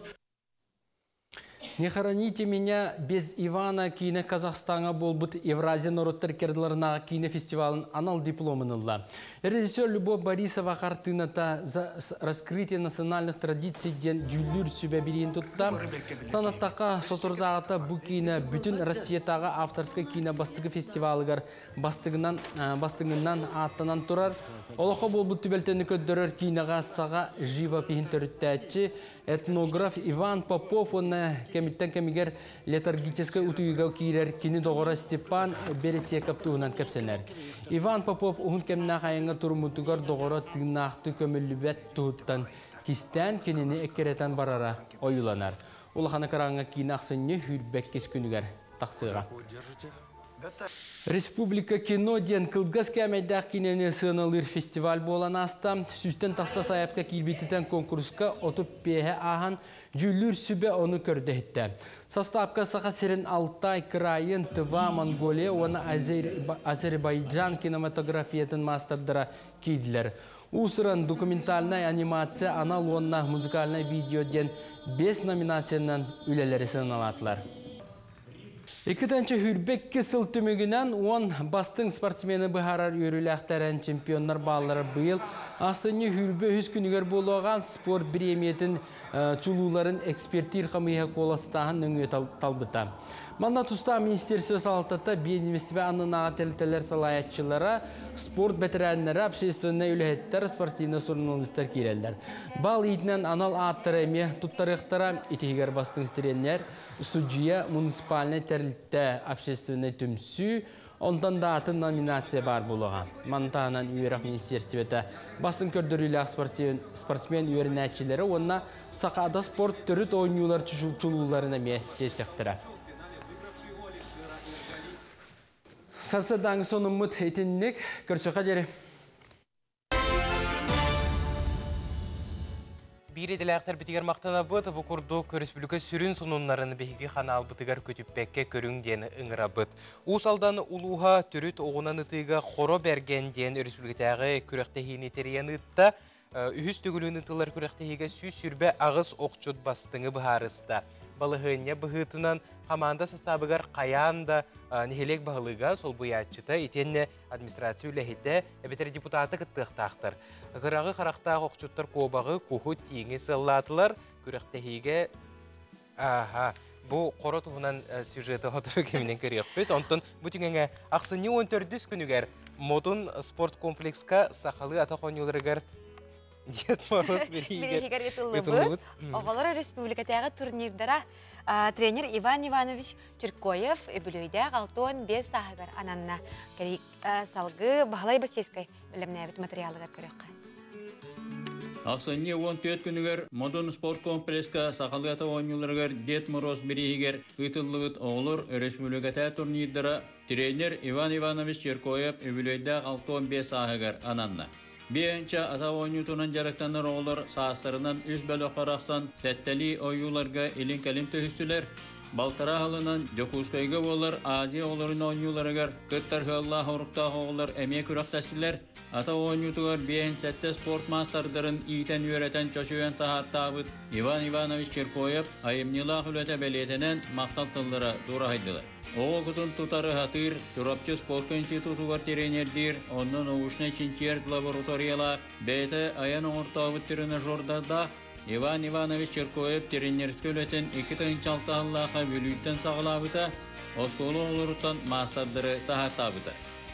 Не хороните меня без Ивана киинэ Казахстаҥа буолбут Евразия норуоттар иккардыларынааҕы киинэ фестивалын анал дипломун ылла. Режиссер Любовь Борисова хартыыната «За раскрытие национальных традиций» диэн дьүүллүүр сүбэ бириин тутта. Санаттахха, соторутааҕыта бу киинэ бүтүн Россиятааҕы авторскай киинэ бастакы фестивалыгар бастыгынан, бастыҥынан ааттанан турар. Олоххо буолбут түбэлтэни көрдөрөр киинэҕэ саҕа живопиһин төрүттээччи Этнограф Иван Попов уонна кэмиттэн кэмигэр летаргическай утуйууга киирэр кини доҕоро Степан Бересеков туһунан кэпсэнэр. Иван Попов уһун кэмнээх айаҥҥа туруммутугар доҕоро тыыннаахтыы көмүллүбэт туһуттан кистээн кинини эккирэтэн барара ойууланар. Улахан экраҥҥа киинэ ахсынньы сүүрбэккис күнүгэр тахсыаҕа. Республика кино диэн кылгас кээмэйдээх киинэни сыаналыыр фестиваль буолан ааста. Сүүстэн тахса сайаапка киирбититэн конкурска 35 ааһан дьүүллүүр сүбэ ону көрдөһүттэ. Састаапка Саха сирин Алтай кыраайын, Тыва, Монголия уонна Азербайджан кинематографиятын маастардара киирдилэр. Уус-уран документальнай анимация анал уонна музыкальнай видео диэн 5 номинациянан үлэлэри сыаналаатылар. Иккитэнчэ сүүрбэкки сыл түмүгүнэн уон бастыҥ спортсмены быһаарар үөрүүлээхтэрин чемпионнар бааллара быйыл ахсынньы сүүрбэ үһүс күнүгэр буолуоҕа спорт бириэмийэтин чулууларын экспертиир хамыыһа куоластааһын нөҥүө талбыта. Манна тустаах министерство салалтата биэдимистибэ аннынааҕы тэрилтэлэр салайааччылара, спорт бэтэрээннэрэ, общественнай үлэһиттэр, спортивнай суруналыыстар киирэллэр. Бал иитинэн анал ааттары эмиэ туттарыахтара, итиһигэр бастыҥ тренер, Судьуйа муниципальнай тэрилтэ общественнай түмсүү, онтон да атын номинация баар буолуоҕа. Маны таһынан үөрэх министиэристибэтэ бастыҥ көрдөрүүлээх спортсмен үөрэнээччилэрэ уонна Сахаада спорт төрүт оонньуулар чулууларын эмиэ чиэстэхтэрэ. Сарсыардааҥы сонуммут итинник. Көрсөххө диэри. Биир идэлээхтэрбитигэр махтанабыт. Бу курдук өрөспүүбүлүкэ сүрүн сонуннарын биһиги ханаалбытыгар көтүппэккэ көрүҥ диэн ыҥырабыт. Уус Алдан улууһа төрүт оҕунан ытыыга Хоро Бэргэн диэн өрөспүүбүлүкэтээҕи күрэхтэһиини тэрийэн ыытта. Үһүс төгүлүн ыытыллар күрэхтэһиигэ 128 охчут бастыҥы быһаарыста. Балаһыанньа быһыытынан хамаанда састаабыгар хайаан да нэһилиэк баһылыга, солбуйааччыта итиэннэ администрация үлэһитэ эбэтэр депутаты кыттыахтаахтар. Кыраҕы харахтаах охчуттар куобаҕы, куһу, тииҥи сыаллаатылар. Күрэхтэһиигэ Аха, бу хоро туһунан сюжеты сотору кэминэн көрүөхпүт. Онтон бу түгэҥэ ахсынньы 14 күнүгэр Модун спорт комплекска сахалыы атах оонньууларыгар Дед Мороз бирииһигэр ытыллыбыт. Оҕолор республикатааҕы турнирдара тренер Иван Иванович Чиркоев үбүлүөйдээх 65 сааһыгар ананна. Салгыы Баһылай Бассейскай бэлэмнээбит материалыгар көрүөххэ. Ахсынньы 14 күнүгэр Модун спорт комплекска сахалыы ата оонньууларыгар Дед Мороз бирииһигэр ыытыллыбыт оҕолор өрөспүүбүлүкэтээҕи турнирдара тренер Иван Иванович Чиркоев үбүлүөйдээх 65 сааһыгар ананна. Биэһинчэ ата оонньуутунан дьарыктанар оҕолор саастарынан үс бөлөххө арахсан сэттэлии ойууларга илин-кэлин түһүстүлэр. Балтараа сылынан Дьокуускайга буолар Азия оҕолорун оонньууларыгар кыттар сыаллаах-соруктаах оҕолор эмиэ күрэхтэстилэр. Ата оонньуутугар биэһин сэттэ спорт маастардарын иитэн-үөрэтэн чочуйан таһаартаабыт Иван Иванович Чиркоев айымньылаах үлэтэ бэлиэтэнэн махтал тыллара дуораһыйдылар. Оҕо кутун тутары сатыыр, Чурапчы спорка институтугар тренердиир, онно научнай чинчийэр лабораториялаах, бэйэтэ айан оҥортообут тренажердардаах Иван Иванович Черкоев тренерскэй үлэтин 2 6 сыллаахха Бүлүүттэн саҕалаабыта, оскуола оҕолоруттан маастардары таһаартаабыта.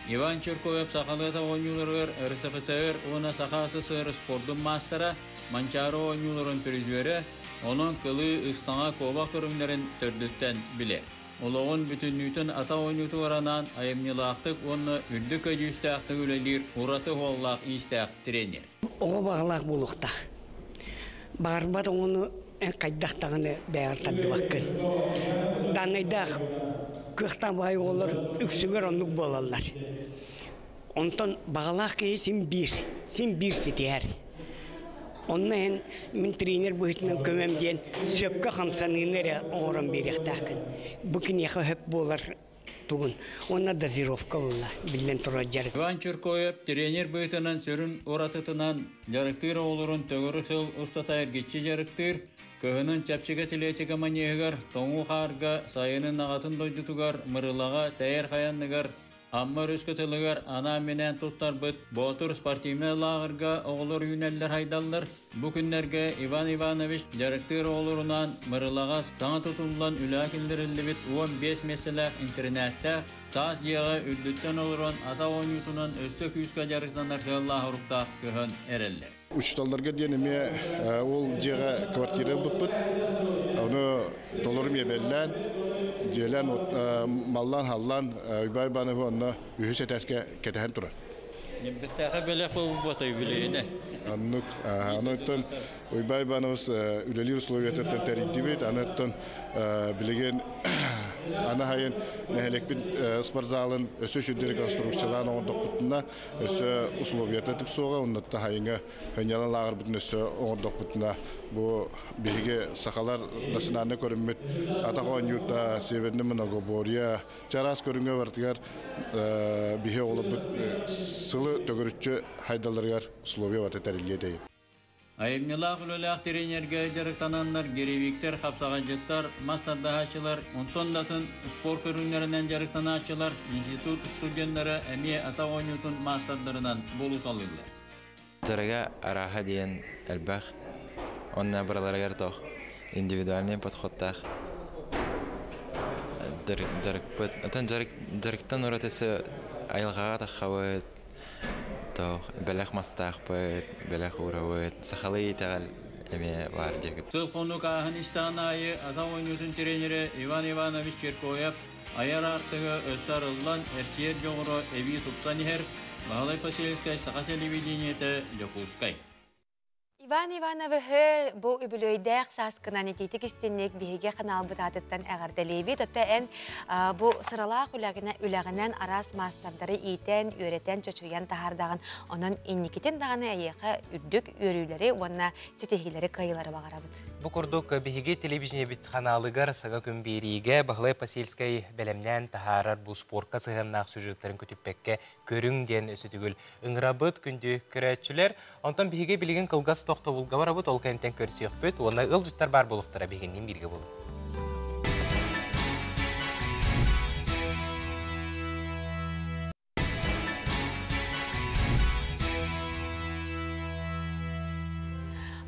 Иван Черкоев сахалыы оонньууларыгар РСФСР уонна Саха СССР спордун маастара, Манчаары оонньууларын призерэ, онон кылыы, ыстаҥа, куобах көрүҥнэрин төрдүттэн билэр. Олоҕун бүтүннүүтүн ата оонньуутугар анаан айымньылаахтык уонна үрдүк көдьүүстээхтик үлэлиир ураты уоллаах иистээх тренер. Оҕо баҕалаах буолуохтаах. Баҕарбат оҕону. эн хайдах даҕаны бэйэҕэр тардыбаккын. Дааннайдаах кыахтаах баҕайы оҕолор үксүгэр оннук буолаллар. Онтон баҕалаах киһи син биир, син биир ситиһэр. Онно эн мин тренер быһыытынан көмөм диэн сөпкө хамсаныыны эрэ оҥорон биэриэхтээххин. Бу киниэхэ сөп буолар тугун уонна дозировка буолла биллэн турар дьарык. Иван Чиркоев тренер быһыытынан сүрүн уратытынан дьарыктыыр оҕолорун төгүрүк сыл устата эргиччи дьарыктыыр, кыһынын чэпчэки атлетика манеһыгар, тоҥуу хаарга, сайынын аҕатын дойдутугар, Мырылаҕа, Тэйэр хайанныгар Амма өрүс кытылыгар анаан-минээн туттарбыт Боотур спортивнай лааҕырга оҕолор үүнэллэр-хайдаллар. Бу күннэргэ Иван Иванович дьарыктыыр оҕолорунаан Мырылаҕа саҥа тутуллан үлэҕэ киллэриллибит 15 миэстэлээх интэринээттээх таас дьиэҕэ үрдүттэн олорон атах оонньуутунан өссө күүскэ дьарыктанар сыаллаах-соруктаах көһөн эрэллэр. Учууталларга диэн эмиэ ол дьиэҕэ квартира ылбыппыт. Ону толору миэбэллээн, дьиэлээн маллаан-халлаан Уйбаан Ивановы онно үһүс этээскэ кэтэһэн турар. Ньирбиттээхэ бэлэх буолбата үбүлүөйүнэ. Оннук. Ону Уйбаан Иванович үлэлиир условиятыттан тэрийдибит. Аны билигин аны хайын нэһилиэкпит спортзалын өссө үчүгэй реконструкциялаан оҥордохпутуна өссө условията тупсуоҕа, оннуттан хайыҥа хынньалаҥ лааҕырбытын өссө оҥордохпутуна бу биһиги сахалар национальнай көрүммүт атах оонньуута, северный многоборье, чараас көрүҥҥэ барытыгар биһи оҕолорбут сылы төгүрүччү хайдалларыгар условия бата тэриллиэ этэй. Айымньылаах үлэлээх тренергэ дьарыктананнар гиревиктэр, хапсаҕайдьыттар, мас тардаһааччылар, онтон да атын спорт көрүҥнэринэн дьарыктанааччылар, институт студеннара эмиэ атах оонньуутун маастардарынан буолуталыыллар. Дьарыга арааһа диэн элбэх, уонна барыларыгар тох индивидуальный подходтаах дьарыкпыт. Оттон дьарыктан уратысы айылҕаҕа таххабыт, Тоох бэлэх мастаахпыт, бэлэх уурабыт, сахалыы итэҕэл эмиэ баар диэкит. Сыл-хонук ааһан истэҕин аайы атах оонньуутун тренерэ Иван Иванович Черкоев айар аартыга өссө арыллан, эрчийэр дьоҕура эбии тупсан иһэр, Баһылай Посельскай Саха телевидениетэ, Дьокуускай. Иван Ивановиһы бу үбүлүөйдээх сааскынан итиитик истинник биһиги ханаалбыт аатыттан эҕэрдэлиибит. Отто эн бу сыралаах үлэҕинэн араас маастардары иитэн, үөрэтэн, чочуйан таһаардаҕын. Онон инникитин даҕаны эйиэхэ үрдүк үөрүүлэри уонна ситиһиилэри кыайыылары баҕарабыт. Бу курдук биһиги телевидениебит ханаалыгар саҥа күн биэриигэ Баһылай Посельскай бэлэмнээн таһаарар бу спорка сыһыаннаах сюжеттарын көтүппэккэ көрүҥ диэн өссө ыҥырабыт күндү көрөөччүлэр. Онтон биһиги билигин кылгас тохтобулга барабыт, ол кэнниттэн көрсүөхпүт уонна ыалдьыттар баар буолуохтара биһигинниин бииргэ буолуҥ.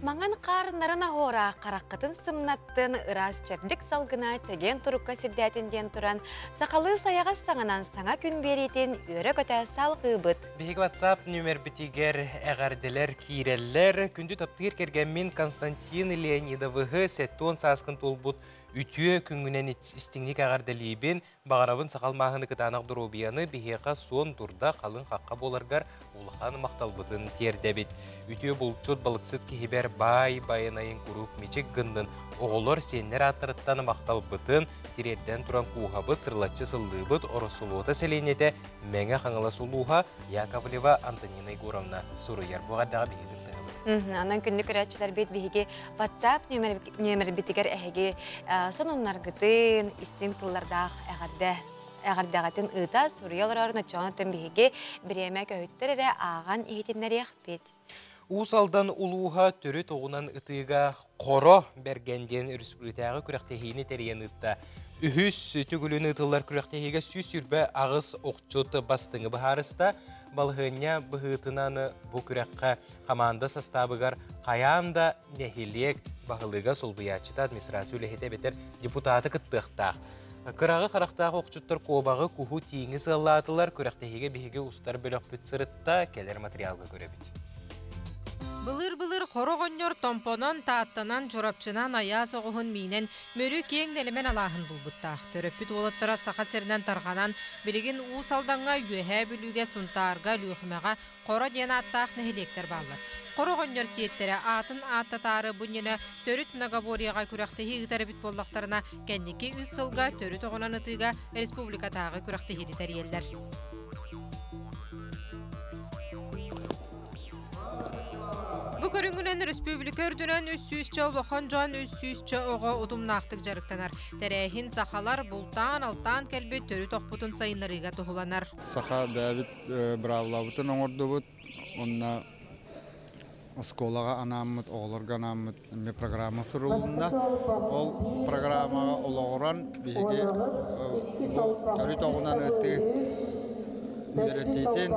Маҥан хаар нарын аһуора хараххытын сымнаттын, ыраас чэбдик салгына чэгиэн турукка сирдээтин диэн туран, сахалыы сайаҕас саҥанан саҥа күн биэриитин үөрэ-көтө салҕыыбыт. Биһиги WhatsApp нүмербитигэр эҕэрдэлэр киирэллэр. Күндү таптыыр кэргэммин Константин Леонидовыһы 70 сааскын туолбут үтүө күҥҥүнэн истиҥник эҕэрдэлиибин. Баҕарабын сахал мааһыны кытаанах доруобуйаны биһиэхэ суон дурда халыҥ хахха буоларгар улахан махталбытын тиэрдэбит. Үтүө булчут балыксыт киһибэр баай байанайын куруук мичик гыннын оҕолор сиэннэр ааттарыттан махталбытын тириэрдэн туран кууһабыт, сырылаччы сыллыыбыт, Ороссолуота сэлиэнньэтэ Мэҥэ Хаҥалас улууһа Яковлева Антонина Егоровна суруйар. Бу эҕэрдэҕэ биһиги кыттыһабыт. Онон күндү көрөөччүлэрбит биһиги WhatsApp нүөмэрбитигэр эһиги сонуннаргытын, истиҥ тыллардаах эҕэрдэ эҕэрдэҕитин ыыта суруйа олорор ночоонотон биһиги бириэмэ көһүттэр эрэ ааҕан иһитиннэриэхпит. Уус Алдан улууһа төрүт оҕунан ытыыга Хоро Бэргэн диэн өрөспүүбүлүкэтээҕи күрэхтэһиини тэрийэн ыытта. Үһүс төгүлүн ыытыллар күрэхтэһиигэ 128 охчут бастыҥы быһаарыста. Балаһыанньа быһыытынан бу күрэххэ хамаанда састаабыгар хайаан да нэһилиэк баһылыга, солбуйааччыта, администрация үлэһитэ эбэтэр депутаты кыттыахтаах. Кыраҕы харахтаах охчуттар куобаҕы, куһу, тииҥи сыаллаатылар. Күрэхтэһиигэ биһиги устар бөлөхпүт сырытта, кэлэр материалга көрөбүт. Былыр-былыр хороҕонньор Томпонон, Тааттанан, Чурапчынан айаас оҕуһун миинэн Мүрү киэҥ нэлэмэн алааһын булбуттаах. Төрөппүт уолаттара Саха сиринэн тарҕанан, билигин Уус Алдаҥҥа, Үөһээ Бүлүүгэ, Сунтаарга, Өлүөхүмэҕэ Хоро диэн ааттаах нэһилиэктэр бааллар. Хоро оҕонньор сиэттэрэ аатын ааттатаары бу иннинэ төрүт многоборьеҕа күрэхтэһии ыытар эбит буоллахтарына, кэнники үс сылга төрүт оҕунан ытыыга республикатааҕы күрэхтэһиини тэрийэллэр. Бу көрүҥүнэн өрөспүүбүлүкэ үрдүнэн 300-чэ улахан дьон, 300-чэ оҕо утумнаахтык дьарыктанар. Тэрээһин сахалар бултаан-алтаан кэлбит төрүт охпутун сайыннарыыга туһуланар. Саха бэйэбит быраабылабытын оҥордубут уонна оскуолаҕа анааммыт, оҕолорго анааммыт эмиэ программа сурулунна. Ол программаҕа олоҕуран биһиги бу төрүт оҕунан ытыы үөрэтиитин,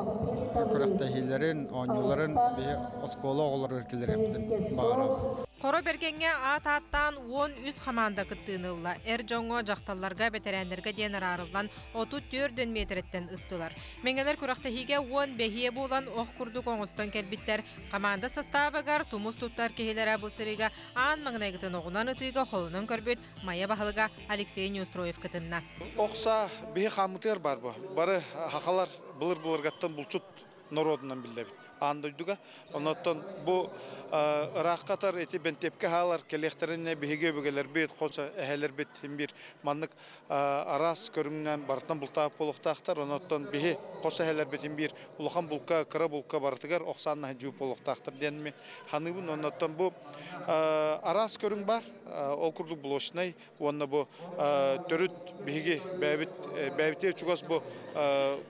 күрэхтэһиилэрин, оонньууларын биһи оскуола оҕолоругар киллэриэхпитин баҕарабыт. Хоро Бэргэҥҥэ аат ааттаан 13 хамаанда кыттыыны ылла. Эр дьоҥҥо, дьахталларга, бэтэрээннэргэ диэн араарыллан 34 миэтэрэттэн ыттылар. Мэҥэлэр күрэхтэһиигэ 10 бэһиэ буолан ох курдук оҥостон кэлбиттэр. Команда састаабыгар тумус туттар киһилэрэ бу сырыыга аан маҥнайгытын оҕунан ытыыга холонон көрбүт Майа баһылыга Алексей Неустроев кытынна. Охса биһи хааммытыгар бар бу. Бары хахалар былыр-былыргаттан булчут норуотунан биллэбит аан дойдуга. Оннуттан бу ырааххатар ити бэнтиэпкэ хаалар кэлиэхтэринэ биһиги өбүгэлэрбит, хос эһэлэрбит бир маннык араас көрүҥнэн барытынан бултаабыт буолуохтаахтар. Оннуттан биһи хос эһэлэрбит биир улахан булка, кыра булка барытыгар охсааннаһы дьууп буолуохтаахтар диэн ханыыбын. Оннуттан бу араас көрүҥ бар. Ол курдук блочнай уонна бу төрүт биһиги бэйэбит бэйэбитигэр чугас бу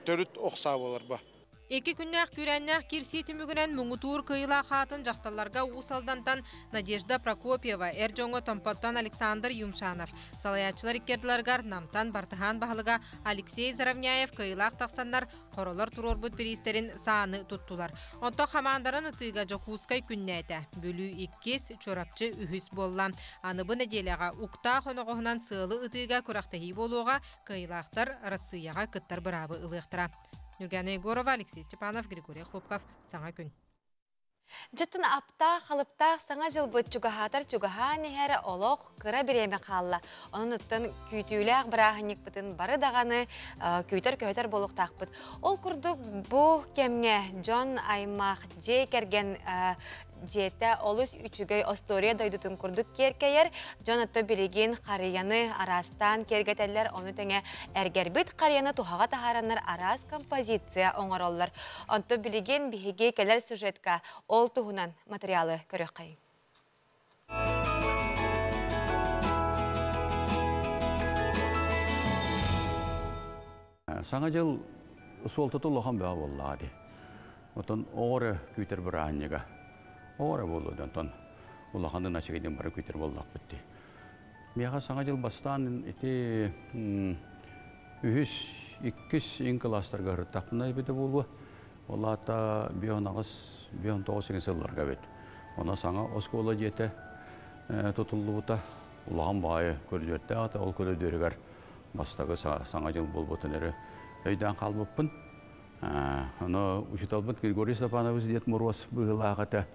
төрүт охсаа буолар ба. Икки күннээх күүрээннээх киирсии түмүгүнэн муҥутуур кыайыылаах аатын дьахталларга Уус Алдантан Надежда Прокопьева, эр дьоҥҥо Томпоттон Александр Юмшанов, салайааччылар иккердиларыгар Намтан Бартыһаан баһылыга Алексей Заровняев кыайыылаах тахсаннар хоролор туруорбут бириистэрин сааны туттулар. Онтон хамаандаран ытыыга Дьокуускай күннээтэ. Бүлүү иккис, Чурапчы үһүс буолла. Аны бу нэдиэлэҕэ уктаах оноҕоһунан сыалы ытыыга күрэхтэһии буолуоҕа, кыайыылаахтар Россияҕа кыттар быраабы ылыахтара. Нюргана Егорова, Алексей Степанов, Григорий Хлопков. Саҥа күн. Дьытын аптаах, халыптаах саҥа дьылбыт чугаһаатар чугаһаан иһэр олох кыра бириэмэ хаалла. Онон оттон күүтүүлээх бырааһынньыкпытын бары даҕаны күүтэр-көһүтэр буолуохтаахпыт. Ол курдук бу кэмҥэ дьон аймах, дьиэ кэргэн дьиэтэ олус үчүгэй остуоруйа дойдутун курдук киэркэйэр. Дьон отто билигин харыйаны араастаан киэргэтэллэр, ону тэҥэ эргэрбит харыйаны туһаҕа таһаараннар араас композиция оҥороллор. Онто билигин биһиги кэлэр сюжетка ол туһунан материалы көрүөххэйиҥ. Саҥа дьыл суолтата улахан бөҕө буоллаҕа дии. Отон оҕо эрэ күүтэр бырааһынньыга. Оҕо эрэ буолуо да, онтон улаханын ачыгыйдын бары күүтэр буоллахпыт дии. Миэхэ Саҥа дьыл бастаан ити үһүс, иккис иҥ кылаастарга ырыттахпына эбитэ буолуо. Ол аата 58, 59 сиҥи сылларга эбит. Онон саҥа оскуола дьиэтэ тутуллубута. Улахан баҕайы көрүдүөрдээх этэ. Ол көрүдүөрүгэр бастакы Саҥа дьыл буолбутун эрэ өйдөөн хаалбыппын. Ону учууталбыт Григорий Степанович Дед Мороз быһыылаах этэ.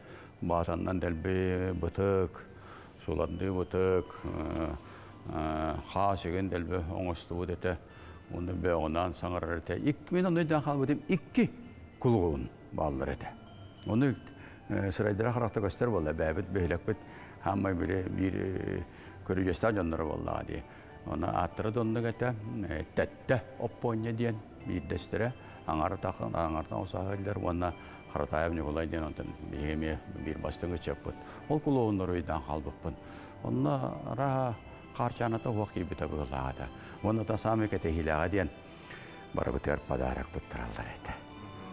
Баатаннан дэлби бытык, сулардыы бытык, хаас игин дэлби оҥостубут этэ. Уонна бөөҕүнээн саҥарар этэ. Икки мин ону өйдөөн хаалбытым икки кулугун бааллар этэ. Ону сырайдара харахта көстөр буолла. Бэйэбит бөһүлэкпит хааммай били биир көрүдьүөстээх дьонноро буоллаҕа дии. Оны ааттара да оннук этэ. Тэттэ Оппуонньа диэн биирдэстэрэ аҥара аҥартан осаһыллар уонна Харатаев Ньукулай диэн онтон биһиги эмиэ биир бастыҥ ыччаппыт. Ол кулуобуннар өйдөөн хаалбыппын. Онно араһа хаарчааната уох киирбитэ быһыылаах этэ. Уонна та саамай кэтэһиилээҕэ диэн барыбытыгар подарок туттараллар этэ.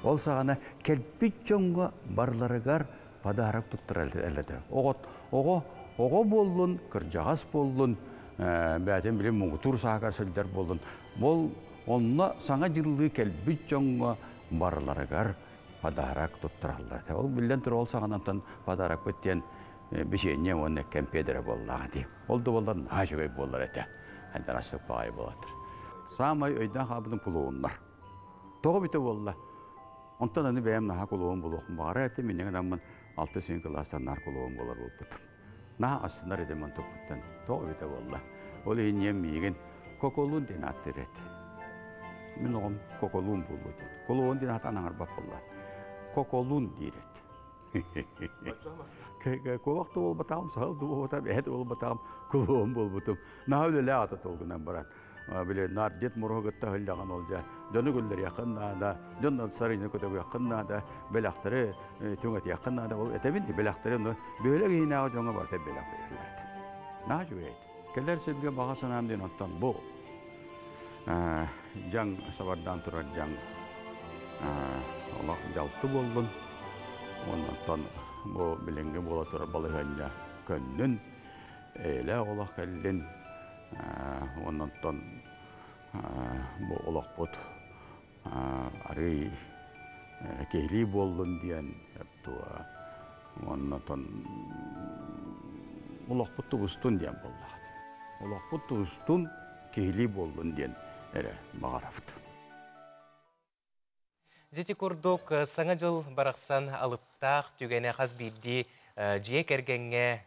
Ол саҕана кэлбит дьоҥҥо барыларыгар подарок туттараллар этэ. Оҕо оҕо оҕо буоллун, кырдьаҕас буоллун, бэйэтин били муҥутуур саһыгар сылдьар буоллун, ол онно саҥа дьыллыы кэлбит дьоҥҥо барыларыгар подарок туттараллар этэ. Ол биллэн турар ол саҕанантан подарокпыт диэн бичиэнньэ уонна кэмпиэдэрэ буоллаҕа дии. Ол да буоллар наһаа үчүгэй буолар этэ. Хайдарастык баҕайы буолатыр. Саамай өйдөөн хаалбытым кулууннар. Тоҕо бүтэ буолла? Онтон аны бэйэм наһаа кулуун булуохпун баҕарар этим. Инньэ гынаммын 6 кылаастан наар кулуон буолар буолбутум. Наһаа астынар этим онтукпуттан. Тоҕо эбитэ буолла. Ол иһин ийэм миигин Коколуун диэн ааттыыр этэ. Мин оҕом Коколуун буолуо диэн. Кулуон диэн аатаан аҥарбат буолла. Коколуун диир этэ. Куобах да буолбатаҕым, саһыл да буолбатаҕым, эһэ да буолбатаҕым, кулуон буолбутум. Наһаа үлэлээх ата толгунан баран. Били наар Дед Мороһу кытта сылдьаҕын ол дьэ дьону күллэриэххин наада, дьон сарыйны көтөгүөххүн наада, бэлэхтэри түҥэтиэххин наада. Ол этэбин бэлэхтэри ону бөһүөлэк иһинээҕи дьоҥҥо барыта бэлэх биэрэллэр. Наһаа үчүгэй. Кэлэр сиргэ баҕа санаам диэн оттон бу дьаҥ сабардаан турар дьаҥ олох дьалты буоллун. Онтон бу билиҥҥи буола турар балаһыанньа көннүн, эйэлээх олох кэллин. Онтон бу олохпут арыый киһилии буоллун диэн туа оннотон олохпут тубустун диэн буоллаҕа. Олохпут тубустун, киһилии буоллун диэн эрэ баҕарабыт. Дьити курдук Саҥа дьыл барахсан алыптаах түгэнэ хас биирдии дьиэ кэргэҥҥэ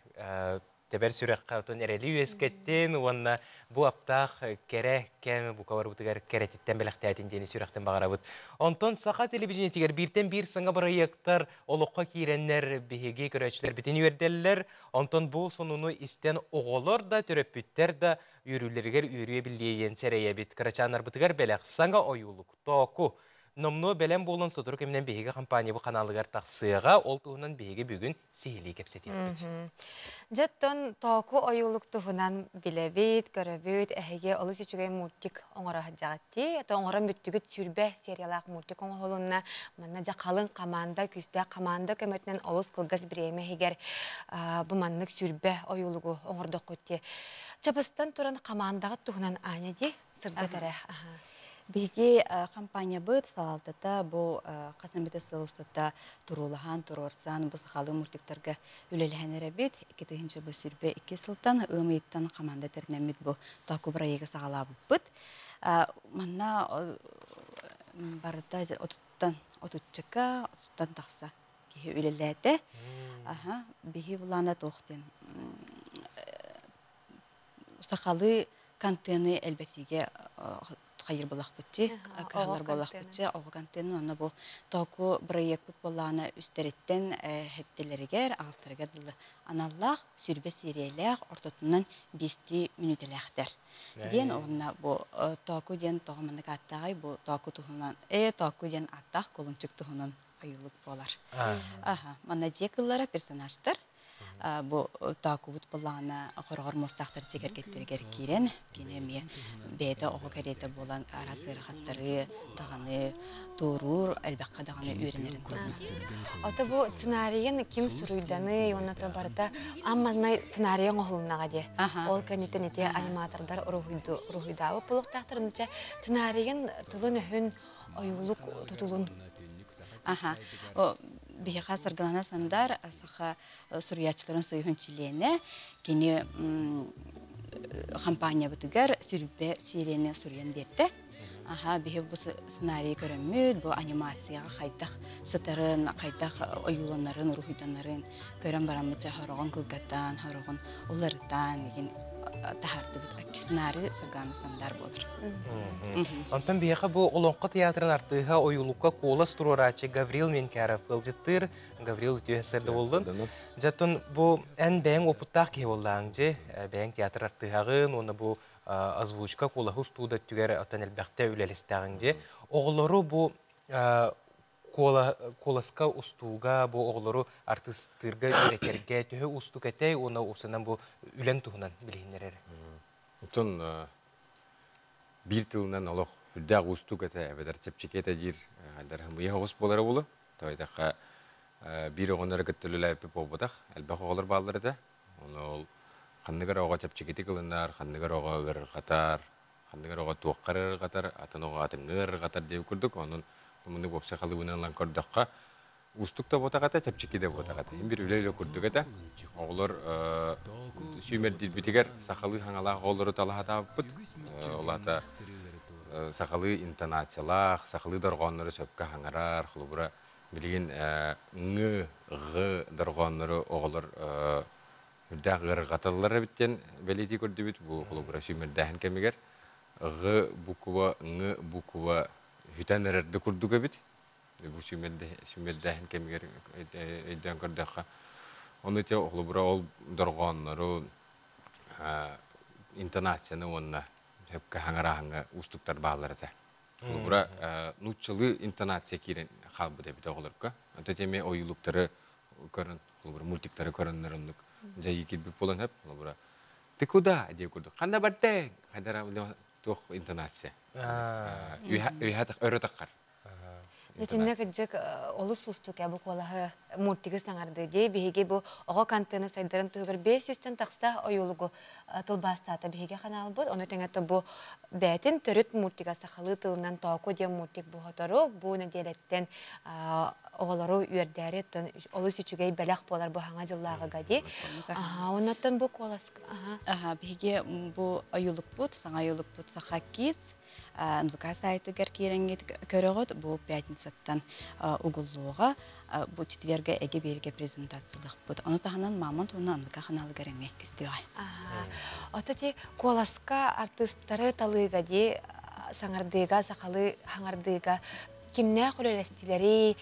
тэбэр сүрэххэ отон эрэли үөскэттин уонна бу аптаах кэрэ кэм бука барбытыгар кэрэтиттэн бэлэхтээтин диэни сүрэхтэн баҕарабыт. Онтон саха телевидениетигэр бииртэн биир саҥа бырайыактар олоххо киирэннэр биһиги көрөөччүлэрбитин үөрдэллэр. Онтон бу сонуну истэн оҕолор да, төрөппүттэр да үөрүүлэригэр үөрүү эбиллиэ диэн сэрэйэбит. Кырачааннарбытыгар бэлэх саҥа ойуулук, тооку, Номнуо бэлэм буолан сотору кэминэн биһиги компания бу каналыгар тахсыаҕа. Ол туһунан биһиги бүгүн сиһилии кэпсэтиэхпит. Дьэ, тооку ойуулук туһунан билэбит, көрөбүт, эһиги олус үчүгэй мультик оҥоро сылдьаҕыт дии. Это оҥорон бүттүгүт сүрбэ сериялаах мультик оҥоһулунна. Манна дьэ халыҥ команда, күүстээх команда көмөтүнэн олус кылгас бириэмэ иһигэр бу маннык сүрбэ ойуулугу оҥордоххут дии. Чабыстан туран командаҕыт туһунан Аня дии сырдат эрэ. Биһиги компаниябыт салалтата бу хас эмит сыл устата туруулаһан, туруорсан бу сахалыы мультиктарга үлэлэһэн эрэбит. 2022 сылтан ыам ыйыттан команда тэринэммит бу Току бырайыагы саҕалаабыппыт. Манна барыта отуттан отуччака, отуттан тахса киһи үлэлээтэ. Аха, биһи былаана туох диэн сахалыы контены элбэтиигэ хайыр буолахпытчы, кыһалар буолахпытчы, оҕо контенын онно бу току бырайыакпыт буоллаҕына үстэриттэн хэттилэригэр, аҕыстарыгар дылы аналлаах сүрбэ сиэриэлээх ортотунан биэстии мүнүүтэлээхтэр. Диэн уонна бу току диэн тоҕо маннык ааттааҕый бу току туһунан току диэн ааттаах кулунчук туһунан ойуулук буолар. Аха, манна дьиэ кыллара персонажтар бу таакубут былаана хороҕор муостаахтар дьиэ кэргэттэригэр киирэн кини эмиэ бэйэтэ оҕо кэриэтэ буолан араас ыарахаттары даҕаны туоруур элбэххэ даҕаны үөрэнэрин туһунан. Ото бу сценарийын ким суруйданый уонна то барыта амманнай сценарий оҥоһулуннаҕа дии. Ол кэнниттэн ити аниматордар уруһуйдаабыт буолуохтаахтар. Онча сценарийын тылын-өһүн ойуулук тутулун Аха. Биһиэхэ Саргылана Сандар саха суруйааччыларын союһун чилиэнэ. Кини хампаанньабытыгар сүрбэ сиэриэни суруйан биэрдэ. Аха, биһи бу сценарийы көрөммүт, бу анимацияҕа хайдах сытарын, хайдах ойууланарын, уруһуйданарын көрөн бараммыт хороҕун кылгатан, хороҕун уларытан, игин таһаардыбыт сценарий Саргана Сандар буолар. Онтон биһиэхэ бу Олоҥхо театрын артыыһа ойуулукка куолас туруорааччы Гаврил Менкяров ыалдьыттыыр. Гаврил үтүө сэрдэ буоллун. Дьэтун бу эн бэйэҥ опыттаах киһи буоллааҥ дьи. Бэйэҥ театр артыыһаҕын уонна бу озвучка куолаһы устууда өттүгэр оттон элбэхтэ үлэлэстэҕиҥ дьи. Оҕолору бу куоласка устууга бу оҕолору артыыстыырга үөрэтэргэ төһө уустук этэй уонна уопсанан бу үлэҥ туһунан билиһиннэрэр. Оттон биир тылынан олох үрдээх уустук этэ эбэтэр чэпчэки этэ диир хайдар оҕус буолара буолуо. Тоҕо биир оҕону эрэ кытта үлэлээбиппит буолбатах, элбэх оҕолор бааллар этэ. Ону ол ханнык эрэ оҕо чэпчэкитик ылынар, ханнык эрэ оҕо ыарырҕатар, ханнык эрэ оҕо туохха эрэ ыарырҕатар, атын оҕо атыҥҥа ыарырҕатар диэбит курдук. Онон муннук уопсай халыыбынан ылан көрдөххө, уустук да буотах этэ, чэпчэки да буотах этэ. Биир үлэ-үлэ курдук этэ. Оҕолор сүүмэрдиирбитигэр сахалыы хаҥалаах оҕолору талаһатаабыппыт. Ол аата сахалыы интонациялаах, сахалыы дорҕооннору сөпкө хаҥарар, холобура, Билигин ҥ, ҕ дорҕооннору оҕолор үрдээх ыарырҕаталлар эбит диэн бэлиэтии көрдүбүт. Бу холобура сүүмэрдээһин кэмигэр ҕ буква, ҥ буква сүтэн эрэр да курдук эбит. Бу сүүмэрдээһин кэмигэр өйдөөн көрдөххө. Ону ити холобура ол дорҕооннору интонацияны уонна сөпкө хаҥарааһыҥҥа уустуктар бааллар этэ. Холобура, нууччалыы интонация киирэн хаалбыт эбит оҕолорго. Онто эмиэ ойуулуктары көрөн, холобура, мультиктары көрөннөр оннук дьайыы киирбит буолан сөп. Холобура, ты куда диye курдук. Ханна бардыҥ? Хайдара туох интонация. Үйэ өрө таххар. Итиннэ кырдьык олус уустук бу куолаһы мультигы саҥарды дии. Биһиги бу оҕо контена сайдарын туһугар 500-тэн тахса ойуулугу тылбаастаата биһиги ханаалбыт. Ону тэҥэ бу бээтин төрүт мультига сахалыы тылынан Тооку диэн мультик бу хотору бу нэдиэлэттэн оҕолору үөрдээри олус үчүгэй бэлэх буолар бу хаҥа дьыллааҕыга дии. Оннуттан бу куолас Аха, биһиги бу ойуулукпут, саҥа ойуулукпут Саха Kids НВК сайтыгар киирэҥҥит көрөҕүт. Бу пятницаттан угуллуоҕа. Бу четвергэ эгэ биэргэ презентациялыахпыт. Ону таһынан Мамонт уонна НВК ханаалыгар эмиэ көстүөҕэ. Ото ти куоласка артыыстары талыыга дии саҥардыыга, сахалыы хаҥардыыга кимнээх үлэлэстилэрий,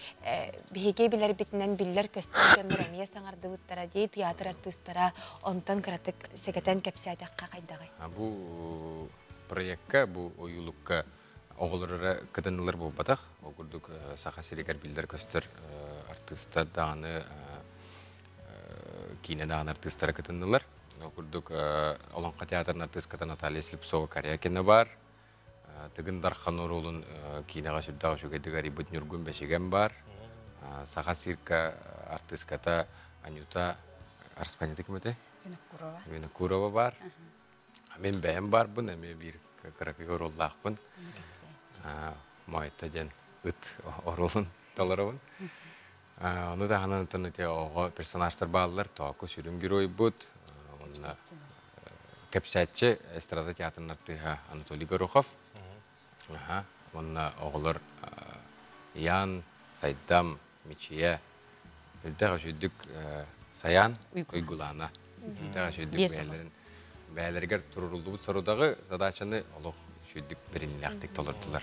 биһиги билэрбитинэн биллэр көстөр дьоннор эмиэ саҥардыбыттара дии, театр артыыстара онтон кыратык сэгэтэн кэпсээтэххэ хайдаҕый? Бу проекка, бу ойуулукка оҕолор эрэ кытыннылар буолбатах. Ол курдук Саха сиригэр биллэр-көстөр артыыстар даҕаны, киинэ даҕаны артыыстара кытыннылар. Ол курдук Олоҥхо театрын артыыската Наталья Слепцова-Корякина баар. Тыгын Дархан оруолун киинэҕэ сүрдээх үчүгэйдик арыйбыт Ньургун Бэчигэн баар. Саха цирка артыыската Анюта Арспанята ким этэй? Винокурова. Винокурова баар. Мин бэйэм баарбын, эмиэ биир кыракый оруоллаахпын. Моойто диэн ыт оруолун толоробун. Ону таһынан оттон ити оҕо персонажтар бааллар. Тооку сүрүн геройбут. Уонна кэпсээччи эстрада театрын артыыһа Анатолий Горохов. Уонна оҕолор Ян, Сайдам, Мичийэ, үрдээх үчүйдүк Саян, Уйгулаана. Үрдээх үчүйдүк бэйэлэрин бэйэлэригэр туруруллубут сорудаҕы, задачаны олох үчүйдүк бэриниилээхтик толордулар.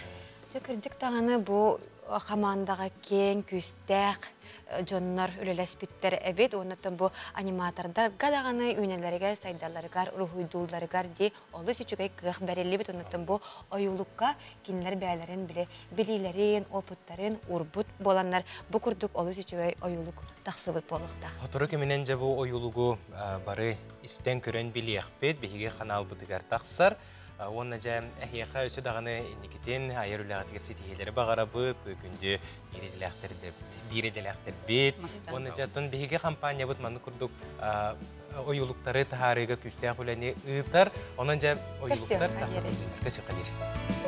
Дьэ, кырдьык даҕаны бу хамаандаҕа киэҥ, күүстээх дьоннор үлэлэспиттэр эбит. Уонна бу аниматордарга даҕаны үүнэлэригэр, сайдалларыгар, уруһуйдуулларыгар дии олус үчүгэй кыах бэриллибит. Оннуттан бу ойуулукка кинилэр бэйэлэрин били билиилэрин, опыттарын уурбут буоланнар бу курдук олус үчүгэй ойуулук тахсыбыт буолуохтаах. Сотору кэминэн дьэ бу ойуулугу бары истэн көрөн билиэхпит, биһиги ханаалбытыгар тахсар. Уонна дьэ эһиэхэ өссө даҕаны инникитин айар үлэҕитигэр ситиһиилэри баҕарабыт, күндү биир идэлээхтэрбит. Уонна дьэ оттон биһиги компаниябыт маннык курдук ойуулуктары таһаарыыга күүстээх үлэни ыытар. Онон дьэ ойуулуктар тахса турдуннар. Көсүөххэ диэри.